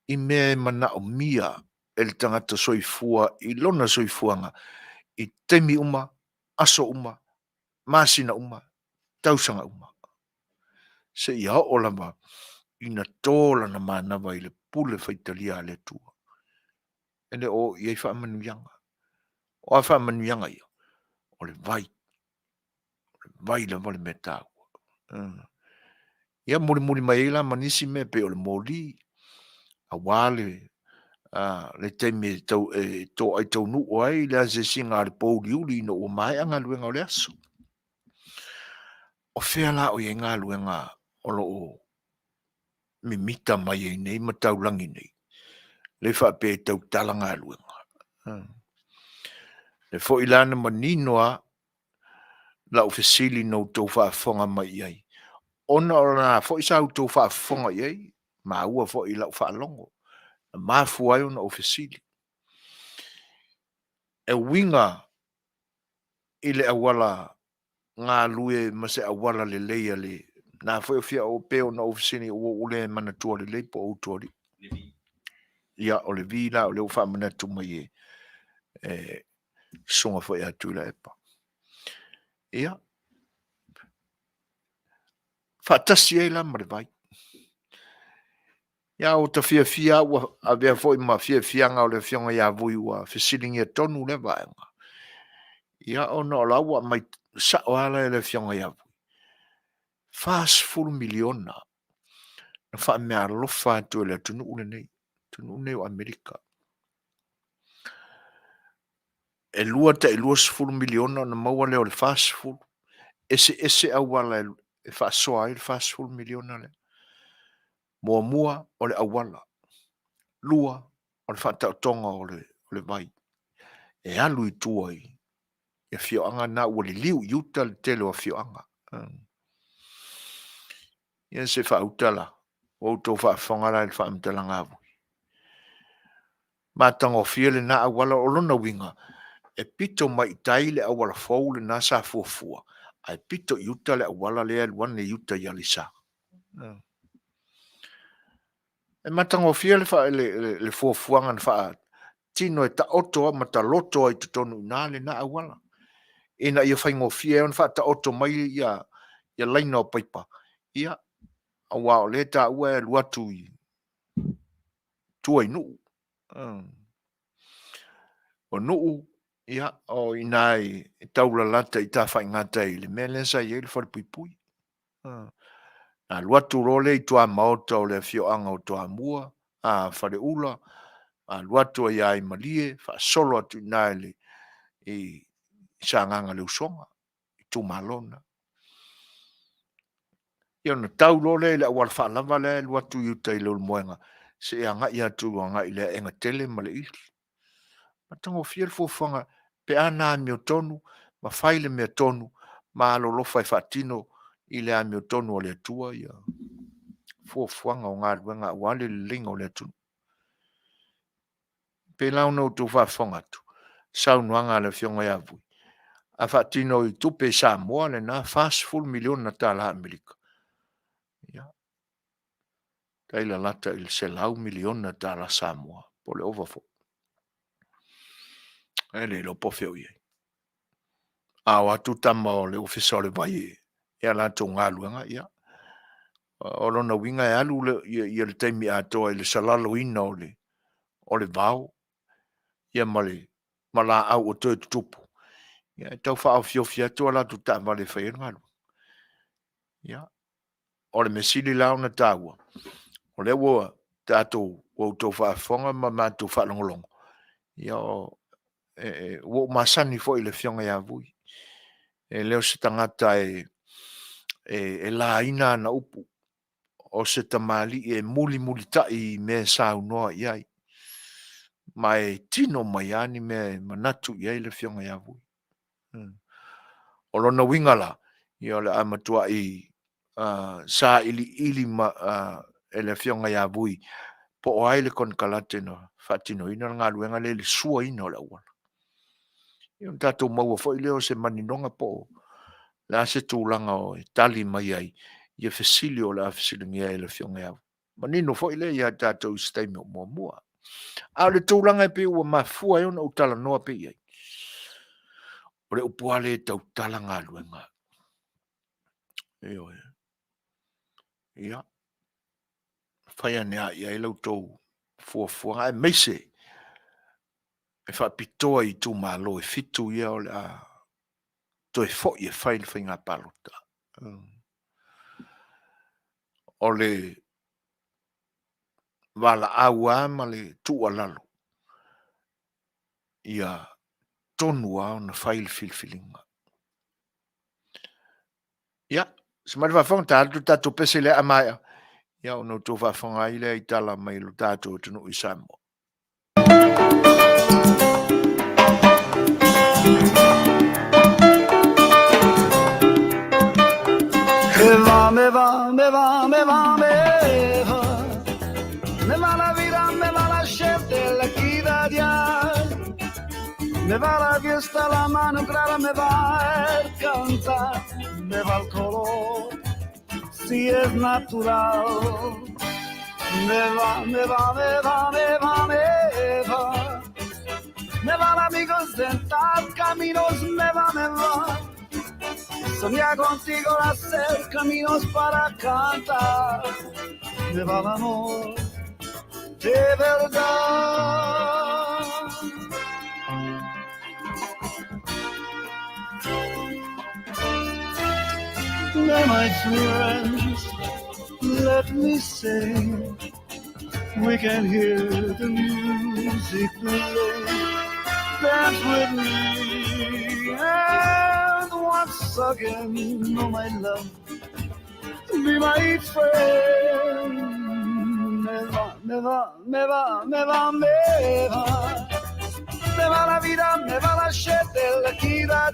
i mea e manaomia e le tagata soifua i lona soifuaga i taimi uma, aso uma, masina uma, tausaga uma, seia oo lava ina to lana manava i le pule faitalia a le Atua. E le o oo i ai faamanuiaga. O a faamanuiaga ia? O le vai. O le vai lava le mea taua. Ia mulimuli mai ai la ma nisi mea pei o le moli, aua le le taimi e, tau, e toai taunuu ai le asiasiga a le pouliuli ina ua maea galuega o le aso. O fea la o i ai galuega o lo o mimita mai ai nei ma taulagi nei, le faapea e tautala galuega. Le foi la na manino a lau fesili na outou faafofoga mai i ai, ona o lena foi sa outou faafofoga i ai, maua foi i lau faalogo, na mafua ai ona ou fesili. E uiga i le auala galue ma se auala lelei a le na foi fia o pe ona ou fesili ua ou le manatua lelei po o Utualii. Ia, o le vi la o lea ua faamanatu mai e, e susuga foi ia Tuilaepa. Ia, faatasi ai la ma le vai. Ia, ua ta fiafia ua avea foi ma fiafiaga o le afioga ia Vui ua fesiligia tonu lea vaega. Ia, ona o la ua aumai sao lava la e le afioga ia Vui. $40 miliona na faameaalofa atu e le atunuu lenei, atunuu lenei o Amerika. E lua tai 20 miliona ona maua lea o le 40. Eseese auala e faasoa ai le 40 miliona lea. Muamua, o le auala. Lua, o le faataotoga o le, o le vai. E alu i tua i afioaga na ua liliu i uta le tele o afioaga. Ia se faauta la, ua outou faafofoga la i le faamatalaga a Vui. Matagofie lena auala, o lona uiga, e pito mai i tai le auala fou lena sa fuafua, ae pito i uta le auala lea e alu ane i uta i Aleisa. E matagofie le, fa, le, le, le fuafuaga na faatino e taoto ma taloto ai totonu i ina lena auala, ina ia faigofie ai ona faataoto mai ia, ia laina o paipa, ia, aua o lea e taua e alu atu i tua i Nuu. O Nuu, ia, o i ina e taulalata i Tafaigata i le mea lea sa i ai le falepuipui. Na alu atu loa lea i tuamaota o le afioaga o Toamua, a Faleula, alu atu ai lava i Malie, faasolo atu i ina i le i Sagaga le Usoga, itumalo na. Ia ona tau loa lea i le auala faalava lea e alu atu i uta i Leulumoega seia agai atu agai i le aega tele ma le ili. Matagofie le fuafuaga pe a na amiotonu ma fai le mea tonu ma alolofa e faatino i le amiotonu a le Atua ia fuafuaga o galuega aua le leleiga o le atunuu. Pei la ona outou faafofoga atu, saunoaga a le Afioga ia Vui, a faatino i tupe Samoa lena $40 miliona tala Amerika, ia, tai lalata i le $100 miliona tala Samoa, po o le ova foi. E le iloa po o fea o i ai. A o atu tama o le Ofisa o le Vai e a latou galuega, ia, o lona uiga e alu le, ia, ia le taimi atoa i le salaloina o le, o le vao, ia ma le ma laau ua toe tutupu, ia e tau faaofiofi atu a latou taavale e fai ai le galuega. Ia, o le mea sili la ona taua, o lea ua tatou ua outou faafofoga ma matou faalogologo, ia o, e, e, ua ou masani foi i le afioga ia Vui. E le o se tagata e, e, e laina ana upu, o se tamalii e mulimulitai i mea e saunoa i ai, ma e tino mai lava ni mea e manatu i ai le afioga ia Vui. O lona uiga la, ia o le a matuai sailiili ma, e le afioga ia Vui. Po o ai le konekarate na faatinoina le galuega lea i le suaina o le auala. Ia ona tatou maua foi lea o se maninoga po o le a se tulaga o e tali mai ai ia fesili o le a fesiligia e le Afioga ia Manino foi lea ia tatou i se taimi o muamua. A o le tulaga e pei ua mafua ai ona ou talanoa pea i ai, o le upu lava lea e tautala galuega. Ioe. Ia, fai ane lava i ai la outou fuafuaga, aemaise e faapitoa i itumalo e fitu ia o le a toe foi e fai le faiga palota. O le valaau lava ma le tuualalo, ia tonu lava ona fai le filifiliga. Ia, se mai le faafofoga, ta atu tatou pese lea a maea, ia ona outou faafofoga ai lea i tala mai lo tatou atunuu i Samoa. Me va, me va, me va, me va, me va. Me va la vida, me va la gente, la equidad. Me va la fiesta, la mano clara, me va el cantar, me va el color, si es natural. Me va, me va, me va, me va, me va. Me van amigos sentar caminos, me va, me va. Soñar contigo, hacer caminos para cantar. Me va el amor de verdad. Now, my friends, let me say, we can hear the music play. Dance with me, and once again, oh my love, be my friend. Me va, me va, me va, me va, me va. Me va la vida, me va la gente, la equidad.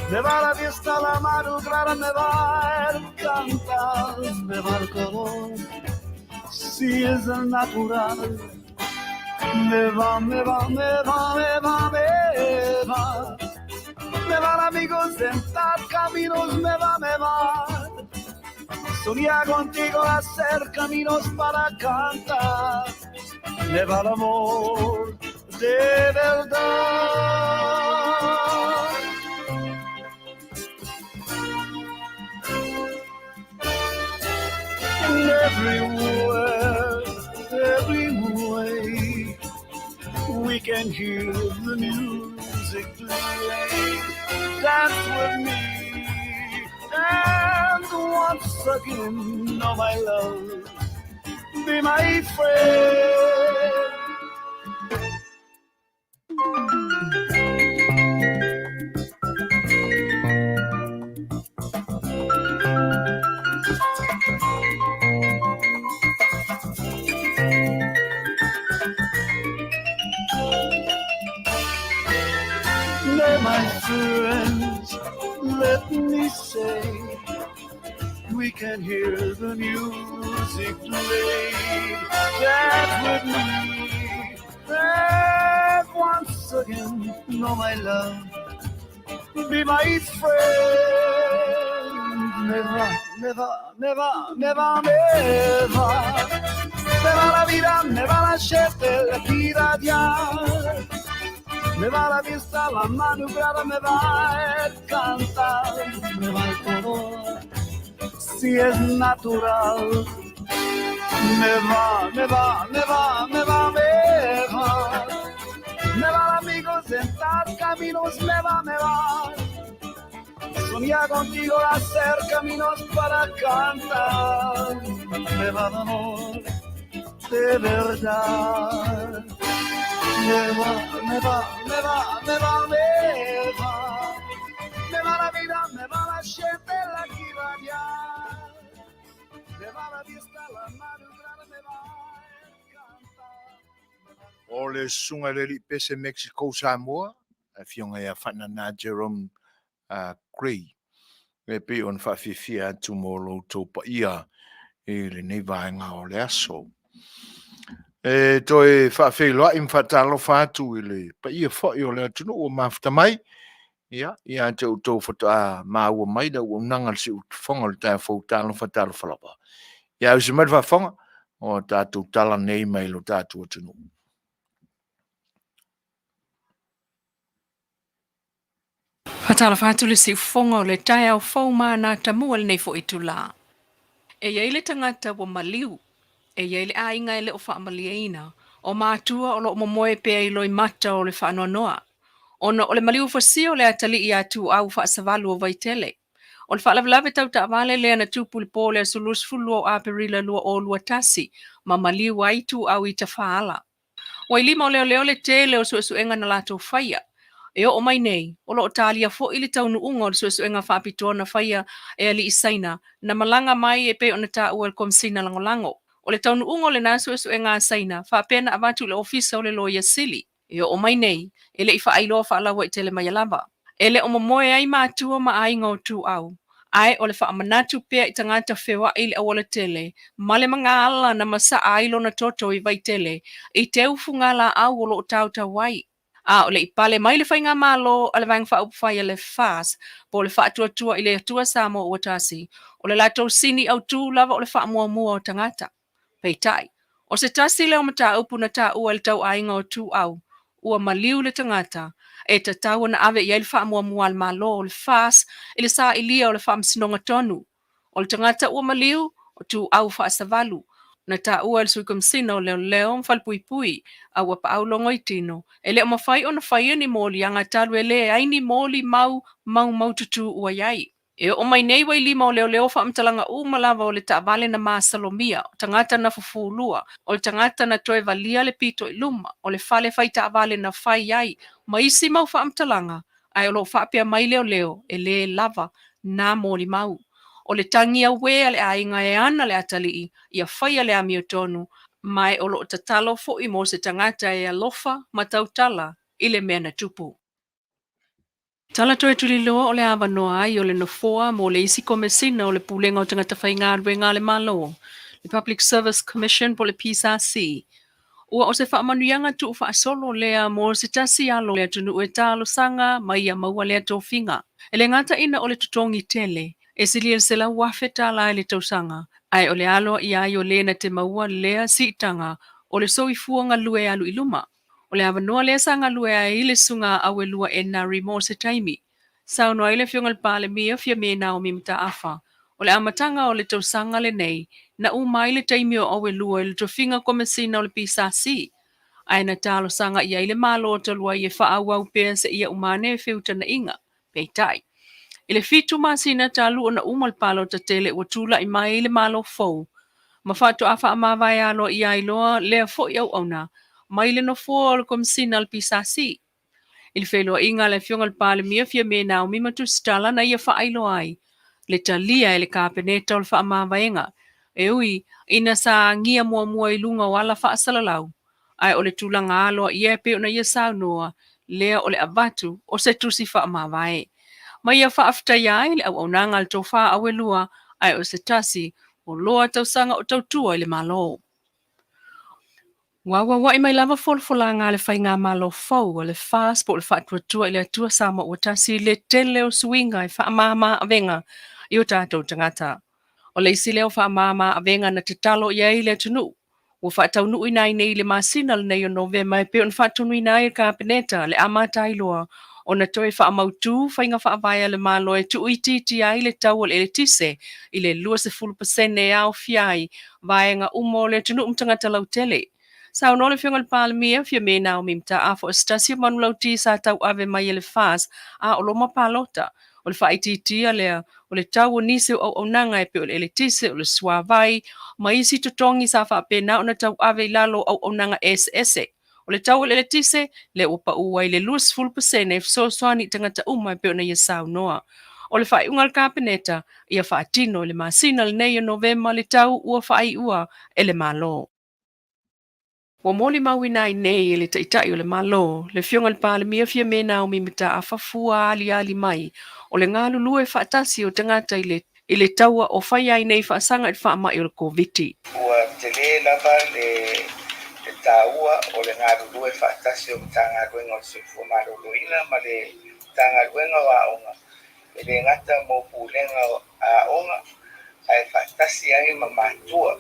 Me va la fiesta, la madrugada, me va el cantar, me va el color, si es el natural. Me va, me va, me va, me va, me va. Me van amigos sentar caminos, me va, me va. Soñar contigo, hacer caminos para cantar. Me va el amor de verdad. Everywhere, every way, we can hear the music play. Dance with me, and once again, oh my love, be my friend. Now, my friends, let me say, we can hear the music play. Dance with me, and once again, oh my love, be my friend. Me va, me va, me va, me va, me va. Me va la vida, me va la gente, la equidad. Me va la vista, la madrugada, me va el cantar, me va el color, si es natural. Me va, me va, me va, me va, me va. Me va amigos, sentar caminos, me va, me va. Soñar contigo, hacer caminos para cantar. Me va el amor de verdad. Me va, me va, me va, me va, me va. Me va la vida, me va la gente, la equidad. Me va la fiesta, la madrugada, me va el cantar. O le susuga i le alii pese Mexico Samoa, afioga ia Faanana Jerome Gray, e pei ona faafiafia atu mo lo outou paia i lenei vaega o le aso. E toe faafeiloai ma faatalofa atu i le paia foi o le atunuu ua mafuta mai, ia, ia te outou faatoa maua mai le auaunaga a le Siufofoga o le Taeao Fou, talofa, talofa lava. Ia ausi mai le faafofoga o tatou tala nei mai lo tatou atunuu. Faatalofa atu le siufofoga o le taeao fou ma ana tamua i lenei foi itula. E i ai le tagata ua maliu, e i ai le aiga e le o faamalieina, o matua o lo o momoe pea i loimata o le faanoanoa, ona o le maliu fasia o le atalii ia Tuuau Faasavalu o Vaitele. O le faalavelave tau taavale lea na tupu i le po o le aso 22 o Aperila 2021 ma maliu ai Tuuau i Tafaala. Ua i lima o leoleo le tele o suesuega na latou faia. E oo mai nei, o lo o talia foi le taunuuga o le suesuega faapitoa na faia e alii Saina na malaga mai e pei ona taua e le Komesina Lagolago. O le taunuuga o lena suesuega a Saina faapea na avatu i le Ofisa o le Loia Sili. E oo mai nei, e le i faailoa faalauaitele maia lava. E le o momoe ai matua ma aiga o Tuuau, ae o le faamanatu pea i tagata feoai i le aualatele ma le magaala na masaa ai lona toto i Vaitele i teu fugalaau o lo o tautau ai. A o le i pale mai le faigamalo a le Vaega Faaupufai a le FAST po o le Faatuatua i le Atua Samoa Ua Tasi, o le latou sini autu lava o le faamuamua o tagata. Peitai, o se tasi lea o mataupu na taua e le tauaiga o Tuuau, ua maliu le tagata, e tatau ona ave i ai le faamuamua a le Malo o le FAST i le sailia o le faamasinoga tonu. O le tagata ua maliu, o Tuuau Faasavalu, na taua e le Sui Komesina o Leoleo ma Falepuipui a ua paau logoitino, e le o mafai ona faia ni moliaga talu e leai ni molimau maumaututu ua i ai. E oo mai nei ua i lima o leoleo faamatalaga uma lava o le taavale na masalomia, o tagata na fufulua, o le tagata na toe valia le pito i luma, o le fale fai taavale na fai ai, ma isi mau faamatalaga, ae o lo o faapea mai leoleo e le lava na molimau. O le tagi auē a le aiga e ana le atalii ia faia le amiotonu, ma e o lo o tatalo foi mo se tagata e alofa ma tautala i le mea na tupu. Tala toe tuliloa o le avanoa ai o le Nofoa mo le isi Komesina o le Pulega o Tagata Faigaluega a le Malo, le Public Service Commission po o le PSC. Ua o se faamanuiaga tuufaasolo lea mo se tasi alo o le atunuu e talosaga ma ia maua lea tofiga. E le gata ina o le totogi tele, e silia i le $100,000 i le tausaga, ae o le alo ia ai o le na te maua lea siitaga o le soifua galue alu i luma. O le avanoa lea sa galue ai le Susuga Auelua Enari mo se taimi. Saunoa ai le Afioga i le Palemia Fiame Naomi Mataafa, o le amataga o le tausaga lenei na uma ai le taimi o Auelua i le tofiga Komesina o le PSC, ae na talosaga i ai le Malo talu ai e faaauau pea seia uma ane feutagaiga. Peitai, i le 7 masina talu ona uma le palota tele ua tulai mai le Malo fou ma faatoa faamavae aloaia ai loa lea foi auauna mai le nofoa o le Komesina a le PSC. I le feiloaiga a le Afioga i le Palemia Fiame Naomi ma Tusitala na ia faailoa ai le talia e le Kapeneta o le faamavaega, e ui ina sa agia muamua i luga o ala faasalalau, ae o le tulaga aloaia e pei ona ia saunoa lea o le avatu o se tusi faamavae. Ma ia faafetaia ai le auaunaga a le Tofa Auelua, ae o se tasi o loa tausaga o tautua i le Malo. Ua auauai mai lava folafolaga a le faigamalo fou a le FAST po o le Faatuatua i le Atua Samoa Ua Tasi i le tele o suiga e faamama avega i o tatou tagata. O le isi lea o faamama avega na tatalo i ai le atunuu ua faataunuuina ai nei i le masina lenei o Novema e pei ona faatonuina ai e le Kapeneta le amata ai loa ona toe faamautu faiga faavae a le Malo e tuuitiitia ai le tau o le eletise i le 20% e aofia ai vaega uma o le atunuu ma tagata lautele. Saunoa le Afioga i le Palemia, Fiame Naomi Mataafa, o se tasi o manulauti sa tauave mai e le FAST a o loma palota, o le faaitiitia lea o le tau o nisi o auaunaga e pei o le eletise, o le suavai ma isi totogi sa faapena ona tauave i lalo o auaunaga eseese. O le tau o le eletise, lea ua pau ai le 20% e fesoasoani i tagata uma e pei ona ia saunoa. O le faaiuga a le Kapeneta, ia faatino i le masina lenei o Novema le tau ua faaiua e le Malo. Ua molimauina ai nei e le Taitai o le Malo, le Afioga i le Palemia Fiame Naomi Mataafa fua aliali mai o le galulue faatasi o tagata i le i le taua o fai ai nei faasaga i le faamai o le Koviti. Ua tele lava le le taua o le galulue faatasi o Matagaluega o le Soifua Maloloina ma le Matagaluega o Aoga, e le gata mo pulega a aoga ae faatasi ai ma matua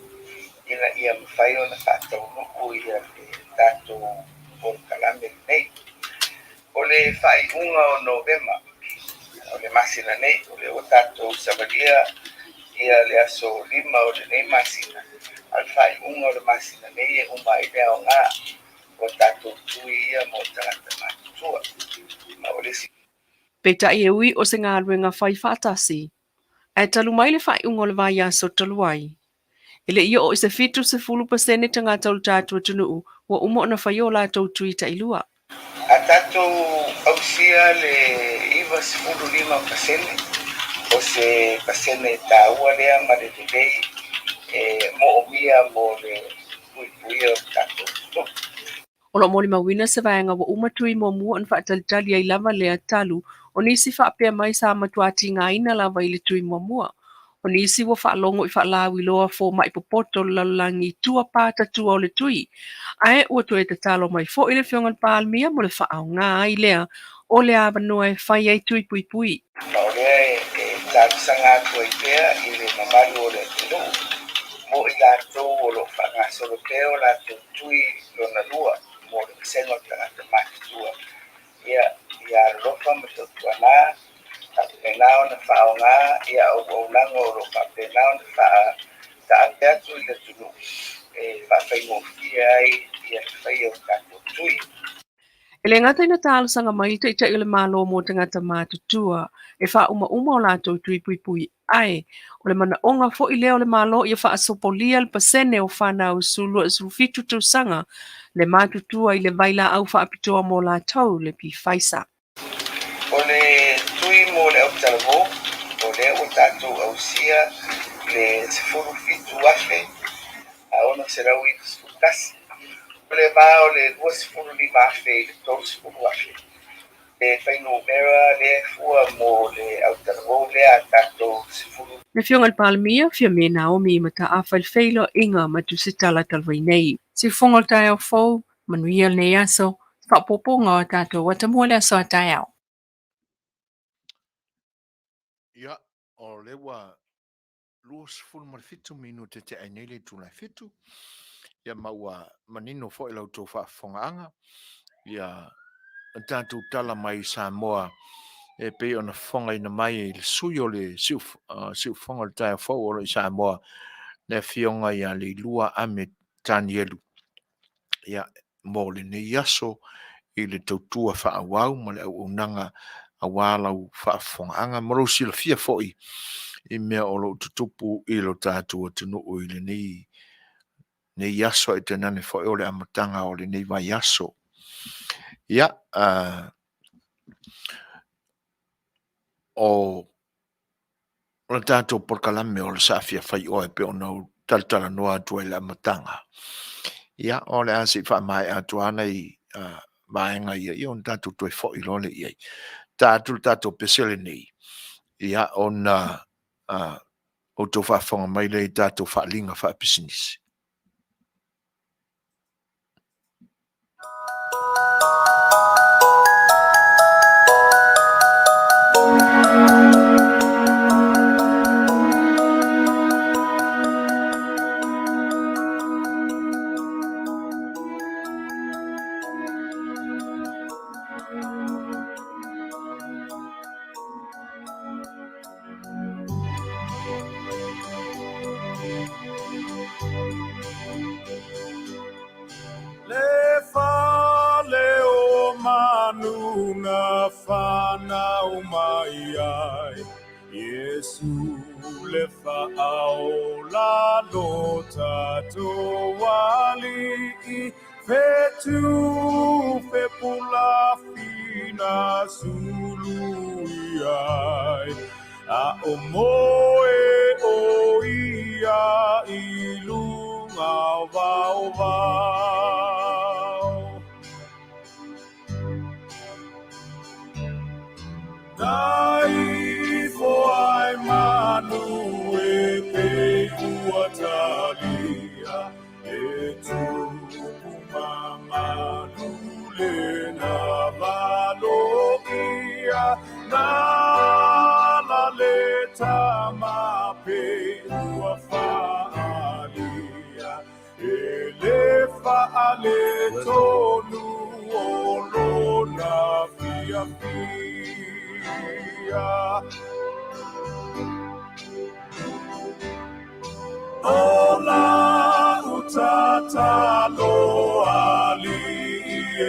ina ia mafai ona faataunuu le tatou polokalame lenei. O le faaiuga o Novema o le masina nei, o lea ua tatou savalia ia le aso 5 o lenei masina, a o le faaiuga o le masina nei e uma ai le aoga o tatou tui ia mo tagata matutua. Ma o le isi Peitai e ui o se galuega fai faatasi, ae talu mai le faaiuga o le vaiaso talu ai, e le i oo i se 70% tagata o le tatou atunuu ua uma ona fai o latou tui tailua. A tatou ausia le 95%, o se pasene taua lea ma le lelei e moomia mo le puipuia o le tatou atunuu. O lo o molimauina se vaega ua uma tui muamua ona faatalitali ai lava lea talu o nisi faapea mai sa matua tigaina lava i le tui muamua. O nisi ua faalogo i faalauiloa fomai popoto o le lalolagi i tua patatua o le tui, ae ua toe tatalo mai foi le Afioga i le Palemia mo le faaaoga ai lea o le avanoa e fai ai tui puipui. Ma o lea e talosaga atu ai pea i le mamalu o le atunuu mo i latou o lo o faagasolo pea o latou tui lona lua mo le vasega o tagata matutua. Ia, ia alolofa ma tautuana, faapena ona faaaoga ia auaunaga o lo o faapena ona faataape atu i le atunuu e faafaigofie ai ia le faia o tatou tui. E le gata ina talosaga mai le Taitai o le Malo mo tagata matutua e faaumauma o latou tui puipui, ae o le manaoga foi lea o le Malo ia faasopolia le pasene o fanau 12 17 tausaga le matutua i le vailaau faapitoa mo latou, le Pfizer. O le tui mo le autalavou, o lea ua tatou ausia le 17,691. O le va o le 25,000 i le 30,000 le fuainumera lea e fua mo le autalavou lea a tatou 10. Le Afioga i le Palemia, Fiame Naomi Mataafa i le feiloaiga ma Tusitala talu ai nei. Siufofoga o le taeao fou, manuia lenei aso, faaopoopoga o tatou atamua i le aso a taeao. Ia, o lea ua 27 minute te ai nei le itula e 7. Ia ma ua manino foi la outou faafofogaaga. Ia tatou tala mai i Samoa e pei ona fofogaina mai e le sui o le siufofoga o le taeao fou o lo o i Samoa, le Afioga ia Leilua Ame Tanielu. Ia, mo lenei aso i le tautua faaauau ma le auaunaga aua lau faafofogaaga ma lou silafia foi i mea o lo o tutupu i lo tatou atunuu i lenei nei aso ae tainane foi o le amataga o lenei vaiaso. Ia, o le tatou polokalame o le Saafia Fai Oe pei ona ou talatalanoa atu ai i le amataga. Ia, o le a se i faamaea atu lava nai vaega ia, ia ona tatou toe foi loa lea i ai. Ta atu le tatou pese lenei, ia ona outou faafofoga mai lea i tatou faaaliga faapisinisi. Le fale o manu na whanau mai ai Iesu le whaaola lo tatou ali'i Fetu fe pulafina sulu ai A o moe o ia i lunga o vao vao. Na ifo ai manu upu mamalu lena valoia na la le tama pe ua faalia e le faaletonu o lona fiafia. O la utatalo ali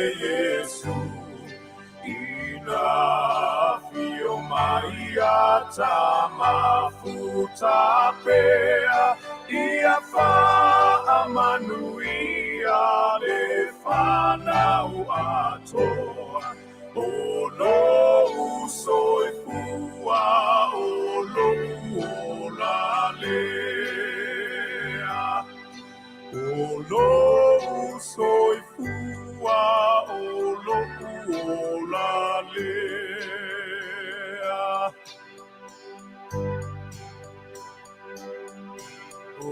e Iesu, ina fio mai a tamafuta pea, ia faamanuia le fanau atoa. O lou soifua o lou ola lea. O lou soifua o lou ola lea. O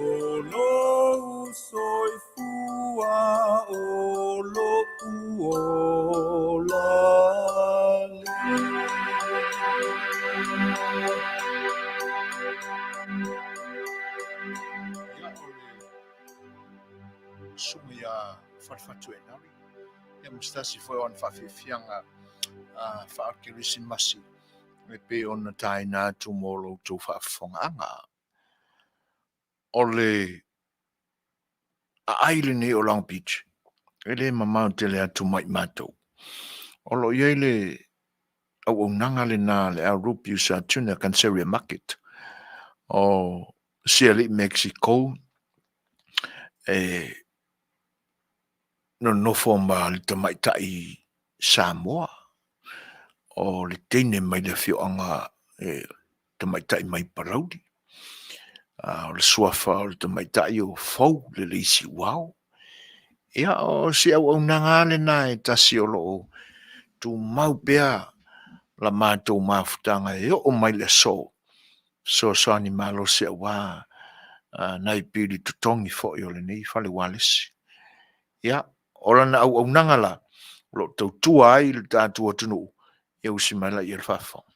lou soifua o lou ola lea. Ia, o le susuga ia Falefatu Enari, ia ma se tasi foi o ana faafiafiaga faa-Kerisimasi e pei ona taina atu mo lo outou faafofogaaga. O le aai lenei o Long Beach, e le mamao tele atu mai matou. O lo o i ai le auaunaga lena a le Al Rupius Tuna Canceria Market o sialii Mexico e nonofo ma le tamaitai Samoa o le teine mai le afioaga e tamaitai mai Palauli. O le suafa o le tamaitai o Fou le Leisi Uao. Ia, o si auaunaga lava lena e tasi o lo o tumau pea la matou mafutaga e oo mai le aso, fesoasoani malosi aua nai pili totogi foi o lenei fale ualesi. Ia, o lana auaunaga la, o lo o tautua ai le tatou atunuu, ia usi mai laia le faafofoga.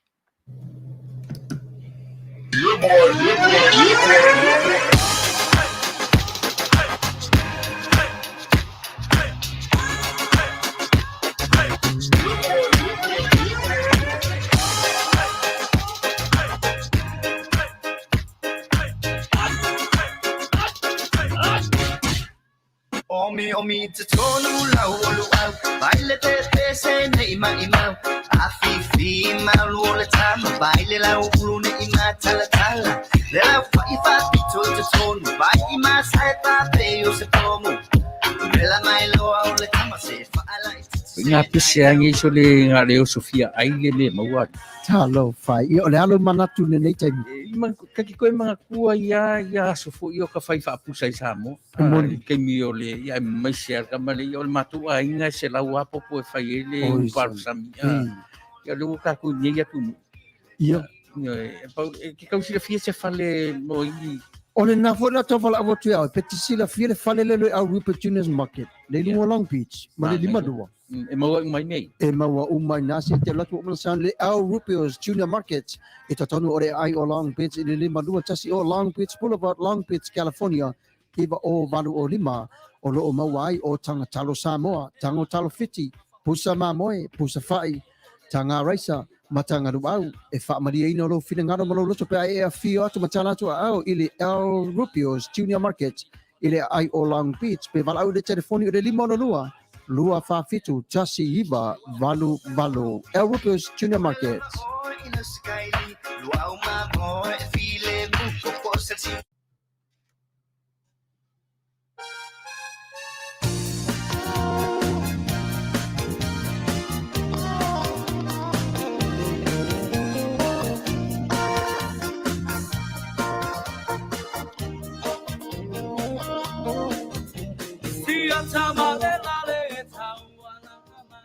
Omi omi te tonu lau o luau, vai le te te se nei mai mau. A fi fi mau lu o le tama, vai le lau ulu nei ma tala tala. Le lau fa i fa pito te tonu, vai i ma sai pa pe o se pomu. Vela mai loa o le tama se fa ala i te Nga pese angi so le nga leo Sofia ai le le maua. Talofa. Ia, o le alo manatu lenei taimi. E, ma, kaki koe mga kua ia, ia aso fo ia ka whai whaapusa i Samoa. E moni. I keimi o le, ia e mai se alka ma le, ia o le mātou āinga e se lau apopo e whai e le Oi, uparu sami. sami. Ia le ua kākou nei atu nu. Ia. Ia, e, pau, e, ke kau silafia se fale mo i O le na foi la tau whala atu au, pe te silafia le fale le le au Rupert Junior's Market, le lunga Long Beach, ma le lima lua. E maua uma nei. E maua uma i nā se te latu o mana le au Rupert's Junior Market, e tatanu o le ai o Long Beach i le 52 tasi o Long Beach Boulevard, Long Beach, California, iva o valu o lima, o loo maua ai o tanga talo Samoa, tango talo Fiti, pusa mamoe, pusa fa'i, tanga raisa, ma tanga luau, e faamalieina o lou finagalo ma lou loto pe a e afio atu ma tala atu aao i le El Rupio's Junior Market i le aai o Long Beach pe valaau i le telefoni o le 562 247 1988. El Rupio's Junior Market.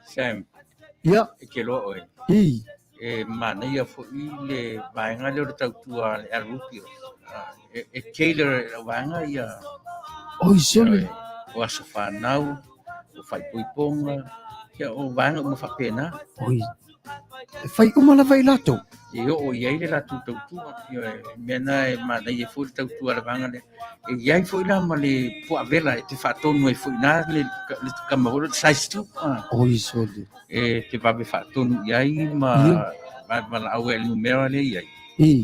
Sam. Ia. E ke loa oe. I. E manaia fo'i le vaega lea o le tautua a le Alupio. E tailor e lau vaega ia. Oi, sole. O aso fanau, o faaipoipoga, ia o vaega uma faapena. Oi, e fai uma lava i latou. E oo i ai le latou tautua. Ioe, mea na e manaia foi le tautua a le vaega lea. E i ai foi la ma le puavela e te faatonu ai foi na le, le kama foi le size 2. Ah. Oi, sole. E te vave faatonu i ai ma ma valaau ai i le numera lea i ai.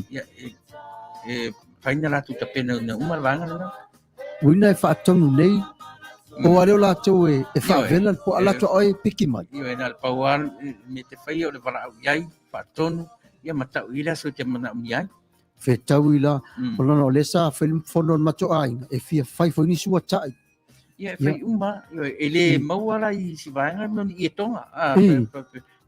Ia, e, e fai na latou tapena ina uma le vaega lena. Uina e faatonu nei, o a leo latou e, e faavela le poa latou oe piki mai. Ioe, na o le pau lava me te faia o le valaau i ai, faatonu, ia ma tau i le aso e te manaomia ai. Fetaui la, o lona o lea sa fai le fono a le matou aiga, e fia fai foi nisi ua tai. Ia, e fai uma, ioe, e le maua la i si vaega me o ni ietoga,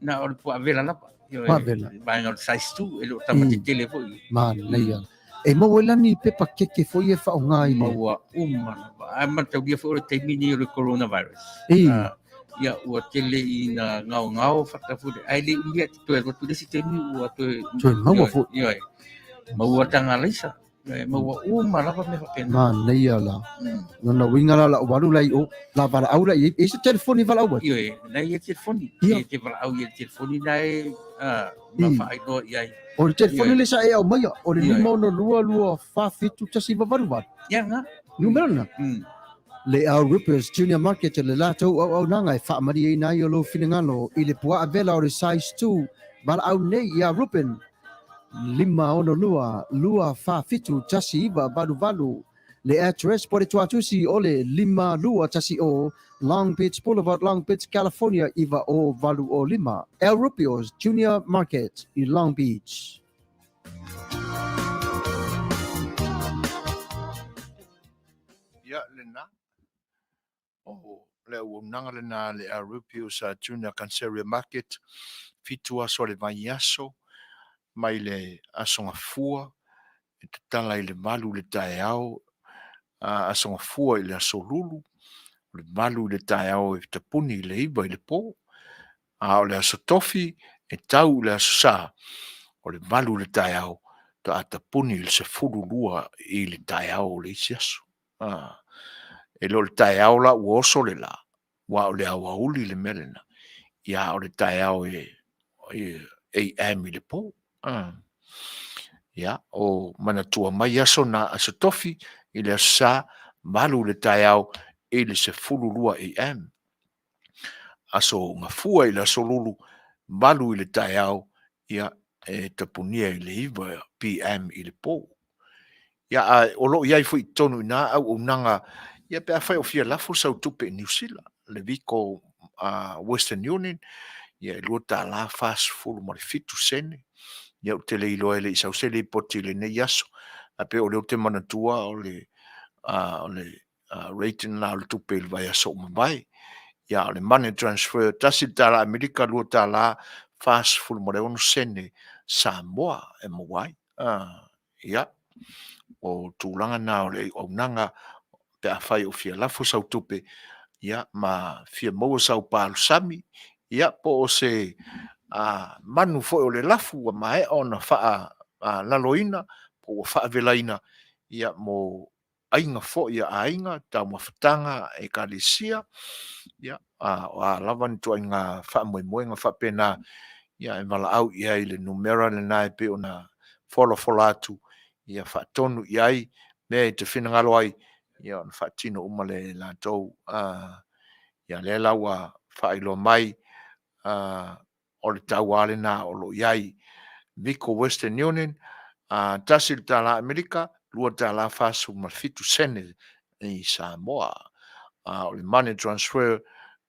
na o le puavela lava. Ioe, Puavela. Vaega o le size 2, e le o tama tetele foi. Manaia. E maua ai la ni pepa keke foi e faaaoga i le. Maua uma lava. Ae mataulia foi o le taimi lenei o le coronavirus. Ia, ua tele ina gaogao fata foi, ae le umi ae toe alu atu i le isi taimi ua toe. Toe maua foi. Ioe. Maua taga alaisa. E maua uma lava mea faapena. Manaia la. Lona uiga la lau alu la i o, la valaau la i ai. E i ai se telefoni e valaau ai? Ioe, na i ai telefoni. E te valaau i ai le telefoni na e ma faailoa i ai. O le telefoni le sa e aumaia, o le 562 247 1988. Ia na. Numera na. Le Al Rippers Junior Market le latou auaunaga e faamalieina ai o lou finagalo i le puaa vela o le size 2 valaau nei ia Ruben 562 247 1988 Le address po le tuatusi o le 5210 Long Beach Boulevard, Long Beach, California 90805. El Rubio's Junior Market i Long Beach. Ia lena. O le auaunaga lena a le El Rubio's Junior Canceria Market, fitu aso o le vaiaso mai le Aso Gafua e tatala i le 8 i le taeao, Aso Gafua i le Aso Lulu, o le 8 i le taeao e tapuni i le 9 i le po, a o le Aso Tofi e tau i le Aso Sa, o le 8 i le taeao faatoa tapuni i le 12 i le taeao o le isi aso. E le o le taeao la ua oso le la, aua o le aoauli le mea lena, ia a o le taeao e AM i le po. Ia, o manatua mai aso na, Aso Tofi i le Aso Sa, 8 i le taeao i le 12 AM. Aso Gafua i le Aso Lulu, 8 i le taeao, ia, e tapunia i le 9 PM i le po. Ia, a o lo o i ai foi i totonu i ina auaunaga, ia pe afai o fia lafo sau tupe i Niu Sila, le Vico Western Union, ia e $2.47 sene. Ia ou te le iloa e le i sau se lipoti i lenei aso, ae pei o lea ou te manatua o le, o le rate lena o le tupe i le vaiaso ua mavae. Ia, o le money transfer, $1 Amerika, $2.46 sene Samoa e maua ai. Ia, o tulaga na o le auaunaga pe afai o fia lafo sau tupe, ia, ma fia maua sau palosami, ia, po o se manu foi o le lafu ua maea ona faalaloina, po ua faavelaina, ia, mo aiga foi a aiga, taumafataga a ekalesia, ia, o a lava ni ituaiga faamoemoega faapena, ia, e valaau i ai i le numera lena e pei ona folafola atu, ia faatonu i ai mea e te finagalo ai, ia ona faatino uma lea e latou. Ia lea la ua faailoa mai, o le tau lava lena o lo o i ai. Vico Western Union, $1 Amerika, $2.47 sene i Samoa. O le money transfer,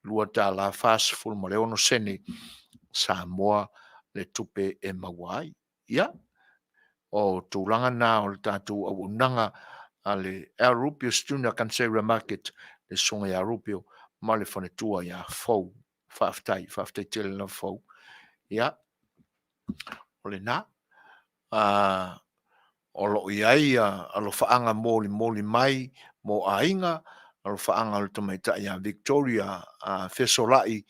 $2.46 sene Samoa le tupe e maua ai. Ia, o tulaga na o le tatou auaunaga a le El Rubio Junior Canseria Market, le susuga ia Rubio ma le faletua ia Fou. Faafetai, faafetai tele lava Fou. Ia, o lena. O lo o i ai alofaaga molimoli mai mo aiga, alofaaga o le tamaitai ia Victoria Fesolai,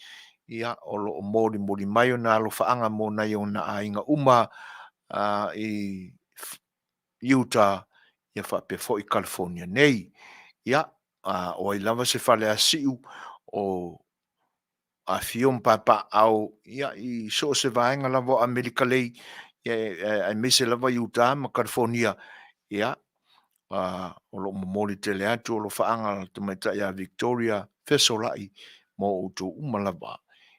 ia, o lo o molimoli mai ona alofaaga mo nai ona aiga uma i Utah, ia faapea foi California nei. Ia, O ai lava se faleasiu o afio ma papaaao ia i so o se vaega lava o Amerika lei, ia aemaise lava i Utah ma California, ia o lo o momoli tele atu alofaaga a le tamaitai ia Victoria Fesolai mo outou uma lava.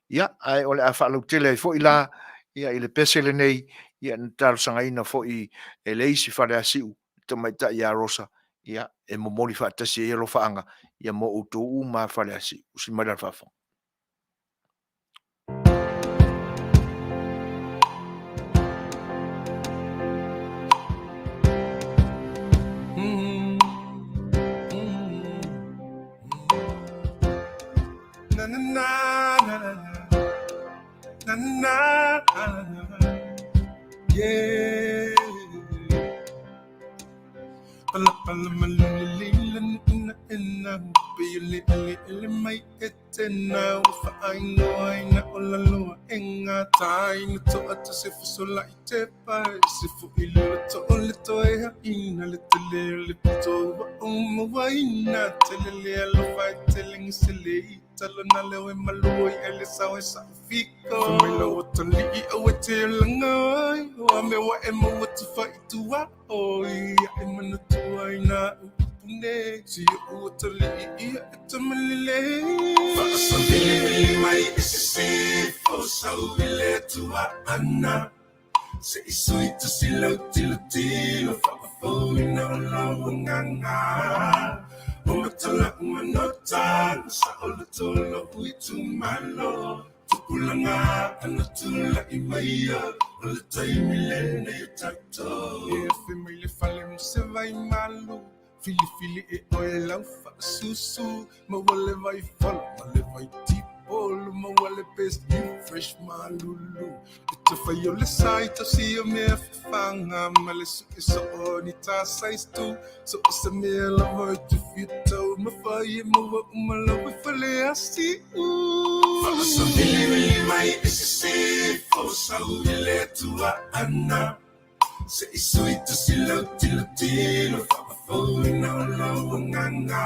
Ia, ae o le a faalautele ai foi la ia i le pese lenei, ia na talosagaina foi e le isi faleasiu tamaitai ia Rosa, ia, e momoli faatasi ai alofaaga ia mo outou uma Faleasiu. Usi mai la le faafofoga. Na na na na na na na yeah. Pala pala maluli lila na ina Pili ili ili mai e tena Ufa ai no ai na ola loa enga Tai na to atu se fusola i te pai Se fu i lilo to ole to e ha ina Le te le le pito wa uma waina Te le le alofa i te lengi se le i Talo na leo e malu i ele sao e sa fiko Mai lo tali i au e te langa ai O me wa e maua tu fa i tua oi E mana tua i nā upune Si o tali i ia e tamalile Whaasavili mai e se sifo Sau i le tua ana Se i sui tu si lau tilo tilo Whaafoina o lau nganga O matala umanota Sa o le tolo ui tumalo Tupulanga ana tula i maia O le taimi lenei o tatou E fe mai le fale mo se vai malu Filifili e oe lau faasusu Maua le vai fala ma le vai tipolo Maua le best new fresh malulu E te whai o le sai tausi o mea fafanga Ma le sue so o ni tā size tu So o se mea lava e te fia tau Ma whai e maua uma lau e fale asiu Whaasavili mai e se sifo Sau i le tua ana Se i sui tu si lau tilo tilo Whaafoina o lau nganga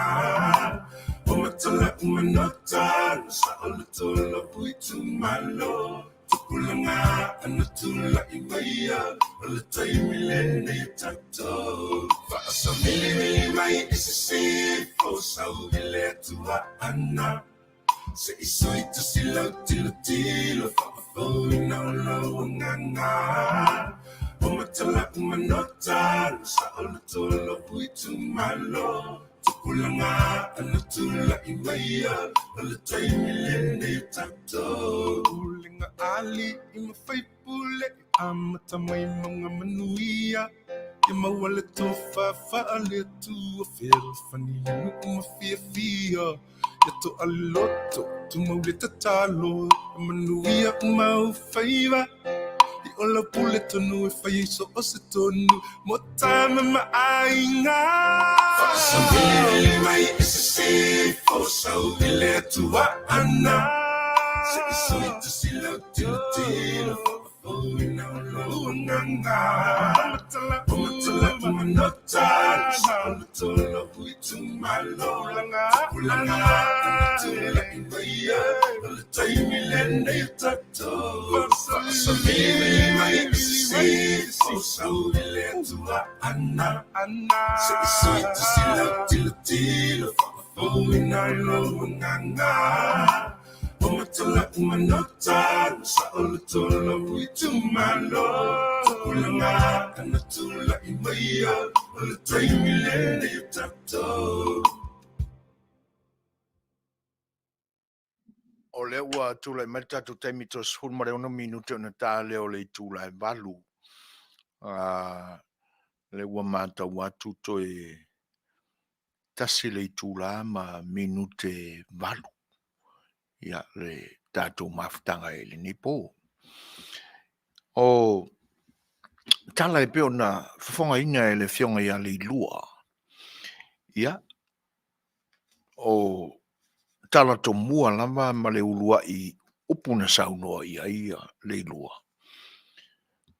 O matala umanota Sa o le tolo ui tumalo Tupulanga ana tula i maia O le taimi lenei o tatou Whaasavili mai e se sifo Sau i le tua ana Se i sui tu si lau tilo tilo Whaafoina o lau nganga O matala umanota Sa o le tolo ui tumalo Tupulanga ana tula i maia O le taimi lenei o tatou Ulenga ali i mafaipule Amata mai maunga manuia Ia maua le tofa faale atua Fealofani le nuu ma fiafia Ia to'a le loto tumau le tatalo Ia manuia uma ou faiva I ola pule tonu e fai ai so o se tonu Mo tama ma aiga Whaasavili mai e se sifo Sau i le atua ana Se i sui tu si lau tilo tilo Whaafoina o lou agaga O matala umanota Sa o le tolo ui tumalo Tupulaga ana tula i maia O le taimi lenei o tatou Whaasavili mai e se sifo Sau i le atua ana Se i sui tu si lau tilo tilo Whaafoina o lou agaga O matala umanota Sa o le tolo ui tumalo Tupulaga ana tula i maia O le taimi lenei o tatou O lea ua tulai mai le tatou taimi 36 minute ona ta lea o le itula e 8. Lea ua matau atu toe tasi le itula ma minute 8 ia le tatou mafutaga i lenei po. O tala e pei ona fofogaina e le Afioga ia Leilua, ia, o tala tomua lava ma le uluai upu na saunoa i ai ia Leilua,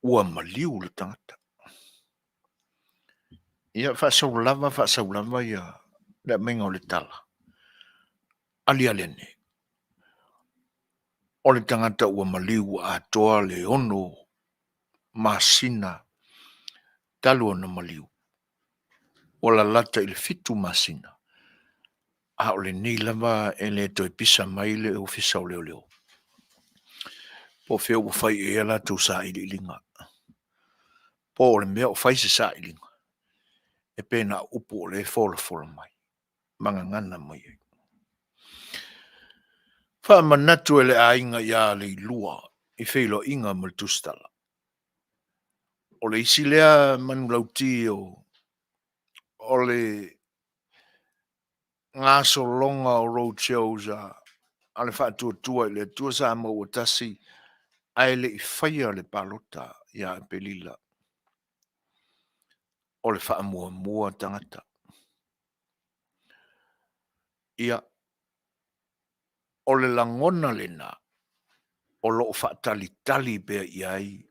ua maliu le tagata. Ia, faasau lava, faasau lava ia Le aumaiga o le tala, aliali ane, o le tagata ua maliu ua atoa le 6 masina talu ona maliu, ua lalata i le 7 masina, a o lenei lava e le toe pisa mai le Ofisa o Leoleo. Po o fea ua fai i ai a latou sailiiliga, po o le mea o fai se sailiga, e pe na o upu o lea e folafola mai ma gagana mai ai. Faamanatu e le aiga ia Leilua i feiloaiga ma le Tusitala. O le isi lea manulauti o le gasologa o road shows a le Faatuatua i le Atua Samoa ua Tasi ae le i faia le palota ia Aperila. O le faamuamua tagata. Ia, o le lagona lena o lo o faatalitali pea i ai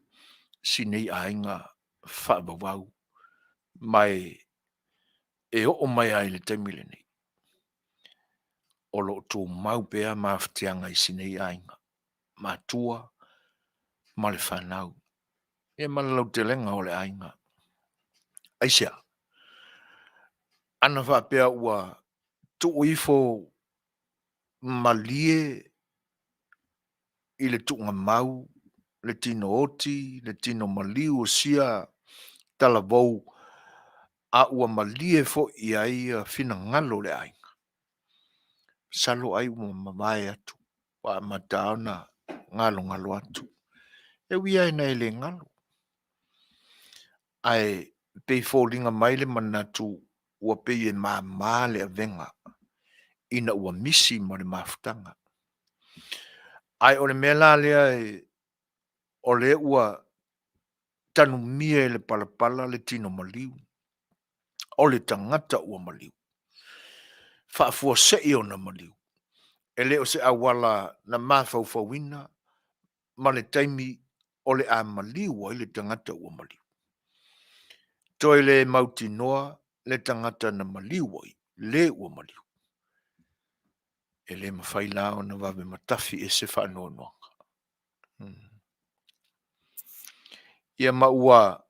si nei aiga faavavau ma e oo mai lava i le taimi lenei, o lo o tumau pea mafatiaga i si nei aiga, matua ma le fanau, ia ma le lautelega o le aiga. Aisea? Ana faapea ua tuu ifo malie i le tuugamau, le tino oti, le tino maliu o sia talavou, a ua malie foi i ai finagalo o le aiga, masalo ai ua mavae atu, ua amata ona galogalo atu. E ui lava ina e le galo, ae pei foliga mai le manatu ua pei e mama le avega ina ua misi ma le mafutaga. Ae o le mea la lea o lea ua tanumia e le palapala le tino maliu, o le tagata ua maliu, faafuasei ona maliu, e le o se auala na mafaufauina ma le taimi o le a maliu ai le tagata ua maliu. Toe le mautinoa le tagata na maliu ai, le ua maliu. E le mafai la ona vave matafi ese faanoanoaga. Ia ma ua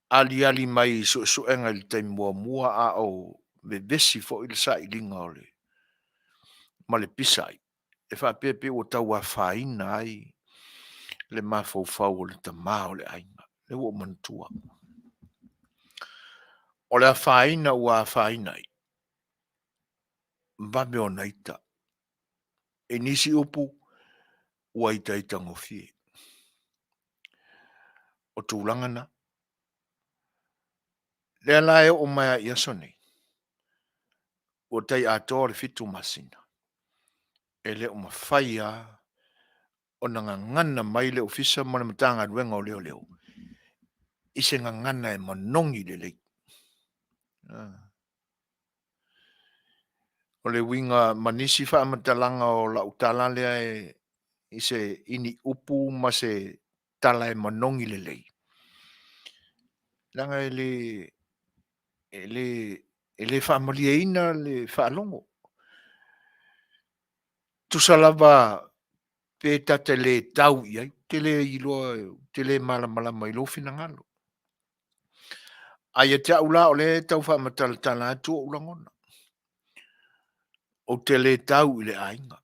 aliali mai i suesuega i le taimi muamua a o vevesi foi le sailiga o le ma le pisa ai, e faapea pe ua tau afaina ai le mafaufau o le tama o le aiga. Lea ua ou manatua. O le afaina ua afaina ai, vave ona ita. I nisi upu, ua itaitagofie. O tulaga na. Lea la e oo mai lava i aso nei, ua tai atoa le 7 masina, e le o mafai lava ona gagana mai le Ofisa ma le Matagaluega o Leoleo i se gagana e manogi lelei. O le uiga ma nisi faamatalaga o lau tala lea e i se i ni upu ma se tala e manogi lelei, leaga e le e le e le faamalieina le faalogo. Tusa lava pe ta te le tau i ai, ou te le iloa, ou te le malamalama i lou finagalo. Ae ia te au la o lea e tau faamatalatala atu ou lagona. Ou te le tau i le aiga.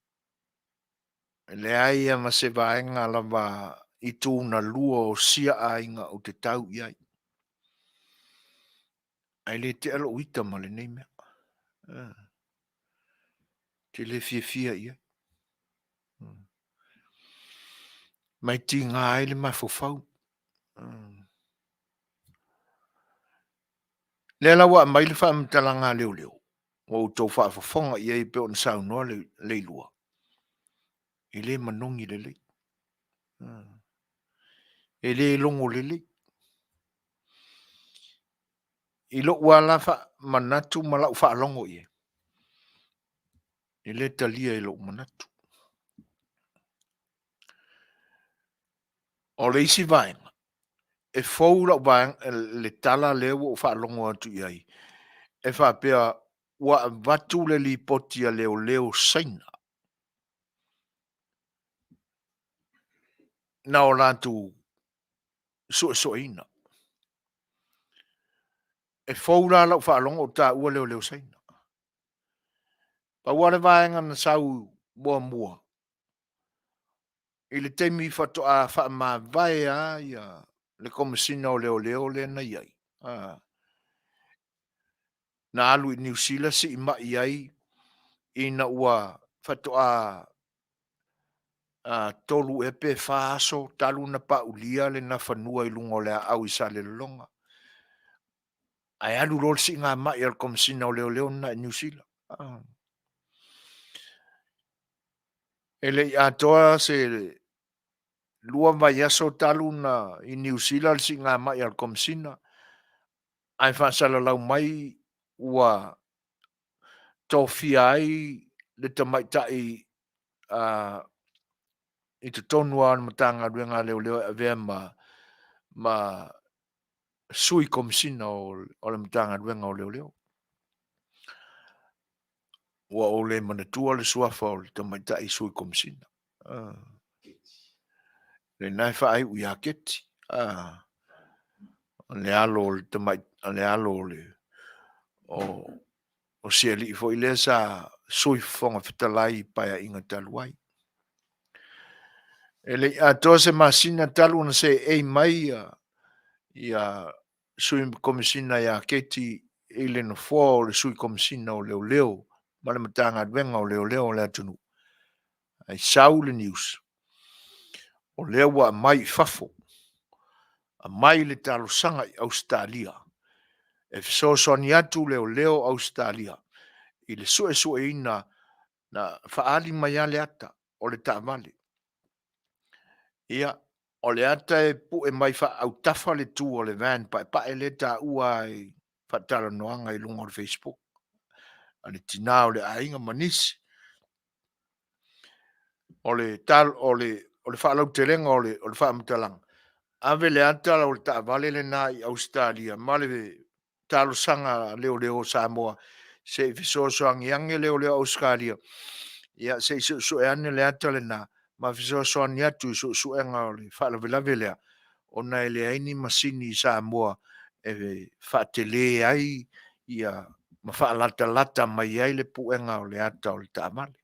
E leai lava ma se vaega lava i tuna lua o sia aiga ou te tau i ai. Ae le tea lou ita ma lenei mea. Ou te le fiafia i ai. Ma e tiga ai le mafaufau. Lea la ua aumai le faamatalaga a leoleo, ua outou faafofoga i ai pei ona saunoa Leilua, e le manogi lelei. E le logo lelei. I lou lava la manatu ma lau faalogo i ai, e le talia i lou manatu. O le isi vaega, e fou lau vaega, le tala lea ua ou faalogo atu i ai. e faapea ua avatu le lipoti a leoleo Saina na o latou suesueina. E fou la lau faalogo o taua leoleo Saina. Pau lava le vaega na sau muamua i le taimi faatoa faamavae lava ia le Komesina o Leoleo lea na i ai, na alu i Niu Sila siimai ai ina ua faatoa 3 ea pe 4 aso talu ona paulia le Nafanua i luga o le aau i Salelologa, ae alu loa le siigamai a le Komesina o Leoleo lena i Niu Sila. E le i atoa se 2 vaiaso talu na i Niu Sila le siigamai a le Komesina, ae faasalalau mai ua tofia ai le tamaitai i totonu lava o le Matagaluega a Leoleo e avea ma sui Komesina o le Matagaluega o Leoleo. Ua ou le manatua le suafa o le tamaitai sui Komesina. Lena e faaiu ia Keti. O le alo o le tamai, o le alo o le o si alii foi lea sa Sui Fofoga Fetalai i Paeaiga talu ai. E le i atoa se masina talu ona seei mai ia Sui Komesina ia Keti i le nofoa o le Sui Komesina o Leoleo ma le Matagaluega o Leoleo o le atunuu, ae sau le news, o lea ua aumai i fafo, aumai le talosaga i Ausetalia e fesoasoani atu leoleo Ausetalia i le suesueina na faaali mai lava le ata o le taavale. Ia, o le ata e pue mai faaautafa le tu o le van paepae lea e taua i faatalanoaga i luga o le Facebook a le tina o le aiga ma nisi. O le faalautelega o le faamatalaga, ave le ata o le taavale lena i Ausetalia ma le talosaga a leoleo o Samoa se i fesoasoani ane leoleo Ausetalia, ia se i suesue ane le ata lena ma fesoasoani atu i suesuega o le faalavelave lea, ona e leai ni masini i Samoa e faatele ai ia ma faalatalata mai ai le puega o le ata o le taavale,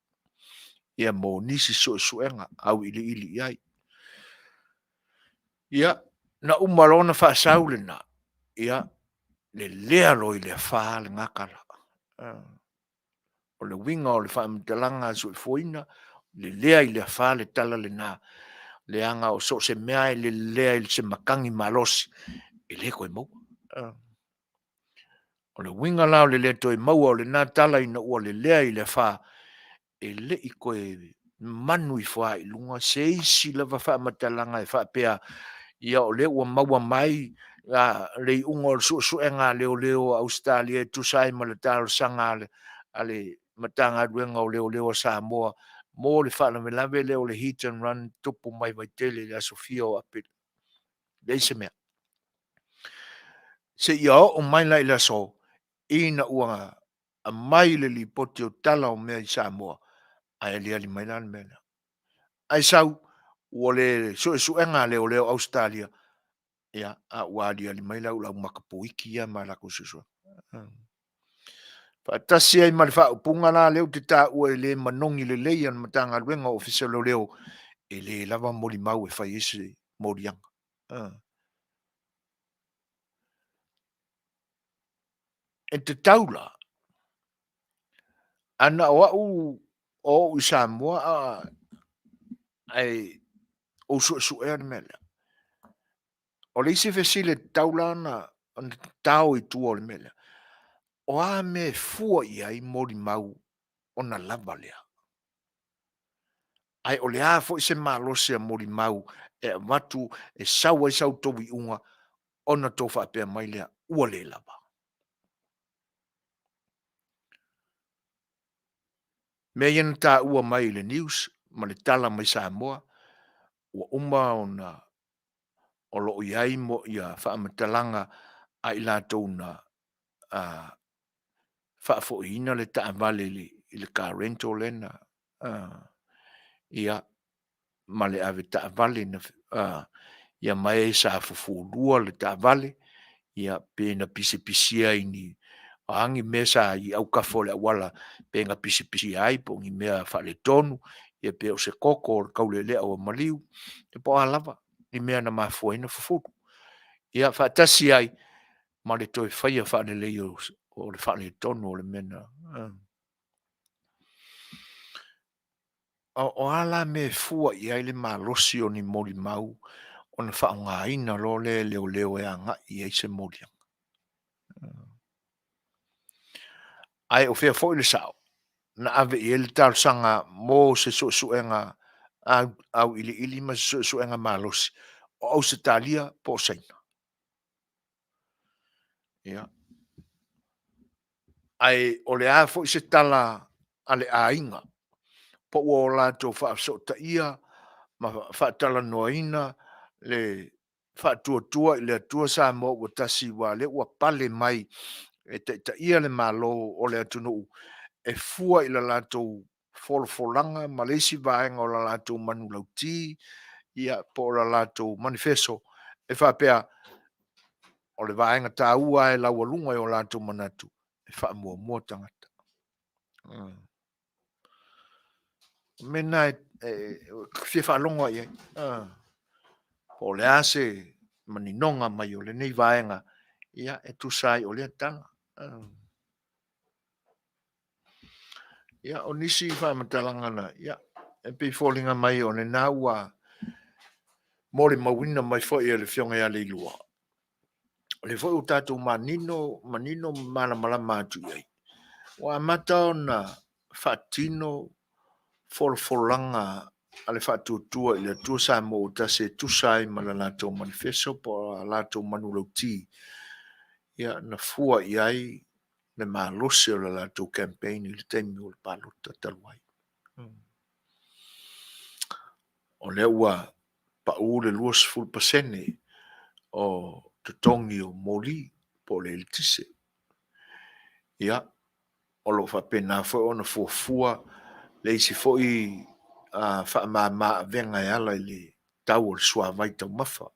ia mo nisi suesuega auiliili i ai. Ia, na uma loa ona faasau lena, ia, lelea loa i le afa lena tala. O le uiga o le faamatalaga a Soifuaina, lelea i le afa le tala lena, leaga o so o se mea e lelea i se matagi malosi, e le toe maua. O le uiga la o le le toe maua o lena tala ina ua lelea i le afa, e le i toe manu ifo lava i luga se isi lava faamatalaga e faapea, ia o lea ua maua mai le iuga o le suesuega a leoleo a Ausetalia e tusa ai ma le talosaga a le Matagaluega o Leoleo a Samoa mo le faalavelave lea o le hit and run tupu mai Vaitele i le aso fia o Aperila. Leai se mea. Seia oo mai la i le aso, ina ua aumai le lipoti o tala o mea i Samoa, ae aliali mai la le mea lea. Ae sau, ua le suesuega a leoleo Ausetalia, ia, a ua aliali mai la ua makapuiki ia ma latou suesuega. Faatasi ai ma le faaupuga la lea ou te taua e le manogi lelei a le Matagaluega o Ofisa o Leoleo, e le lava molimau e fai ai se moliaga. E tatau la, ana o au o ou i Samoa ae ou suesuea le mea lea, o le isi fesili e tatau la ona tao i tua o le mea lea, o a mea e fua i ai molimau ona lava lea? Ae o le a foi se malosi a molimau e avatu e sau ai sa outou iuga ona outou faapea mai lea, ua le lava? Mea ia na taua mai i le news ma le tala mai Samoa, ua uma ona o lo o i ai faamatalaga a i latou na. faafoiina le taavale i le car rental lea na ia ma le ave taavale na ia ma e sa fufulua le taavale ia pe na pisipisia i ni o a ni mea sa i autafa o le auala pe na pisipisia ai po o ni mea faaletonu ia pe o se koko o le taulelea ua maliu ia po o a lava ni mea na mafua ai ona fufulu. Ia faatasi ai ma le toe faia faalelei o le faaletonu o le mea na O a la mea e fua i ai le malosi o ni molimau ona faaaogaina loa lea e leoleo e agai i ai se moliaga? Ae o fea foi le sao na ave i ai le talosaga mo se suesuega auiliili ma se suesuega malosi o Ausetalia po o Saina? Ia. Ae o le a foi se tala a le aiga po ua o latou faafesootaia ma faatalanoaina le Faatuatua i le Atua Samoa ua Tasi aua o lea ua pale mai e taitaia le Malo o le atunuu e fua i le latou folafolaga ma le isi vaega o le latou manulauti, ia po o le latou manifeso e faapea, o le vaega taua lava e laualuga i o latou manatu, e faamuamua tagata. O mea na e fia faalogo lava i ai, po o le a se maninoga mai o lenei vaega, ia e tusa ai o lea tala. Ia, o nisi faamatalaga na, ia, e pei e foliga mai o lena ua molimauina mai foi e le Afioga ia Leilua, o lea foi ua tatou manino, manino ma malamalama atu i ai, ua amata ona faatino folafolaga a le Faatuatua i le Atua Samoa ua Tasi e tusa ai ma le latou manifeso po o a latou manulauti, ia, na fua i ai le malosi o le latou campaign i le taimi o le palota talu ai. O lea ua pau le 20% o totogi o moli po o le eletise. Ia, o lo o faapena foi ona fuafua le isi foi faamama avega e ala i le tau o le suavai taumafa.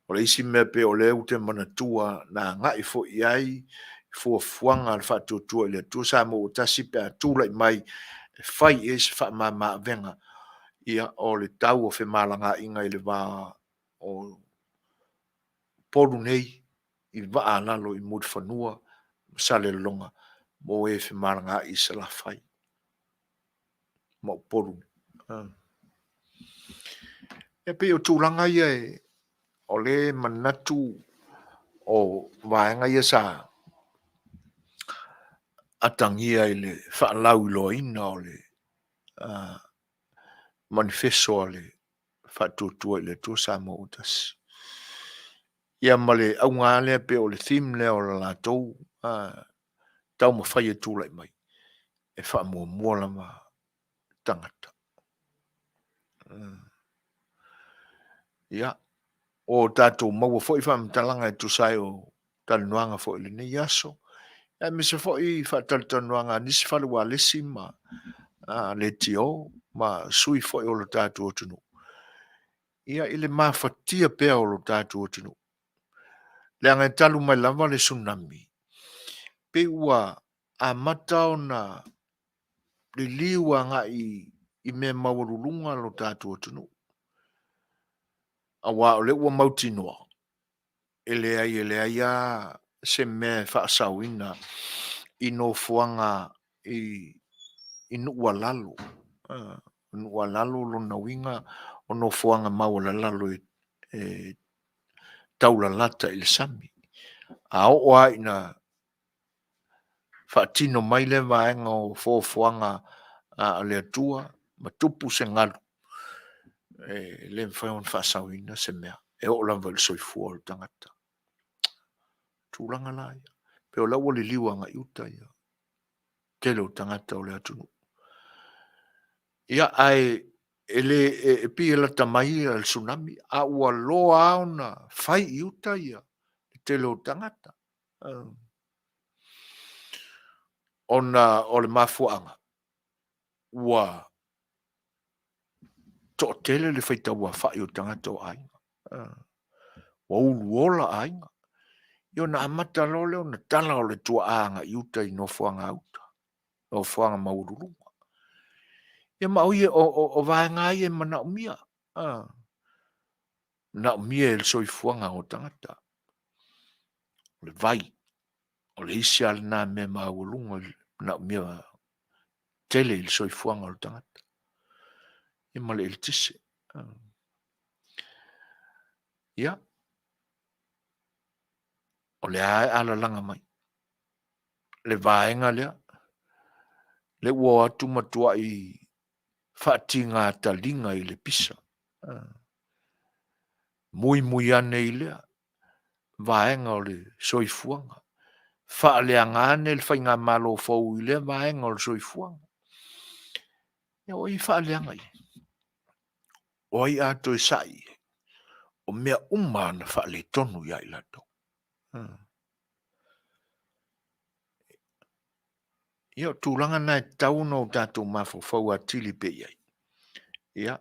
O le isi mea pei o lea ou te manatua na agai foi i ai fuafuaga a le Faatuatua i le Atua Samoa ua Tasi pe a tulai mai e fai i ai se faamama avega, ia o le tau o femalagaaiga i le va o Upolu nei i vaa a lalo i Mulifanua ma Salelologa mo e femalagaai i Salafai ma Upolu nei. E pei o tulaga ia o lea e manatu o vaega ia sa atagia i le faalauiloaina o le manifeso a le Faatuatua i le Atua Samoa ua Tasi. Ia ma le auga lava lea pei o le theme lea o le latou taumafai e tulai mai, e faamuamua lava tagata. Ia, o tatou maua foi faamatalaga e tusa ai o talanoaga foi i lenei aso, aemaise foi faatalatalanoaga a nisi fale ualesi ma leitio ma sui foi o lo tatou atunuu, ia i le mafatia pea o lo tatou atunuu. Leaga e talu mai lava le tsunami, pei ua amata ona liliu agai i mea maualuluga lo tatou atunuu. Aua o lea ua mautinoa, e leai e leai lava se mea e faasaoina i nofoaga i nuu alalo. Nuu alalo lona uiga o nofoaga maualalalo e taulalata i le sami. A oo lava ina faatino mai lea vaega o foafoaga a le Atua ma tupu se galu, e le mafai ona faasaoina se mea e oo lava i le soifua o le tagata. Tulaga la ia, pei o la ua liliu agai i uta ia tele o tagata o le atunuu. Ia, ae e le e pei e lata mai le tsunami, a ua loa lava ona fai i uta ia le tele o tagata. Ona o le mafuaaga ua toatele le faitauafa'i o tagata o aiga. Ua uluola aiga. Ia ona amata loa lea ona tala o le tuaa agai uta i nofoaga uta, nofoaga maualuluga. Ia ma o ia, o vaega ia e manaomia. Manaomia e le soifuaga o tagata. O le vai, o le isi lava lena mea maualuga e manaomia tele i le soifuaga o le tagata. Ia ma le eletise. Ia, o lea e alalaga mai le vaega lea, le ua o atu matuai faatiga taliga i le pisa. Muimui ane i lea vaega o le soifuaga. Faaleaga ane le faigamalo fou i lea vaega o le soifuaga. Ia o ai e faaleaga i ai? O ai a toe sa'i i ai? O mea uma na faaletonu ia i latou. Ia o tulaga na e tatau ona o tatou mafaufau atili pea i ai. Ia,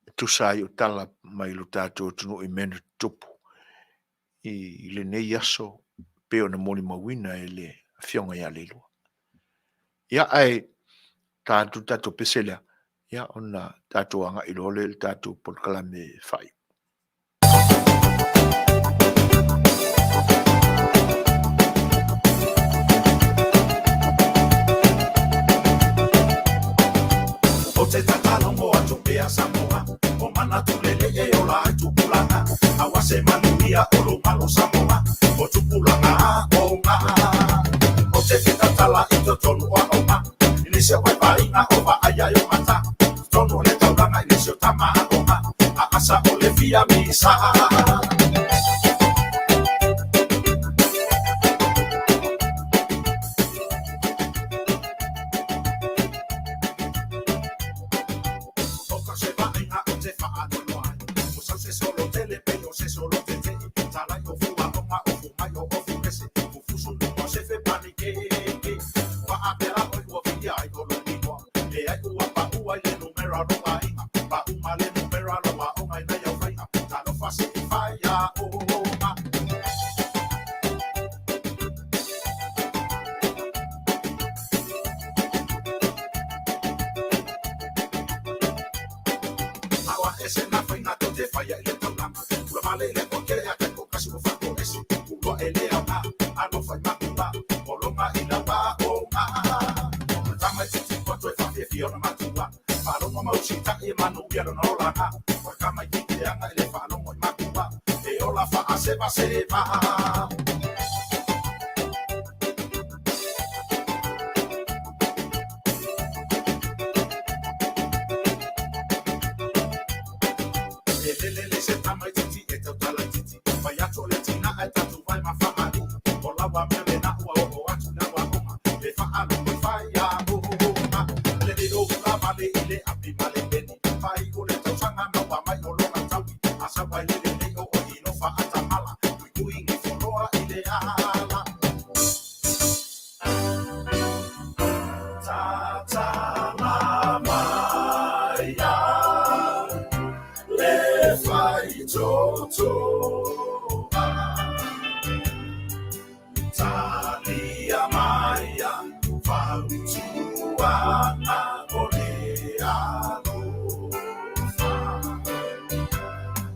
e tusa ai o tala mai lo tatou atunuu i mea na tutupu i lenei aso pei ona molimauina e le Afioga ia Leilua. Ia, ae ta atu le tatou pese lea, ia, ona tatou agai loa lea i le tatou polokalame faaiu. Ou te tatalogo atu pea Samoa, o manatu lelei e ola ai tupulaga, aua se manuia o lou malo Samoa, o tupulaga aoga. Ou te fia tautala i totonu o aoga, i nisi o vaivaiga o vaaia i o mata, totonu o le taulaga i nisi o tama aoga, a asa o le fia misa. O ka se vaaiga o te faanoanoa ai, o sau se solo tele pei o se solo tete'i, talai o fuaoga o fumai o ofulese, fufusu luga o se fepanikeke. Faapea oi ua viia ai o lou igoa, leai ua pa'u ai le numera o lou aiga, pa'u ma le numera o lau aoga i nai au faiga, talofa se i fai aoga. A o aʻe se na faiga tou te faia i le taulaga, ua vale le koa kele a kai ko kasi ua faakoese, uloa e le aoga, alofa i makua, ologa i lau aoga. O le tama e titi ua toe faafiafia ona matua, faalogo ma usitai e manuia lona olaga, o le tama i titi leaga e le faalogo i makua, e ola faasevaseva. E lelele se tama itiiti e tautala itiiti, fai atu o le tina ae tatu vai ma faamalie, o laua mea lena ua oo atu i lau aoga, le faalogo i fai aoga. Le lilo ula vale i le api ma le peni, fai o le tausaga maua mai o lona taui, a sau ai le lelei o oe i lofa atamala, tuitui gifoloa i le ala. Tatala maia le faitotoa, talia maia fautuaga o le alofa.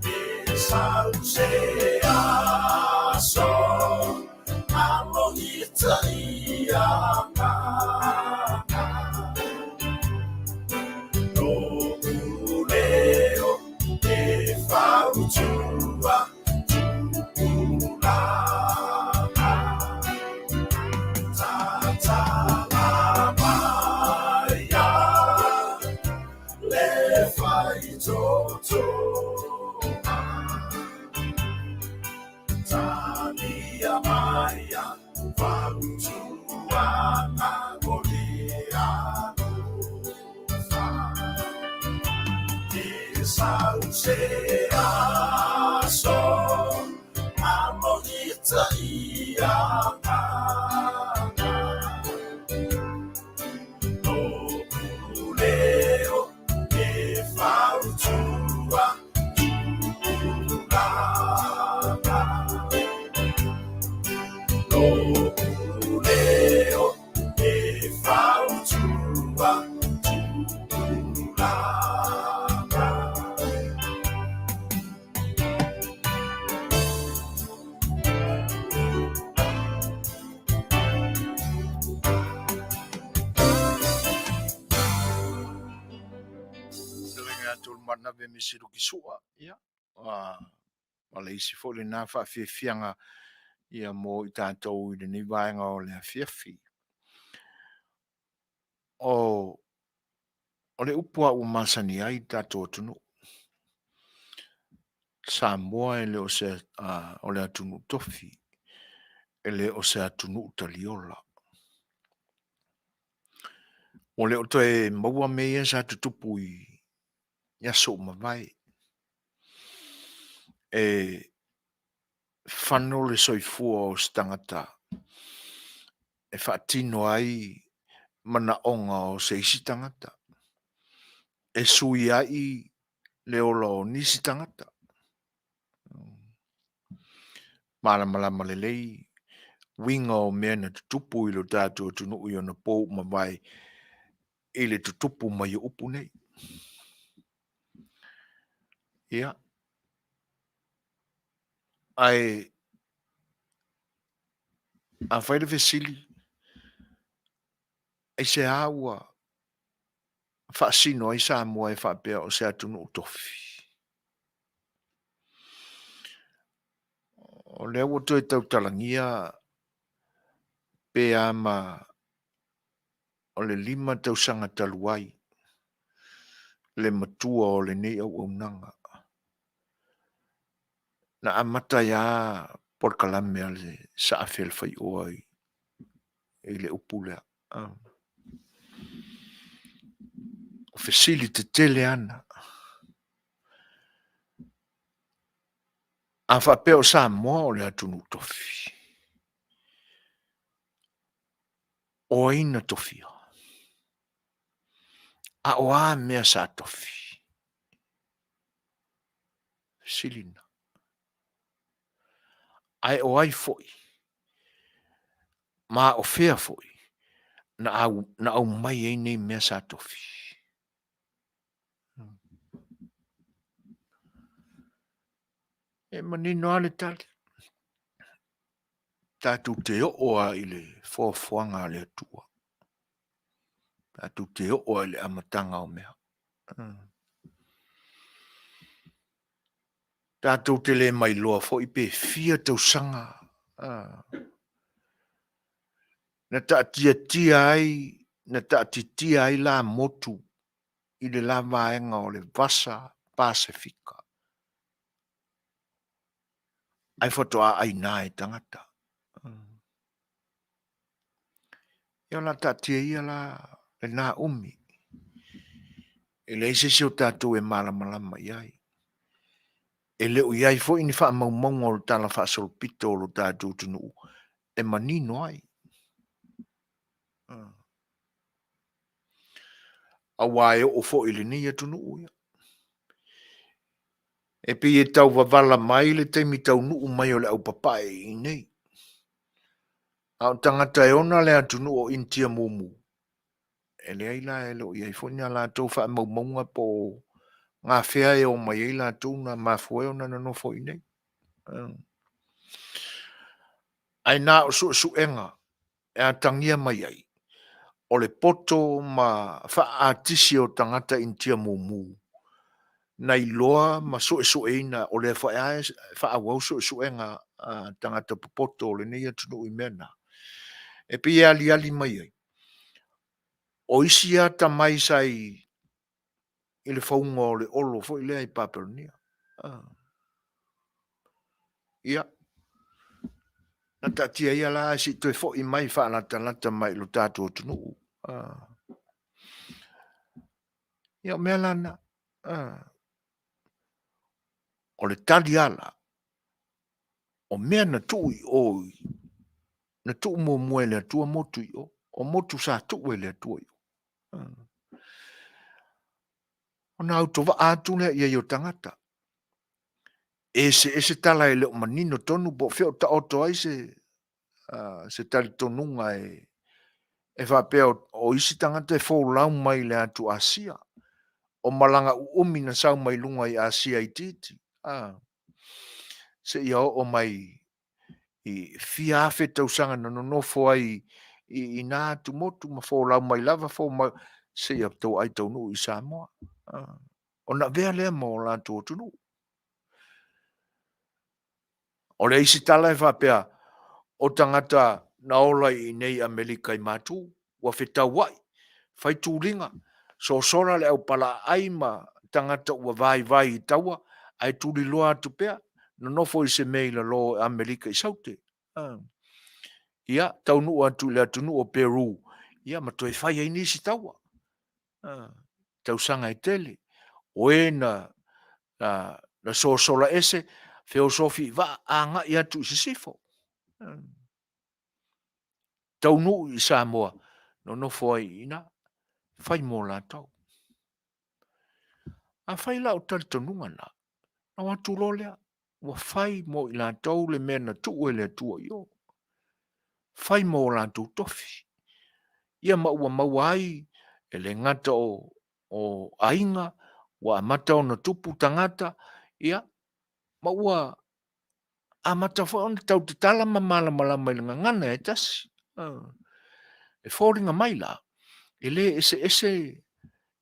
E sau se aso alo i agaga, Lo'u leo e fautua tupulaga. Tatala maia le faitotoa, talia maia fautuaga o le alofa. E sau se aso alo i tai agaga, Fautua Tupulaga. Fetalaiga ia Tolumanave me Siluki Sua, ia, ma le isi foi lena faafiafiaga ia mo i tatou i lenei vaega o le afiafi. O, o le upu a ua masani ai le tatou atunuu, Samoa e le o se, o le atunuu tofi, e le o se atunuu taliola. Ua le o toe maua mea ia sa tutupu i aso ua mavae. E fano le soifua o se tagata e faatino ai manaoga o se isi tagata, e sui ai le ola o nisi tagata. Malamalama lelei uiga o mea na tutupu i lo tatou atunuu i ona po ua mavae i le tutupu mai o upu nei. Ia, ae afai le fesili, aisea ua faasino ai Samoa e faapea o se atunuu tofi? O lea ua toe tautalagia pe a ma o le 5 tausaga talu ai le matua o lenei auaunaga. Na amata ai lava polokalame a le Saafi a le Faioa i le upu lea. O fesili tetele ana. A faapea o Samoa o le atunuu tofi, o ai na tofia? A o a mea sa tofi? Fesili na. Ae o ai foi ma o fea foi na, au, na aumai ai nei mea sa tofi? E manino lava le tali. Tatou te oo lava i le foafoaga a le Atua. Tatou te oo lava i le amataga o mea. Tatou te le mailoa foi pe fia tausaga na taatiatia ai, na taatitia ai la motu i le la vaega o le Vasa Pasefika ae faatoa aina e tagata. Ia o le a taatia ia la lena umi e leai se isi o tatou e malamalama i ai. E le o i ai foi ni faamaumauga o le tala faasolopito o lo tatou atunuu e manino ai. Aua e oo foi i lenei atunuu ia. E pei e tau vavala mai le taimi taunuu mai o le aupapae i inei. A o tagata e ona le atunuu o Initia mumu, e leai la e le o i ai foi ni a latou faamaumauga po o gafea e omai ai latou na mafua ai ona nonofo i inei. Ae na o suesuega e atagia mai ai, o le poto ma faa-atisi o tagata Initia mumu, na iloa ma suesueina, o lea foi lava e faaauau suesuega a tagata popoto o lenei atunuu i mea na, e pei e aliali mai ai, o isi atamai sa i le fauga o le olo foi lea i Papelonia. Ia, na taatia ia la ae se i toe foi mai faalatalata mai i lo tatou atunuu. Ia, o mea la na. O le tali ala, o mea na tuu i o, na tuu muamua e le Atua motu i o, o motu sa tuu e le Atua i o. Ona autovaa atu lea i ai o tagata. Eseese tala e le o manino tonu po o fea o taoto ai se, se talitonuga e, E faapea o isi tagata e folau mai le atu Asia, o malaga uumi na sau mai luga i Asia itiiti, a, seia oo mai i fia afe tausaga na nonofo ai i na atumotu ma folau mai lava fo mai seia toai taunuu i Samoa. A, ona avea lea ma o latou atunuu. O le isi tala e faapea, o tagata na ola i inei Amerika i Matu, ua fetauai, fai tuliga, sosola le au palaaai ma tagata ua vaivai i taua, ae tuliloa atu pea, nonofo i se mea i lalo o Amerika i Saute. Ia, taunuu atu i le atunuu o Peru, ia ma toe fai ai nisi taua. Tausaga e tele, o e na, na, na sosola ese, feosofi i vaa, agai atu i sisifo. Taunuu i Samoa, nonofo ai i ina, fai mo latou. Afai la o talitonuga na, na o atu loa lea, ua fai mo i latou le mea na tuu e le Atua i o. Fai mo o latou tofi. Ia ma ua maua ai e le gata o, o aiga, ua amata ona tupu tagata, ia, ma ua amata foi ona tau tatala ma malamalama i le gagana e tasi. E foliga mai la, e le eseese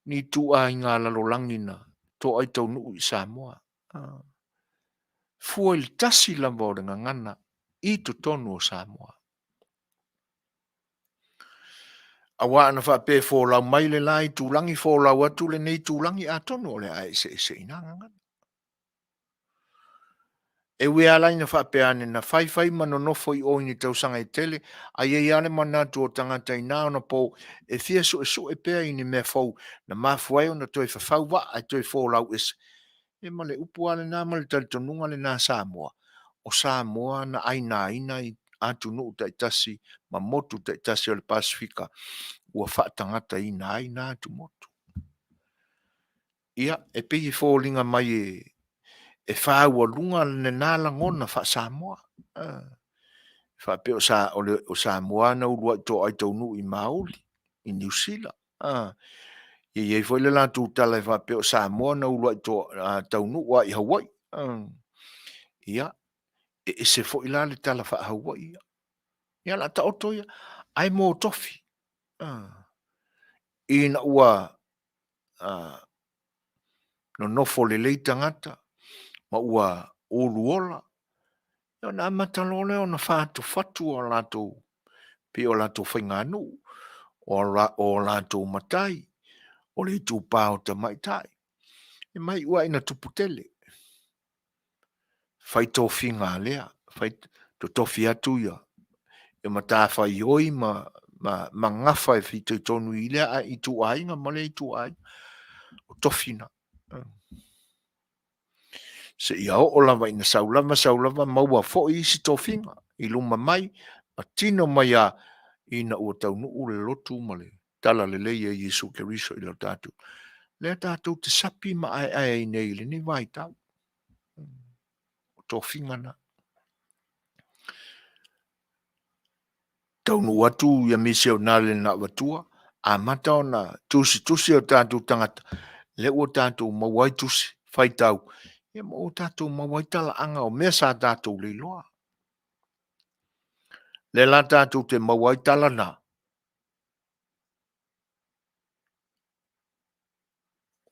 ni ituaiga lalolagi na toai taunuu i Samoa. Fua i le tasi lava o le gagana i totonu o Samoa. Aua ana faapea e folau mai le la itulagi, folau atu lenei itulagi, atonu o le a eseese i na gagana. E ui lava la ina faapea ane na faifai ma nonofo i o i ni tausaga e tele, a i ai lava le manatu o tagata inā ona pou e fia suesue pea i ni mea fou na mafua ai ona toe fafau vaa ae toe folau ese. E ma le upu lava lena ma le talitonuga lena Samoa, o Samoa na ainaina i atunuu taitasi ma motu taitasi o le Pasefika ua faatagataina ai na atumotu. Ia, e pei e foliga mai e, e fāualuga lena lagona faa-Samoa. E faapea o, sa, o, le, o Samoa na uluai toai taunuu i Maoli, i Niu Sila. E i ai foi le latou tala e faapea o Samoa na uluai to, taunuu a i Hawaii. Ia, e ese foi la le tala faa-Hawaii ia. Ia la taoto ia, ae mō tofi. Ina ua nonofo lelei tagata ma ua uluola, ona amata loa lea ona fatufatu o latou, pei o latou faiganuu, o latou matai, o le itupa o tamaitai. E mai ua ina tupu tele. Fai tofiga a lea, fai totofi atu ia ia matafaioi ma, ma, ma gafa e fitoitonu i lea ituaiga ma lea ituaiga. O tofi na. Seia oo lava ina sau lava, sau lava, maua foi isi tofiga i luma mai, ma tino mai a ina ua taunuu le lotu ma le tala lelei a Iesu Keriso i lo tatou. Lea tatou te sapi ma aeae ai nei i lenei vaitau. O tofiga na. Taunuu atu ia misionale na avatua, amata ona tusitusi o tatou tagata, lea ua tatou maua ai tusi faitau, ia ma ua tatou maua ai talaaga o mea sa tatou le iloa. Lea la tatou te maua ai tala na,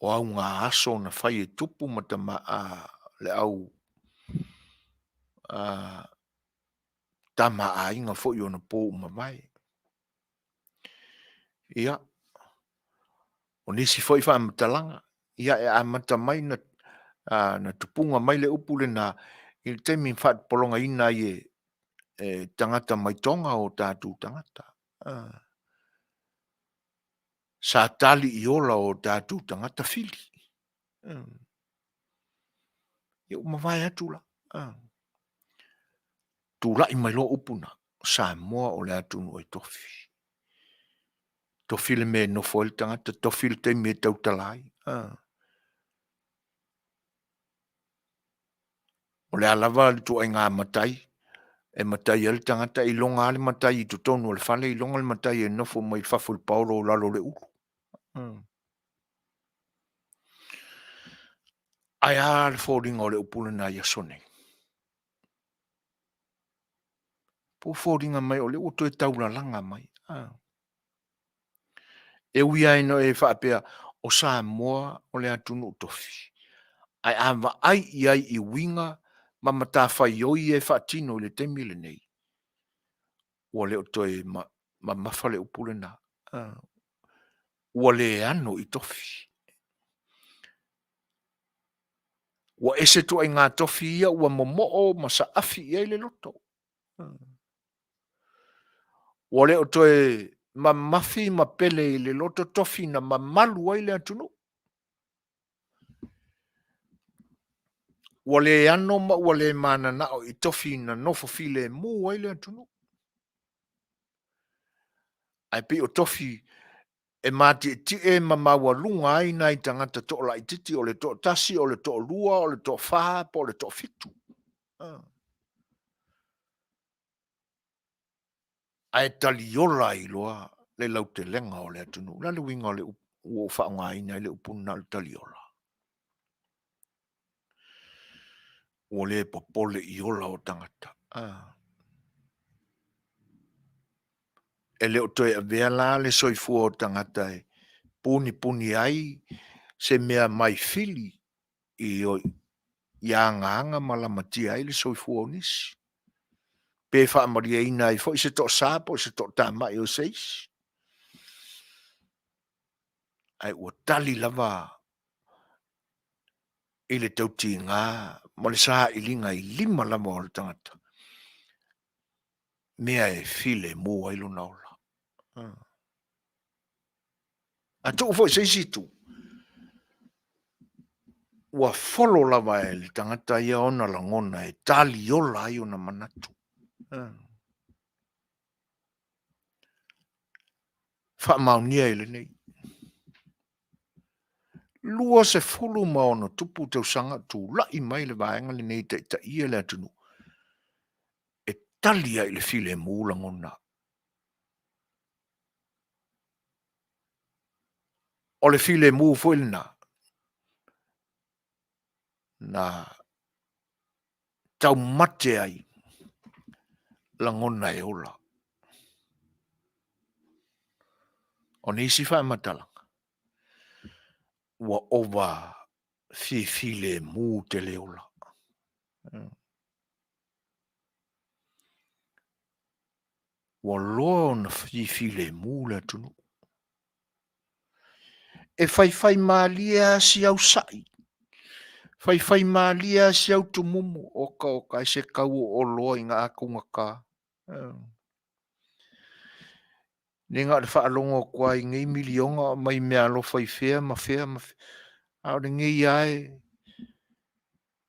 o auga aso na fai e tupu ma tama, a, le au a, tama aiga foi ona po ua mavae. Ia, o nisi foi faamatalaga, ia e amata mai na, a, na tupuga mai le upu lena i le taimi na faatopologaina ai e, e tagata mai Tonga o tatou tagata. A, sa tali i ola o tatou tagata fili. Ia ua mavae atu la. Tulai mai loa upu na, o Samoa o le atunuu e tofi. Tofi le mea e nofo ai le tagata, tofi le taimi e tautala ai. O le a lava le ituaiga matai, E matai ai le tagata, e iloga lava le matai i totonu o le fale, iloga le matai e nofo mai fafo i le paolo o lalo o le ulu. Ae a le foliga o le upu lena i aso nei? Po o foliga mai o lea ua toe taulalaga mai. E ui lava ina e faapea o Samoa o le atunuu tofi, ae a vaai i ai i uiga ma matafaioi ia e faatino i le taimi lenei, ua le o toe mamafa le upu lena. Ua le ano i tofi. Ua ese ituaiga tofi ia ua momoo ma saafi i ai le loto. Ua le o toe mamafi ma pele i le loto tofi na mamalu ai le atunuu. Ua le ano ma ua le mananao i tofi na nofo filemu ai le atunuu. Ae pei o tofi e matietie ma maualuga ai nai tagata toalaitiiti o le toatasi, o le toalua, o le toafa po o le toafitu. Ae taliola ai loa le lautelega o le atunuu. O le a le uiga o le upu ua ou faaaogaina ai le upu lena o le taliola? Ua le popole i ola o tagata. E le o toe avea la le soifua o tagata e punipuni ai se mea maifili i i agaaga ma lamatia ai le soifua o nisi, pe faamalieina ai foi se toasa po o se toatamai o se isi. Ae ua tali lava i le tautiga ma le sailiga i lima lava o le tagata mea e filemu ai lona ola. A tuu foi se isi itu, ua folo lava e le tagata ia ona lagona e taliola ai ona manatu. Faamaonia i lenei. 26 tausaga o tulai mai le vaega lenei e taitaia le atunuu e tali ai i le filemu lagona. O le filemu foi lena na taumate ai lagona e ola. O nisi faamatalaga, ua ova fifilemu tele ola. Ua loa ona fifilemu le atunuu. E faifai malie lava si au sa'i, faifai malie lava si au tumumu, oka oka ai se kau o oloa ina a taugata. Ne na o le faalogo atu lava i nei miliona o aumai meaalofa i fea ma fea ma fea, a o lenei lava e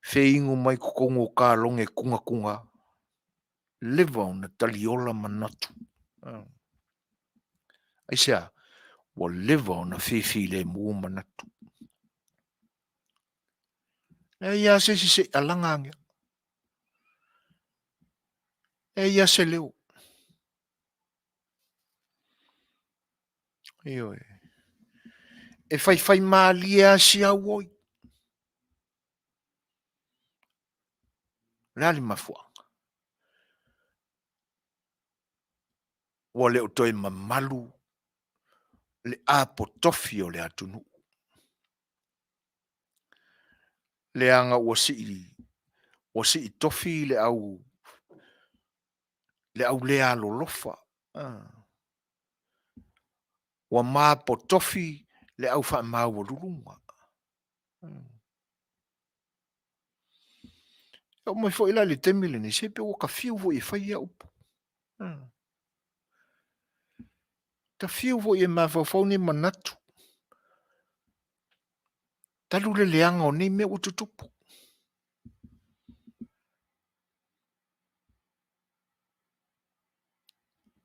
feinu mai totonu o kalone tunatuna, leva ona taliola manatu. Aisea? Ua leva ona fifilemu manatu. Leai lava se isi se i alaga ane. Leai lava se leo. Ioe. E faifai malie lava si auoi. O le a le mafuaaga? Ua le o toe mamalu le apotofi o le atunuu. Leaga ua sii, ua sii tofi le au, le au le alolofa. Ua mapotofi le au faamaualuluga. E oo mai foi la i le taimi lenei, se pe ua ta fiu foi e fai ia upu. Ta fiu foi e mafaufau ni manatu. Talu le leaga o nei mea ua tutupu.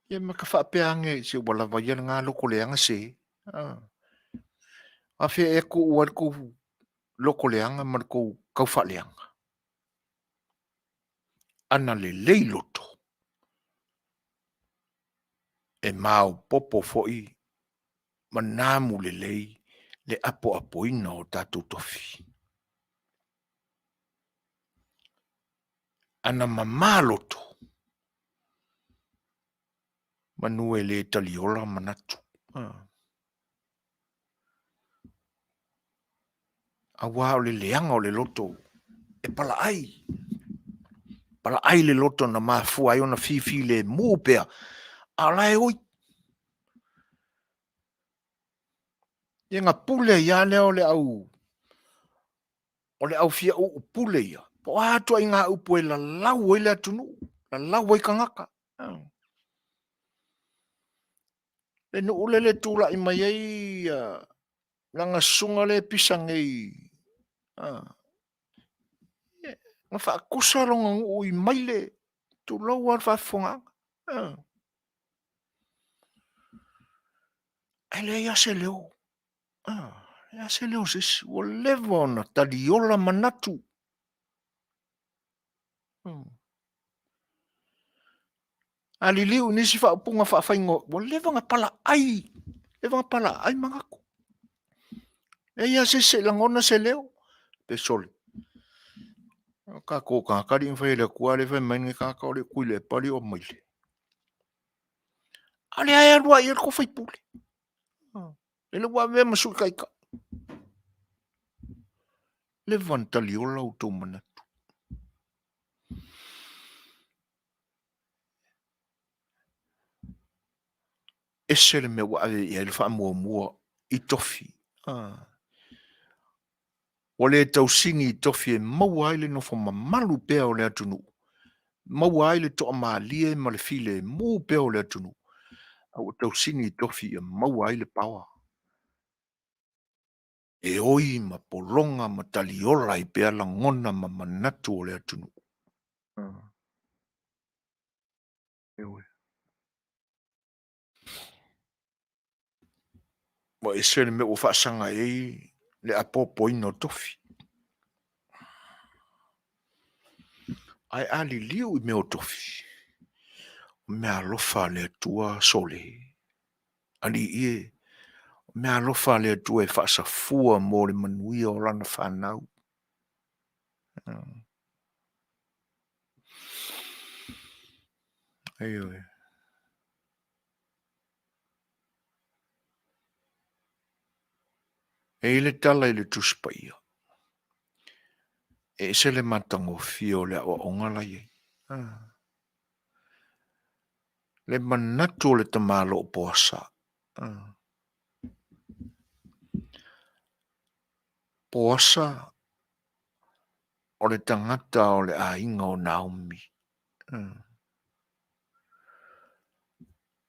Ia ma ka faapea ane, se ua lava ia lena loko leaga se. A fea ea tuu ai le tou loko leaga ma le tou taufaaleaga? Ana lelei loto. E maopoopo foi ma namu lelei le apoapoina o tatou tofi. Ana mamā loto, manu e le taliola manatu. Auā o le leaga o le loto e palaai, palaai le loto na mafua ai ona fifilemu pea, a o la e oi. Ia na pule ai lava lea o le au o le au fia uu pule ia, po o a ituaiga upu e lalau ai le atunuu, lalau ai tagata. Le nuu lele e tulai mai ai lana susuga lea e pisa nei, na faatusa lona nuu i maile, tulou lava le faafofogaaga. Ae leai lava se leo, leai lava se leo o se isi, ua leva ona taliola manatu. A liliu i nisi faaupuga faafaigoa, ua leva ona palaai, leva ona palaai manatu. Leai lava se isi e lagona se leo, pe sole. O tatou tagata alii na fai e le Atua, a o lea e fai mai lenei tagata o le Tuilaepa alii o Maile. A o lea e alu lava i ai le tou sui usufono. Lele ua avea ma Sui Taitai. Leva ona taliola outou manatu. Ese le mea ua ave i ai le faamuamua i tofi. Ah. Ua le tausini i tofi e maua ai le nofo mamalu pea o le atunuu, maua ai le toamalie ma le filemu pea o le atunuu, a ua tausini i tofi ia maua ai le power e oi ma pologa ma taliola ai pea lagona ma manatu o le atunuu. Ua ese le mea ua faasaga i ai le apoapoina o tofi. Ae a liliu i mea o tofi, o mea alofa a le Atua sole, Alii e, o mea alofa a le Atua e faasafua mo le manuia o lana fanau. Ioe. E i ai le tala i le Tusi Paia, e ese le matagofie o le aoaoga la i ai. Le manatu o le tamaloa o Poasa. Poasa o le tagata o le aiga o Naomi.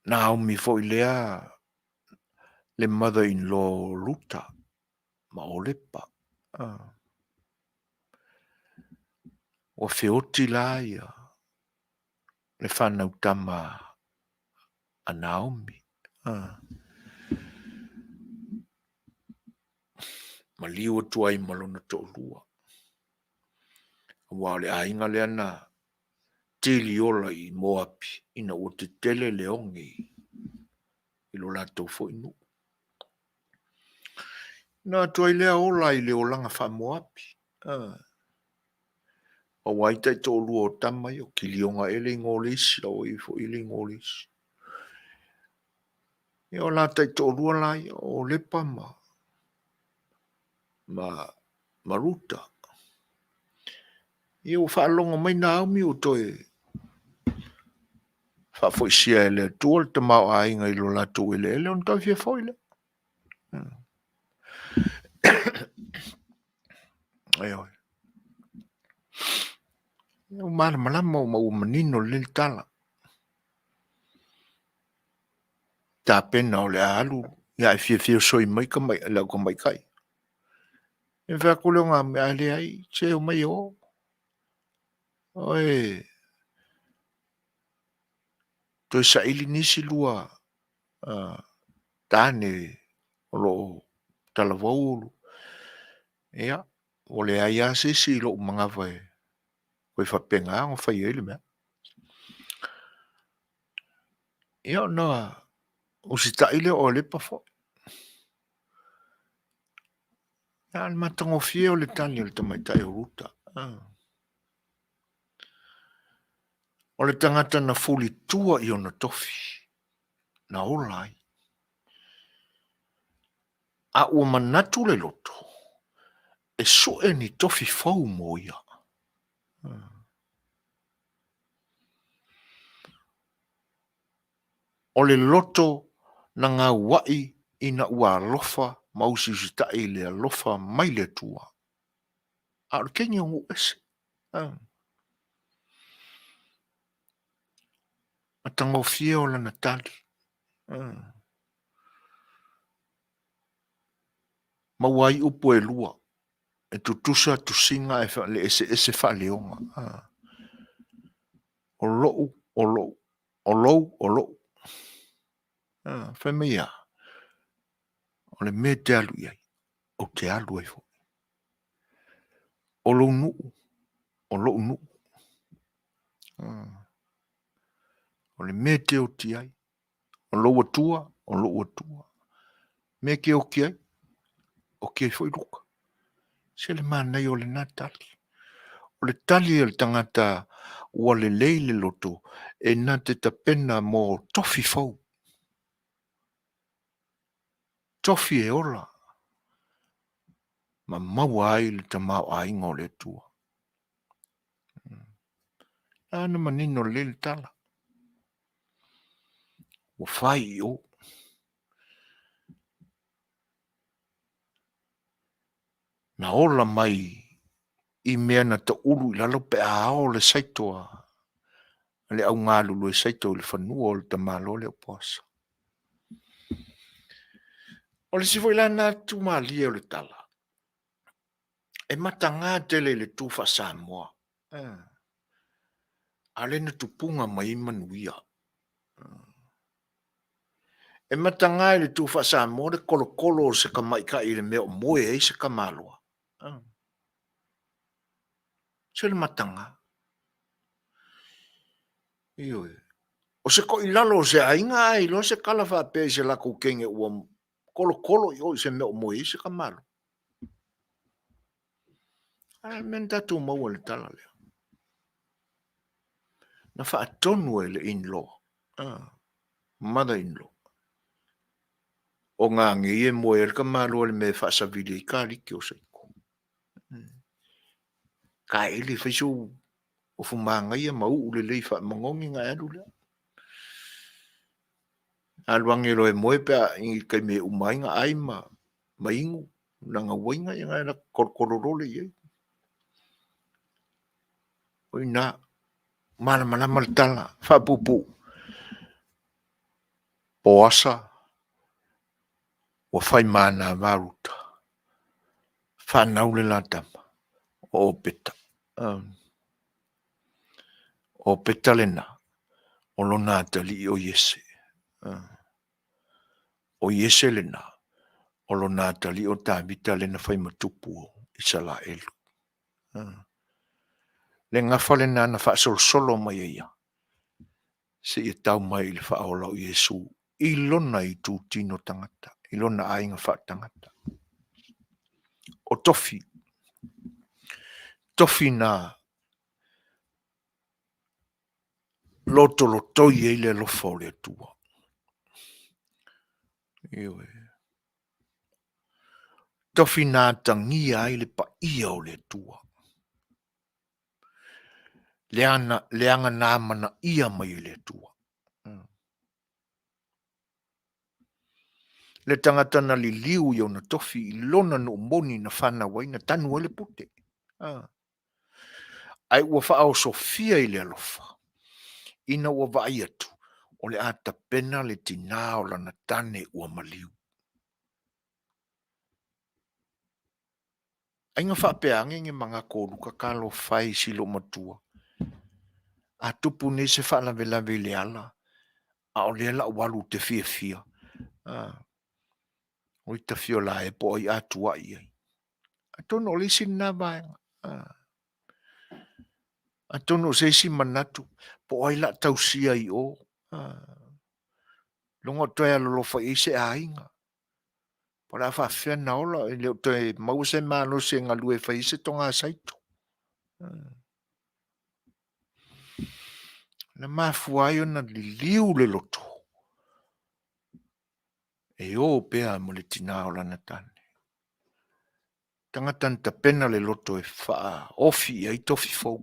Naomi foi lea le mother-in-law o Ruta ma Olepa. Ua feoti la ia le fanau tama a Naomi. Maliu atu ai ma lona toalua. Aua o le aiga lea na tiliola i Moapi ina ua tetele le oge i lo latou foi nuu. Ona atu ai lea ola i le olaga faa-Moapi. Maua ai taitoalua o tama ia, o Kiliona ea le igoa o le isi, a o ai foi le igoa o le isi. Ia o la taitoalua la ia, o Olepa ma ma Ruta. Ia ua faalogo mai Naomi ua toe faafoisia e le Atua le tamaoaiga i lo latou eleele ona toe fia foi lea. Ioe. Ua malamalama ma ua manino lelei le tala. Tapena o le a alu, ia ae fiafia soi mai lau tamaitai. E fai atu lea o Naomi, a leai, se omai e o. Oe, toe saili nisi lua tane o lo o talavou. Ia, ua leai lava se isi i lou manava e toe faapena ona fai ai le mea. Ia ona... Usitaʻi lea o Alepa foi. A le matagofie o le tali o le tamaitai o Ruta. O le tagata na fulitua i ona tofi, na ola ai. A ua manatu le loto, e sue ni tofi fou mo ia. O le loto na gauaʻi ina ua alofa ma usiusitaʻi i le alofa mai le Atua. A o le keni o nuu ese. Matagofie o lana tali. Maua ai upu e lua, e tutusa tusiga ae le eseese faaleoga. O loʻu, o loʻu, o lou, o loʻu. Fai mai a, o le mea e te alu i ai, ou te alu ai foi. O lou nuu, o loʻu nuu. O le mea e te oti ai, o lou Atua, o loʻu Atua. Mea e te oki ai, oki ai foi Luka. Se le manaia o lena tali. O le tali a le tagata ua lelei le loto e na te tapena mo tofi fou. Tofi e ola ma maua ai le tamaoaiga o le Atua. Lana manino lelei le tala. Ua fai i o. Na ola mai i mea na taulu i lalo pe a ao le saito a le au galulue saito i le fanua o le tamaloa lea o Poasa. O le isi foi la na tumalie o le tala, e mataga tele i le tu faa-Samoa. A o lea na tupuga mai ai manuia. E mataga i le tu faa-Samoa le kolokolo o se tamaitai i le mea o moe ai se tamaloa. Se le mataga. Ioe. O se toilalo o se aiga ae iloa se tala faapea i se latou teine ua kolokolo i o i se mea o moe ai se tamaloa. Ae mea na tatou maua i le tala lea. Na faatonu e le in-law, mother-in-law, o gagei e moe ai le tamaloa i le mea e faasavili ai kaliki o Saiko. Kaeli, fai sou ofu manaia ma uu lelei faamanogi ona e alu lea. Alu ane loa e moe pe a i taimi e uma ai ona ai ma inu lana uaina, ia ona e alu atu tolotolo loa lea i ai. O i ina, malamalama le tala, faapuupuu. Poasa, ua fai manava Ruta, fanau le la tama, o Opeta. O Opeta lena, o lona atalii o Iese. O Iese lena, o lona atalii o Tavita lena fai ma tupu o Isalaelu. Le gafa lena na faasolosolo mai ai ia, seia tau mai i le faaola o Iesu i lona itutino tagata, i lona aiga faatagata. O tofi, tofi na lotolotoi ai le alofa o le Atua. Ioe. Tofi na atagia ai le paia o le Atua. Leaga na amanaia mai e le Atua. Le tagata na liliu i ona tofi i lona nuu moni na fanau ai, na tanu ai le pute. Ae ua faaosofia i le alofa, ina ua vaai atu, o le a tapena le tinā o lana tane ua maliu. Aiga faapea age nge manatu o Luka talofa e i si loomatua. A tupu nei se faalavelave i le ala, a o lea lau alu ou te fiafia. Oi tafio la e po o ai a tuai ai. Atonu o le isi lena vaega. Atonu o se isi manatu, po o ai la tausia i o. Logo o toe alolofa i ai se aiga. Po o le a faafefea na ola, e le o toe maua se malosi e galue e fai ai se togasaito. Na mafua ai ona liliu le loto e o pea ma le tinā o lana tane. Tagata na tapena le loto e faaofi i ai tofi fou.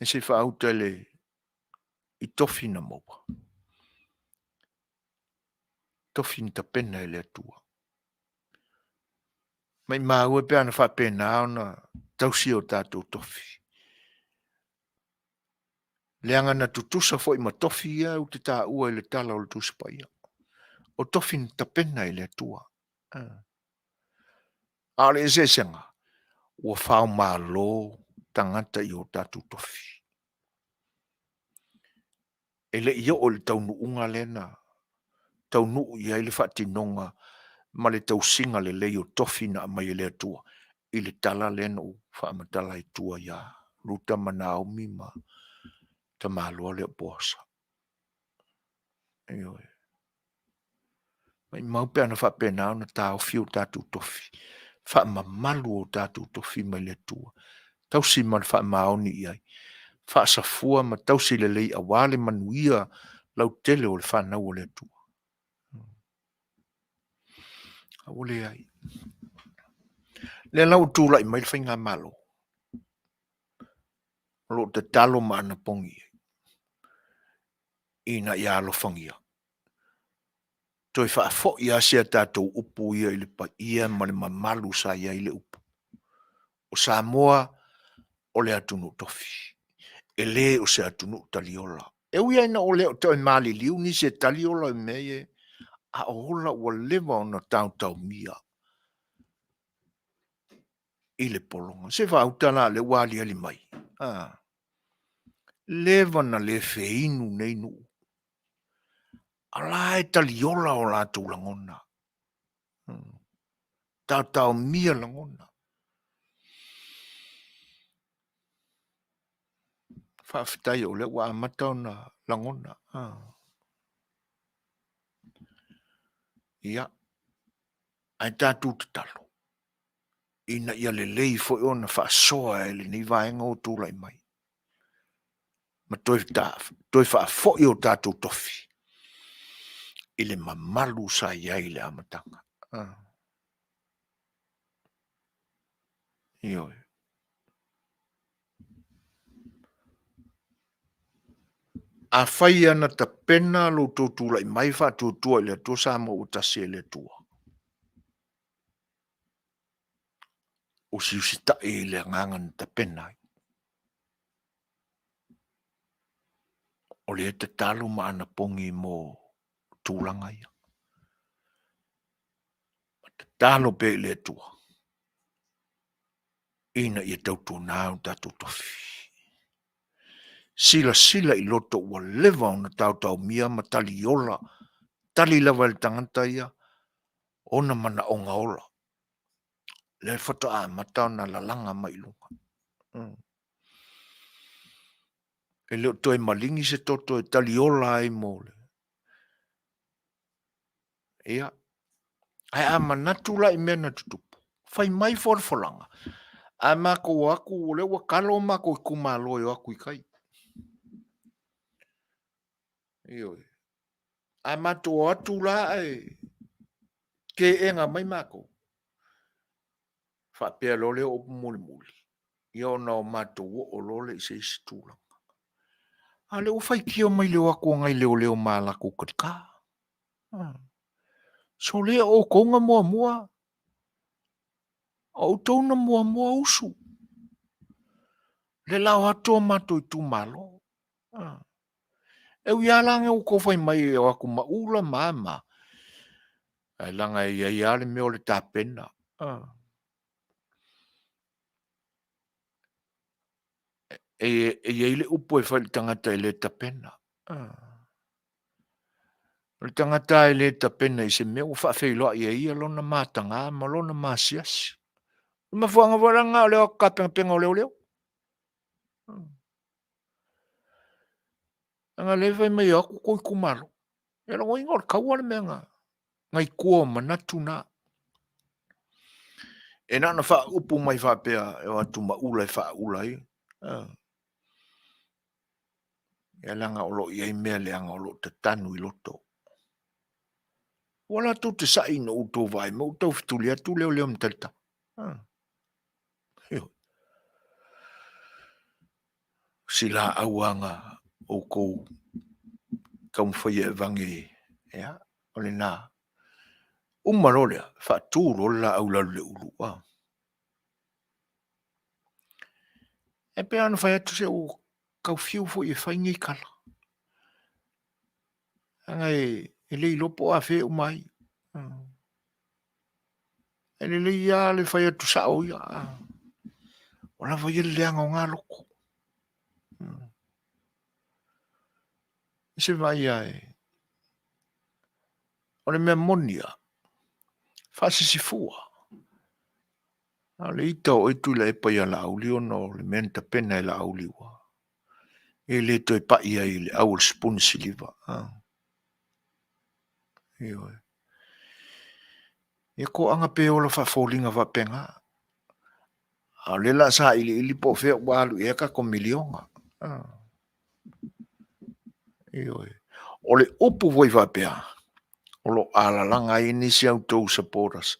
Ae se i faauta i le i tofi na maua. Tofi na tapena e le Atua. Maimau e pe ana faapena ona tausi o tatou tofi. Leaga na tutusa foi ma tofi ia ou te taua i le tala o le Tusi Paia. O tofi na tapena e le Atua. A o le eseesega, ua faomalo tagata i o tatou tofi. E le i oo i le taunuuga lea na taunuu i ai le faatinoga ma le tausiga lelei o tofi na aumai e le Atua i le tala lea na ou faamatala ai tua ia Ruta ma Naomi ma tamaloa lea o Boasa. Ioe. Maimau pe ana faapena ona taofi o tatou tofi, faamamalu o tatou tofi mai le Atua, tausi ma le faamaoni i ai, faasafua ma tausi lelei aua le manuia lautele o le fanau a le Atua. A ua leai. Lea la ua tulai mai le faigamalo, o lo o tatalo ma anapogi i ai, ina ia alofagia toe faafoi lava si a tatou upu ia i le paia ma le mamalu sa i ai le upu. O Samoa o le atunuu tofi, e le o se atunuu taliola. E ui lava ina ua le o toe maliliu nisi e taliola i mea ia, a o ola ua leva ona taotaomia i le pologa. Se faauta la lea ua aliali mai, a, leva na le feinu nei nuu. A la e taliola o latou lagona. Taotaomia lagona. Faafetai o lea ua amata ona lagona. Ia, ae tatou tatalo ina ia lelei foi ona faasoa e lenei vaega ua tulai mai ma toe, ta, toe faafoi o tatou tofi i le mamalu sa i ai i le amataga. Ah. Ioe. Afai ana tapena lo outou tulai mai faatuatua i le Atua Samoa ua tasi e le Atua. Usiusitai i le agaga na tapena ai. O lea tatalo ma anapogi mo tulaga ia. Ma tatalo pea i le Atua ina ia tautuana o tatou tofi. Silasila i loto ua leva ona taotaomia ma taliola, tali lava e le tagata ia ona manaoga ola. Lea faatoa amata ona lalaga mai i luga. E le o toe maligi se toto e taliola ai mo le... Ia, ae a manatu la i mea na tutupu, fai mai folafolaga, a matou o atu, o lea ua kalo o matou itumalo e o atu i tai. Ioe. A matou o atu la ae teena mai matou, faapea loa lea o upu mulimuli, ia ona o matou oo loa lea i se isi tulaga. A o lea ua faitio mai le o atu o nai leoleo ma latou talita. So lea o outou na muamua, o outou na muamua usu. Lea la o atu o matou itumalo. E ui lava la ina ua outou fai mai e o atu ma ula ma a ma a, ae leaga e i ai lava le mea o le tapena. E i ai le upu e fai i le tagata e le tapena. O le tagata e le tapena i se mea ua faafeiloai e ia lona mataga ma lona masiasi. O le mafuaaga foi la lena o le o atu tapenapena o leoleo. Leaga o lea e fai mai e o atu tou itumalo. E logoina o le kaua le mea na nai tua o manatu na. E na ona faaupu mai faapea e o atu maula e faaula ai. Ia leaga o lo o i ai mea leaga o lo o tatanu i loto. Ua latou te sa'i ina ua outou vaai mai ua tau fetuli atu leoleo ma talita. Si laau aga outou taumafai e avane, ia, o lena. Uma loa lea, faatu loa le laau i lalo i le ulu. E pei ona fai atu se ua tau fiu foi e fai nei tala. Leaga e le iloa po o afea e uma ai. E lelei lava le fai atu sao ia. Ua lava ia le leaga o ngā loko. Se vaai e. O le mea moni ia, faasisifua. A o le ita o oe Tuilaepa ia Laauli ona o le mea na tapena e Laauli ua e le toe pai ai i le au o le sipuni siliva. Ioe. Ia toaga pe ola faafoliga faapena. A o lea o le a sailiili po o fea ua alu i ai a tatou miliona. Ioe. O le upu foi faapea, o lo o alalaga ai nisi a outou supporters,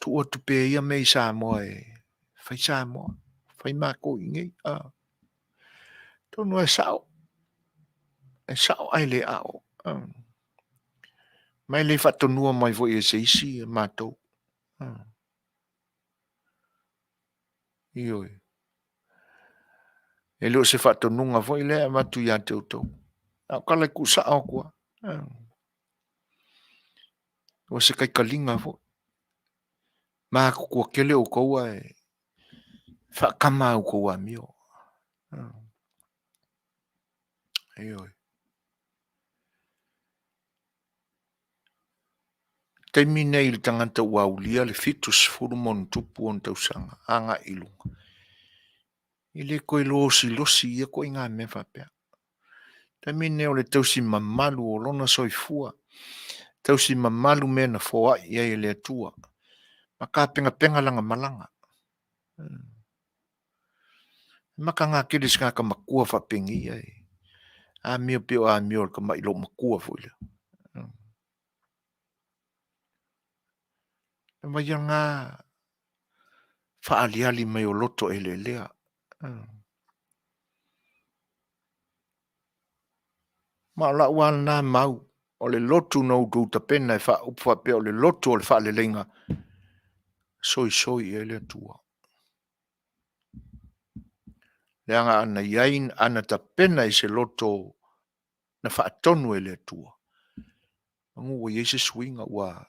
tuu atu pea ia mea i Samoa e fai Samoa, fai matou i inei. Atonu e sao, e sao ae le ao. Ma e le faatonua mai foi e se isi e matou. Ioe. E le o se faatonuga foi lea e avatu ia te outou. A o tala e tuusao atu lava. Ua se taitaliga foi. Matutua tele outou ae faatama a outou amio. Ioe. Taimi nei le tagata ua aulia le 70+ ona tausaga agai i luga, e le toe losilosi i ia ituaiga mea faapea. Taimi nei o le tausi mamalu o lona soifua, tausi mamalu mea na foai i ai e le Atua, ma tapenapena lana malaga. E mataga tele i se tagata matua faapenei ae amio pei o amio a le tamai loomatua foi lea. E vai lena faaaliali mai o loto eleelea. Ma o lau lava lena mau, o le lotu na outou tapena e faaupu faapea o le lotu o le faaleleiga, soisoi i ai le Atua. Leaga ana i ai, ana tapena i se loto na faatonu e le Atua, manu ua i ai se suiga ua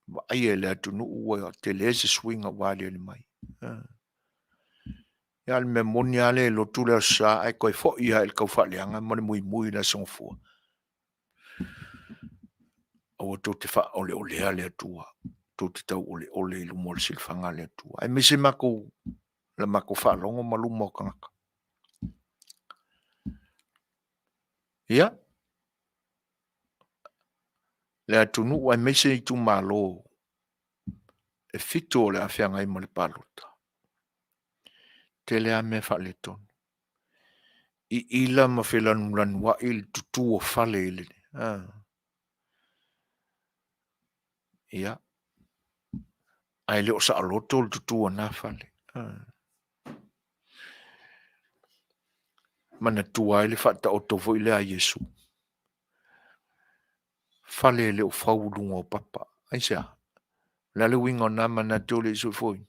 vaaia e le atunuu ua tele se suiga ua aliali mai. Ia, o le mea moni lava lea e lotu le Aso Sa ae toe foi lava i le taufaaleaga ma le muimui i le Aso Gafua. Aua tou te faaoleolea le Atua, tou te tauoleole i luma o le silafaga a le Atua, aemaise matou, la matou faalogo ma luma o tagata. Ia, le atunuu aemaise itumalo e fitu o le a feagai ma le palota. Tele lava mea faaletonu. Iila ma felanulanuai le tutu o fale i le... Ia, ae le o saoloto le tutu o na fale. Manatua ai le faataoto foi lea a Iesu. Fale e le o fau i luga o papa. Aisea? O le a le uiga o na manatu o le i soifuaina?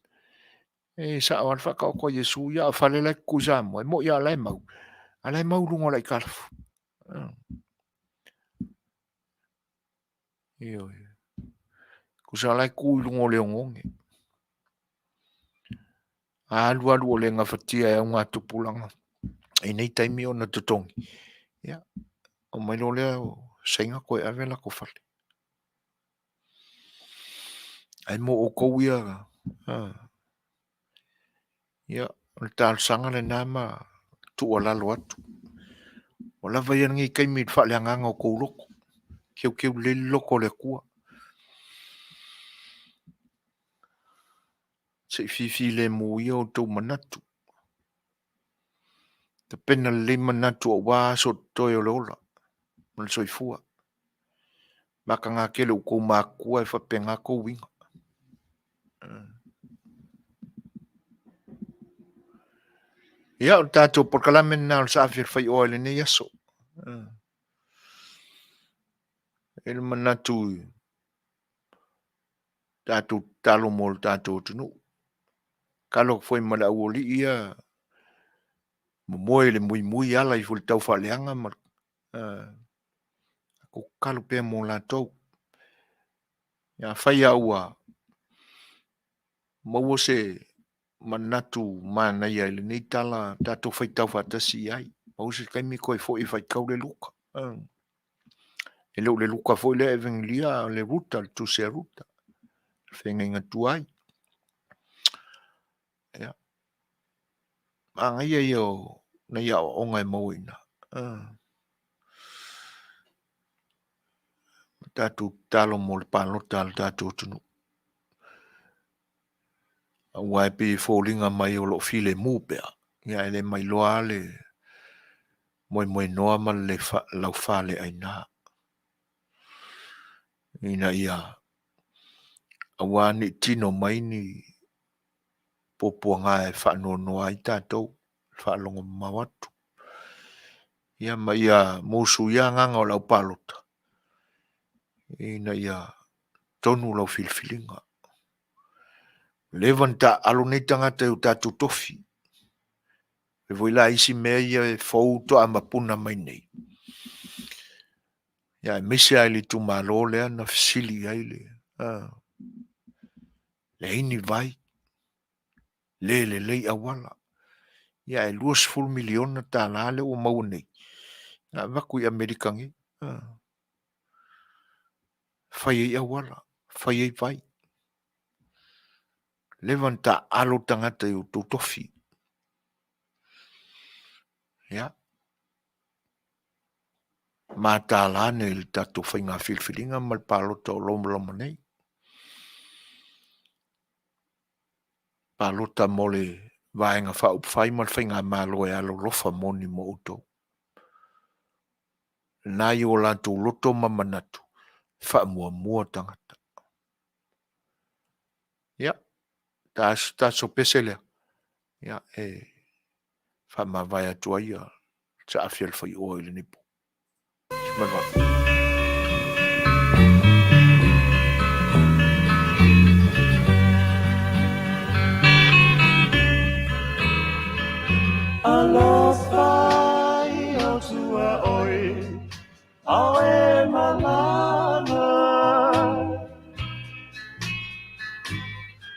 E sao lava le faataoto a Iesu ia, a o fale la e tutu i Samoa, e moni lava o la e mau, a o la e mau i luga o le aitalafu. Ioe. Tusa o la e tu i luga o le oneone. A alu alu ua le gafatia e augatupulaga i nei taimi ona totogi, ia, omai loa lea o Saina toe ave latou fale. Ae mo outou ia, ia, o le talosaga lena ma tuualalo atu. Ua lava ia lenei taimi i le faaleagaga o tou loto. Keukeu lelei le loto o le Atua. Se i fifilemu ia outou manatu. Tapena lelei manatu aua aso o totoe o le ola ma le soifua. Mataga tele outou matutua e faapena tou uiga. Ia, o le tatou polokalame lena o le Saafi a le Faioa i lenei aso. E le manatu tatou tatalo mo le tatou atunuu. Tatalo atu foi ma le aualii ia momoe i le muimui ala ifo i le taufaaleaga ma tatou tatalo pea mo latou. Ia afai lava ua maua se manatu manaia i lenei tala tatou faitau faatasi i ai, maua se taimi toe foi e faitau le Luka. E le o le Luka foi lea Evegelia, a o le Ruta, le tusi a Ruta, le feagaiga tuai. Ia, manaia ia o nai aoaoga e maua i ina. Tatou tatalo mo le palota a le tatou atunuu. Aua e pei e foliga mai o lo o filemu pea, ia ae le mailoa lava le moemoenoa ma le laufaleaina ina ia aua ne i tino mai ni puapuaga e faanoanoa ai tatou i le faalogo mamao atu. Ia ma ia musuia agaga o le aupalota ina ia tonu lau filifiliga. Leva ona taaalo nei tagata i o tatou tofi. E foi la isi mea ia e fou toa mapuna mai nei. Ia aemaise lava i le itumalo lea na fesili i ai le leai ni vai, le lelei auala. Ia ae $20 miliona tala lea ua maua nei, na avatu i Amerika nei. Fai ai auala, fai ai vai. Leva ona taaalo tagata i outou tofi. Ia. Mataala ane i le tatou faiga filifiliga ma le palota o loma nei. Palota mo le Vaega Faaupufai ma le Faigamalo e alolofa moni mo outou. Lena i o latou loto ma manatu, faamuamua tagata. Ia, taso pese lea, ia, e faamavae atu ai ia saafi a le faioa i lenei po. Alofa i au tua oi, ao e malama.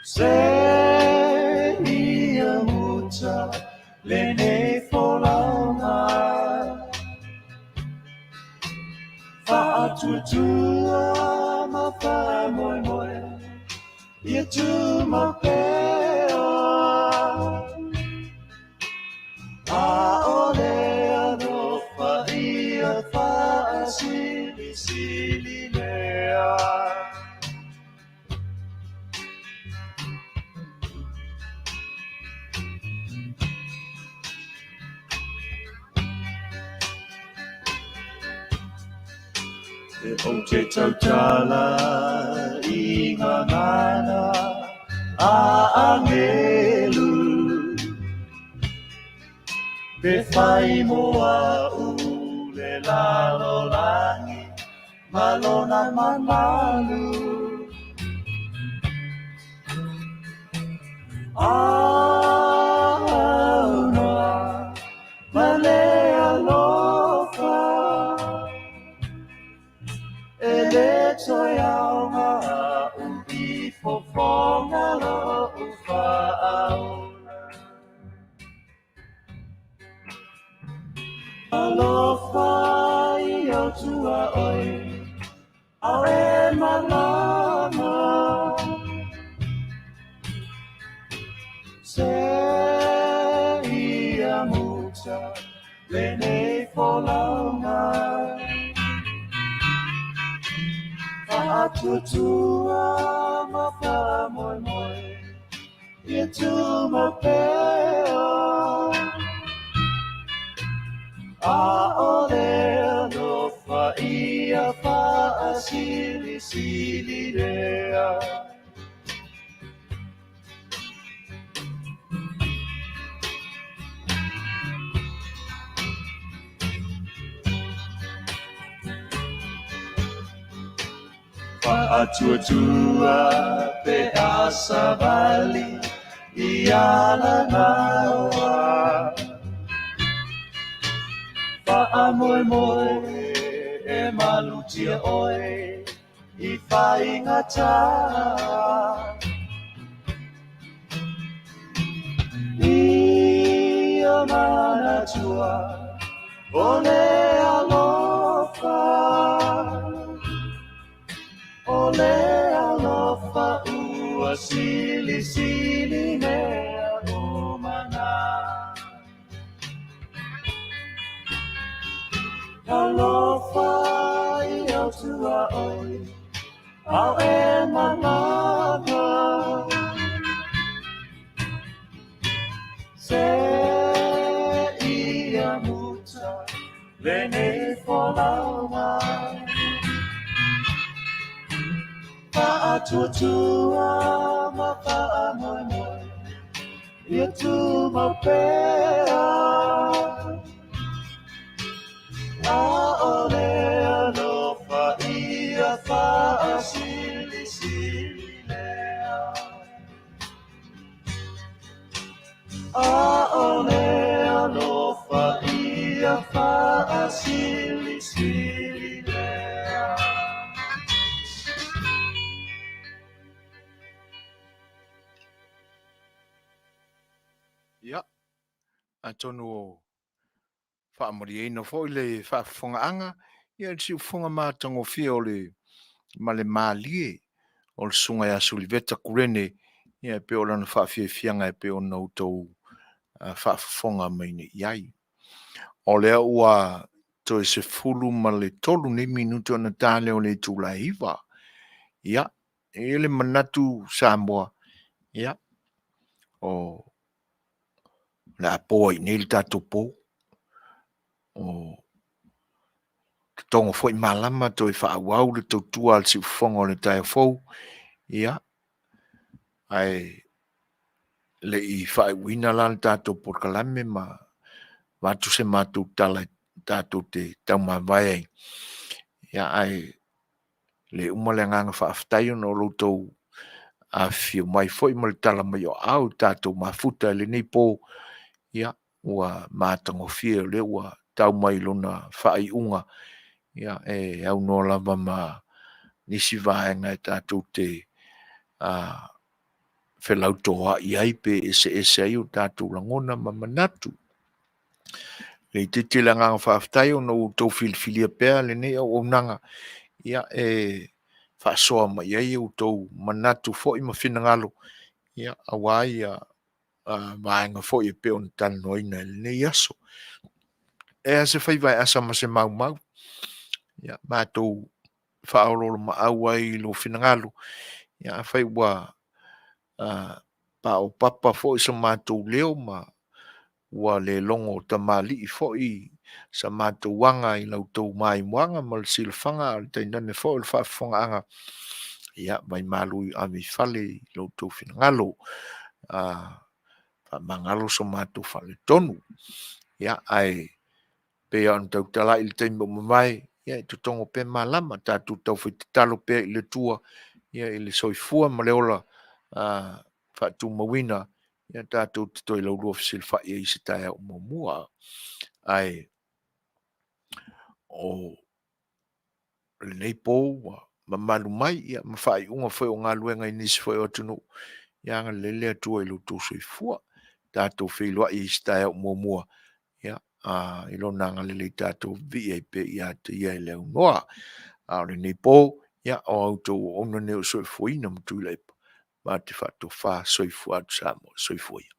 Se ia muta lenei folauga. Faatuatua ma faamoemoe ia tumau pea. ʻAʻole alofa ia faasilisili lea. E ou te tautala i ngā mana a angelu Pe whai mo a'u le lalolagi ma lona mamalu Aunoa ma le alofa E le toe aoga a'u i fofoga lo'u faaola Alofa i au tuaoi ao e malama Se ia muta lenei folauga. Faatuatua ma faamoemoe ia tumau pea. ʻAʻole alofa ia faasilisili lea. Faatuatua pe a savali i Alagaoa. Faamoemoe e malutia oe i faigata. Ia manatua o le alofa, o le alofa ua silisili mea uma na. Alofa i au tuaoi, ao e malama. Se ia muta lenei folauga. Faatuatua ma faamoemoe ia tumau pea. ʻAʻole alofa ia faasilisili lea. ʻAʻole alofa ia faasilisili lea. Ia, atonu o faamalieina foi le faafofogaaga ia le siufofoga matagofie o le ma le malie o le Susuga ia Suliveta Kurene ia e pei o lana faafiafiaga e pei ona outou faafofoga mai nei i ai. O lea ua toe 13 nei minute ona ta lea o le itula e 9. Ia, e i ai le manatu Samoa, ia, o le a po ai i inei le tatou po. O totogo foi malama toe faaauau le tautua a le siufofoga o le taeao fou. Ia, ae le i faaiuina la le tatou polokalame ma avatu se matou tala tatou te taumavae ai. Ia, ae le uma le agaga faafetai ona o lo outou afifio mai foi ma le tala mai o aao i tatou mafuta i lenei po. Ia, ua matagofie o lea ua tau mai lona faaiuga. Ia, e aunoa lava ma nisi vaega e tatou te felautoa'i ai pe eseese ai o tatou lagona ma manatu. Le itiiti le agaga faafetai ona ua outou filifilia pea lenei auaunaga ia e faasoa mai ai outou manatu foi ma finagalo ia aua ia vaega foi e pei ona talanoaina i lenei aso. E a se faiva e asa ma se maumau, ia matou faaoloolomaau ai i lou finagalo, ia afai ua paopapa foi so matou leo ma ua le logo tamalii foi sa matou aga i la outou maimoaga ma le silafaga a o le tainane foi o le faafofogaaga, ia vaimalu i ave i fale i lo outou finagalo. Faamagalo so matou faaletonu. Ia, ae pei lava ona tautala i le taimi ua mavae, ia e totogo pea malama, tatou taufai tatalo pea i le Atua, ia i le soifua ma le ola faatumauina, ia tatou te toe laulua fesilafai ai i se taeao muamua. Ae o lenei po ua mamalu mai ia ma faaiuga foi o galuega i nisi foi o atunuu, ia agalelei le Atua i lo outou soifua. Tatou feiloai i se taeao muamua, ia, i lona agalelei tatou vivii ai pea ia te ia e le aunoa. A o lenei po, ia, o a outou auauna nei o soifuaina ma Tuilaepa, ma te faatofa soifua atu Samoa. Soifua ia.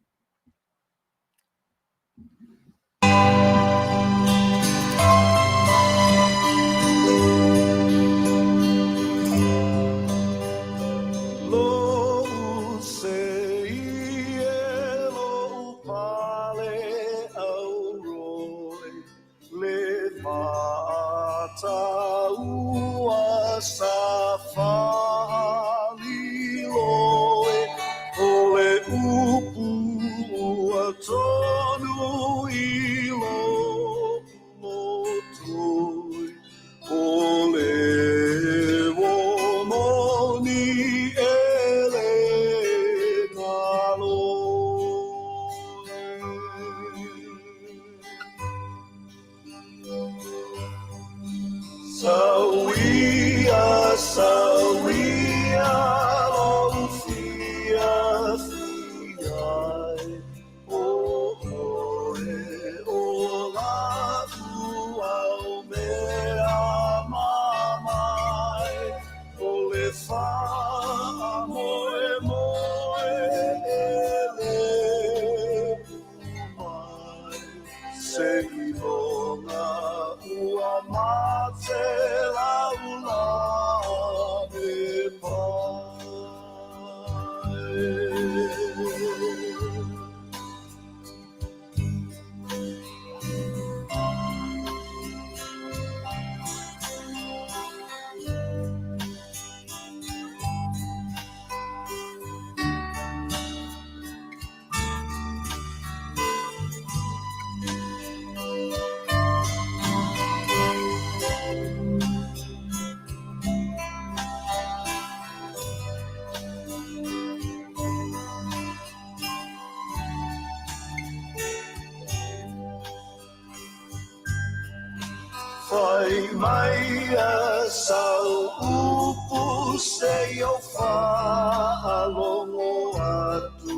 Fai mai a sau upu se o whaalogo atu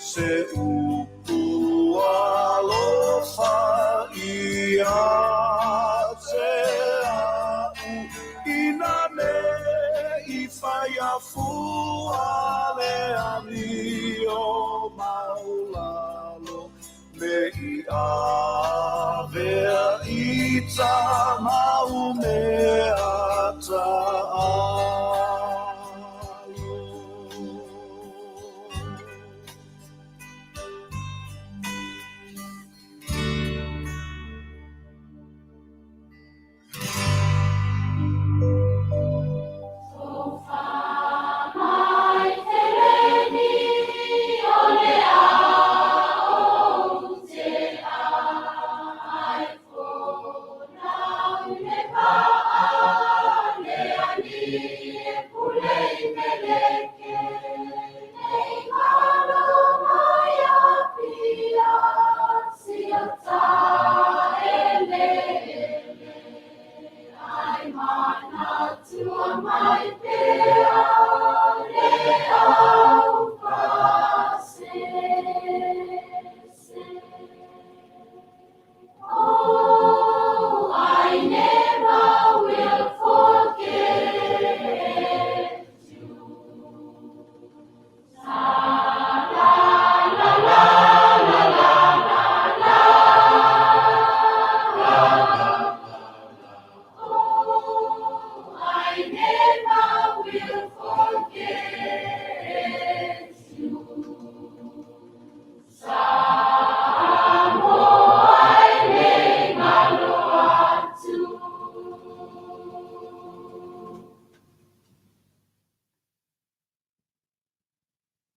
se upu alofa ia te au ina me i whai a fua le amio maulalo me i avea i ta.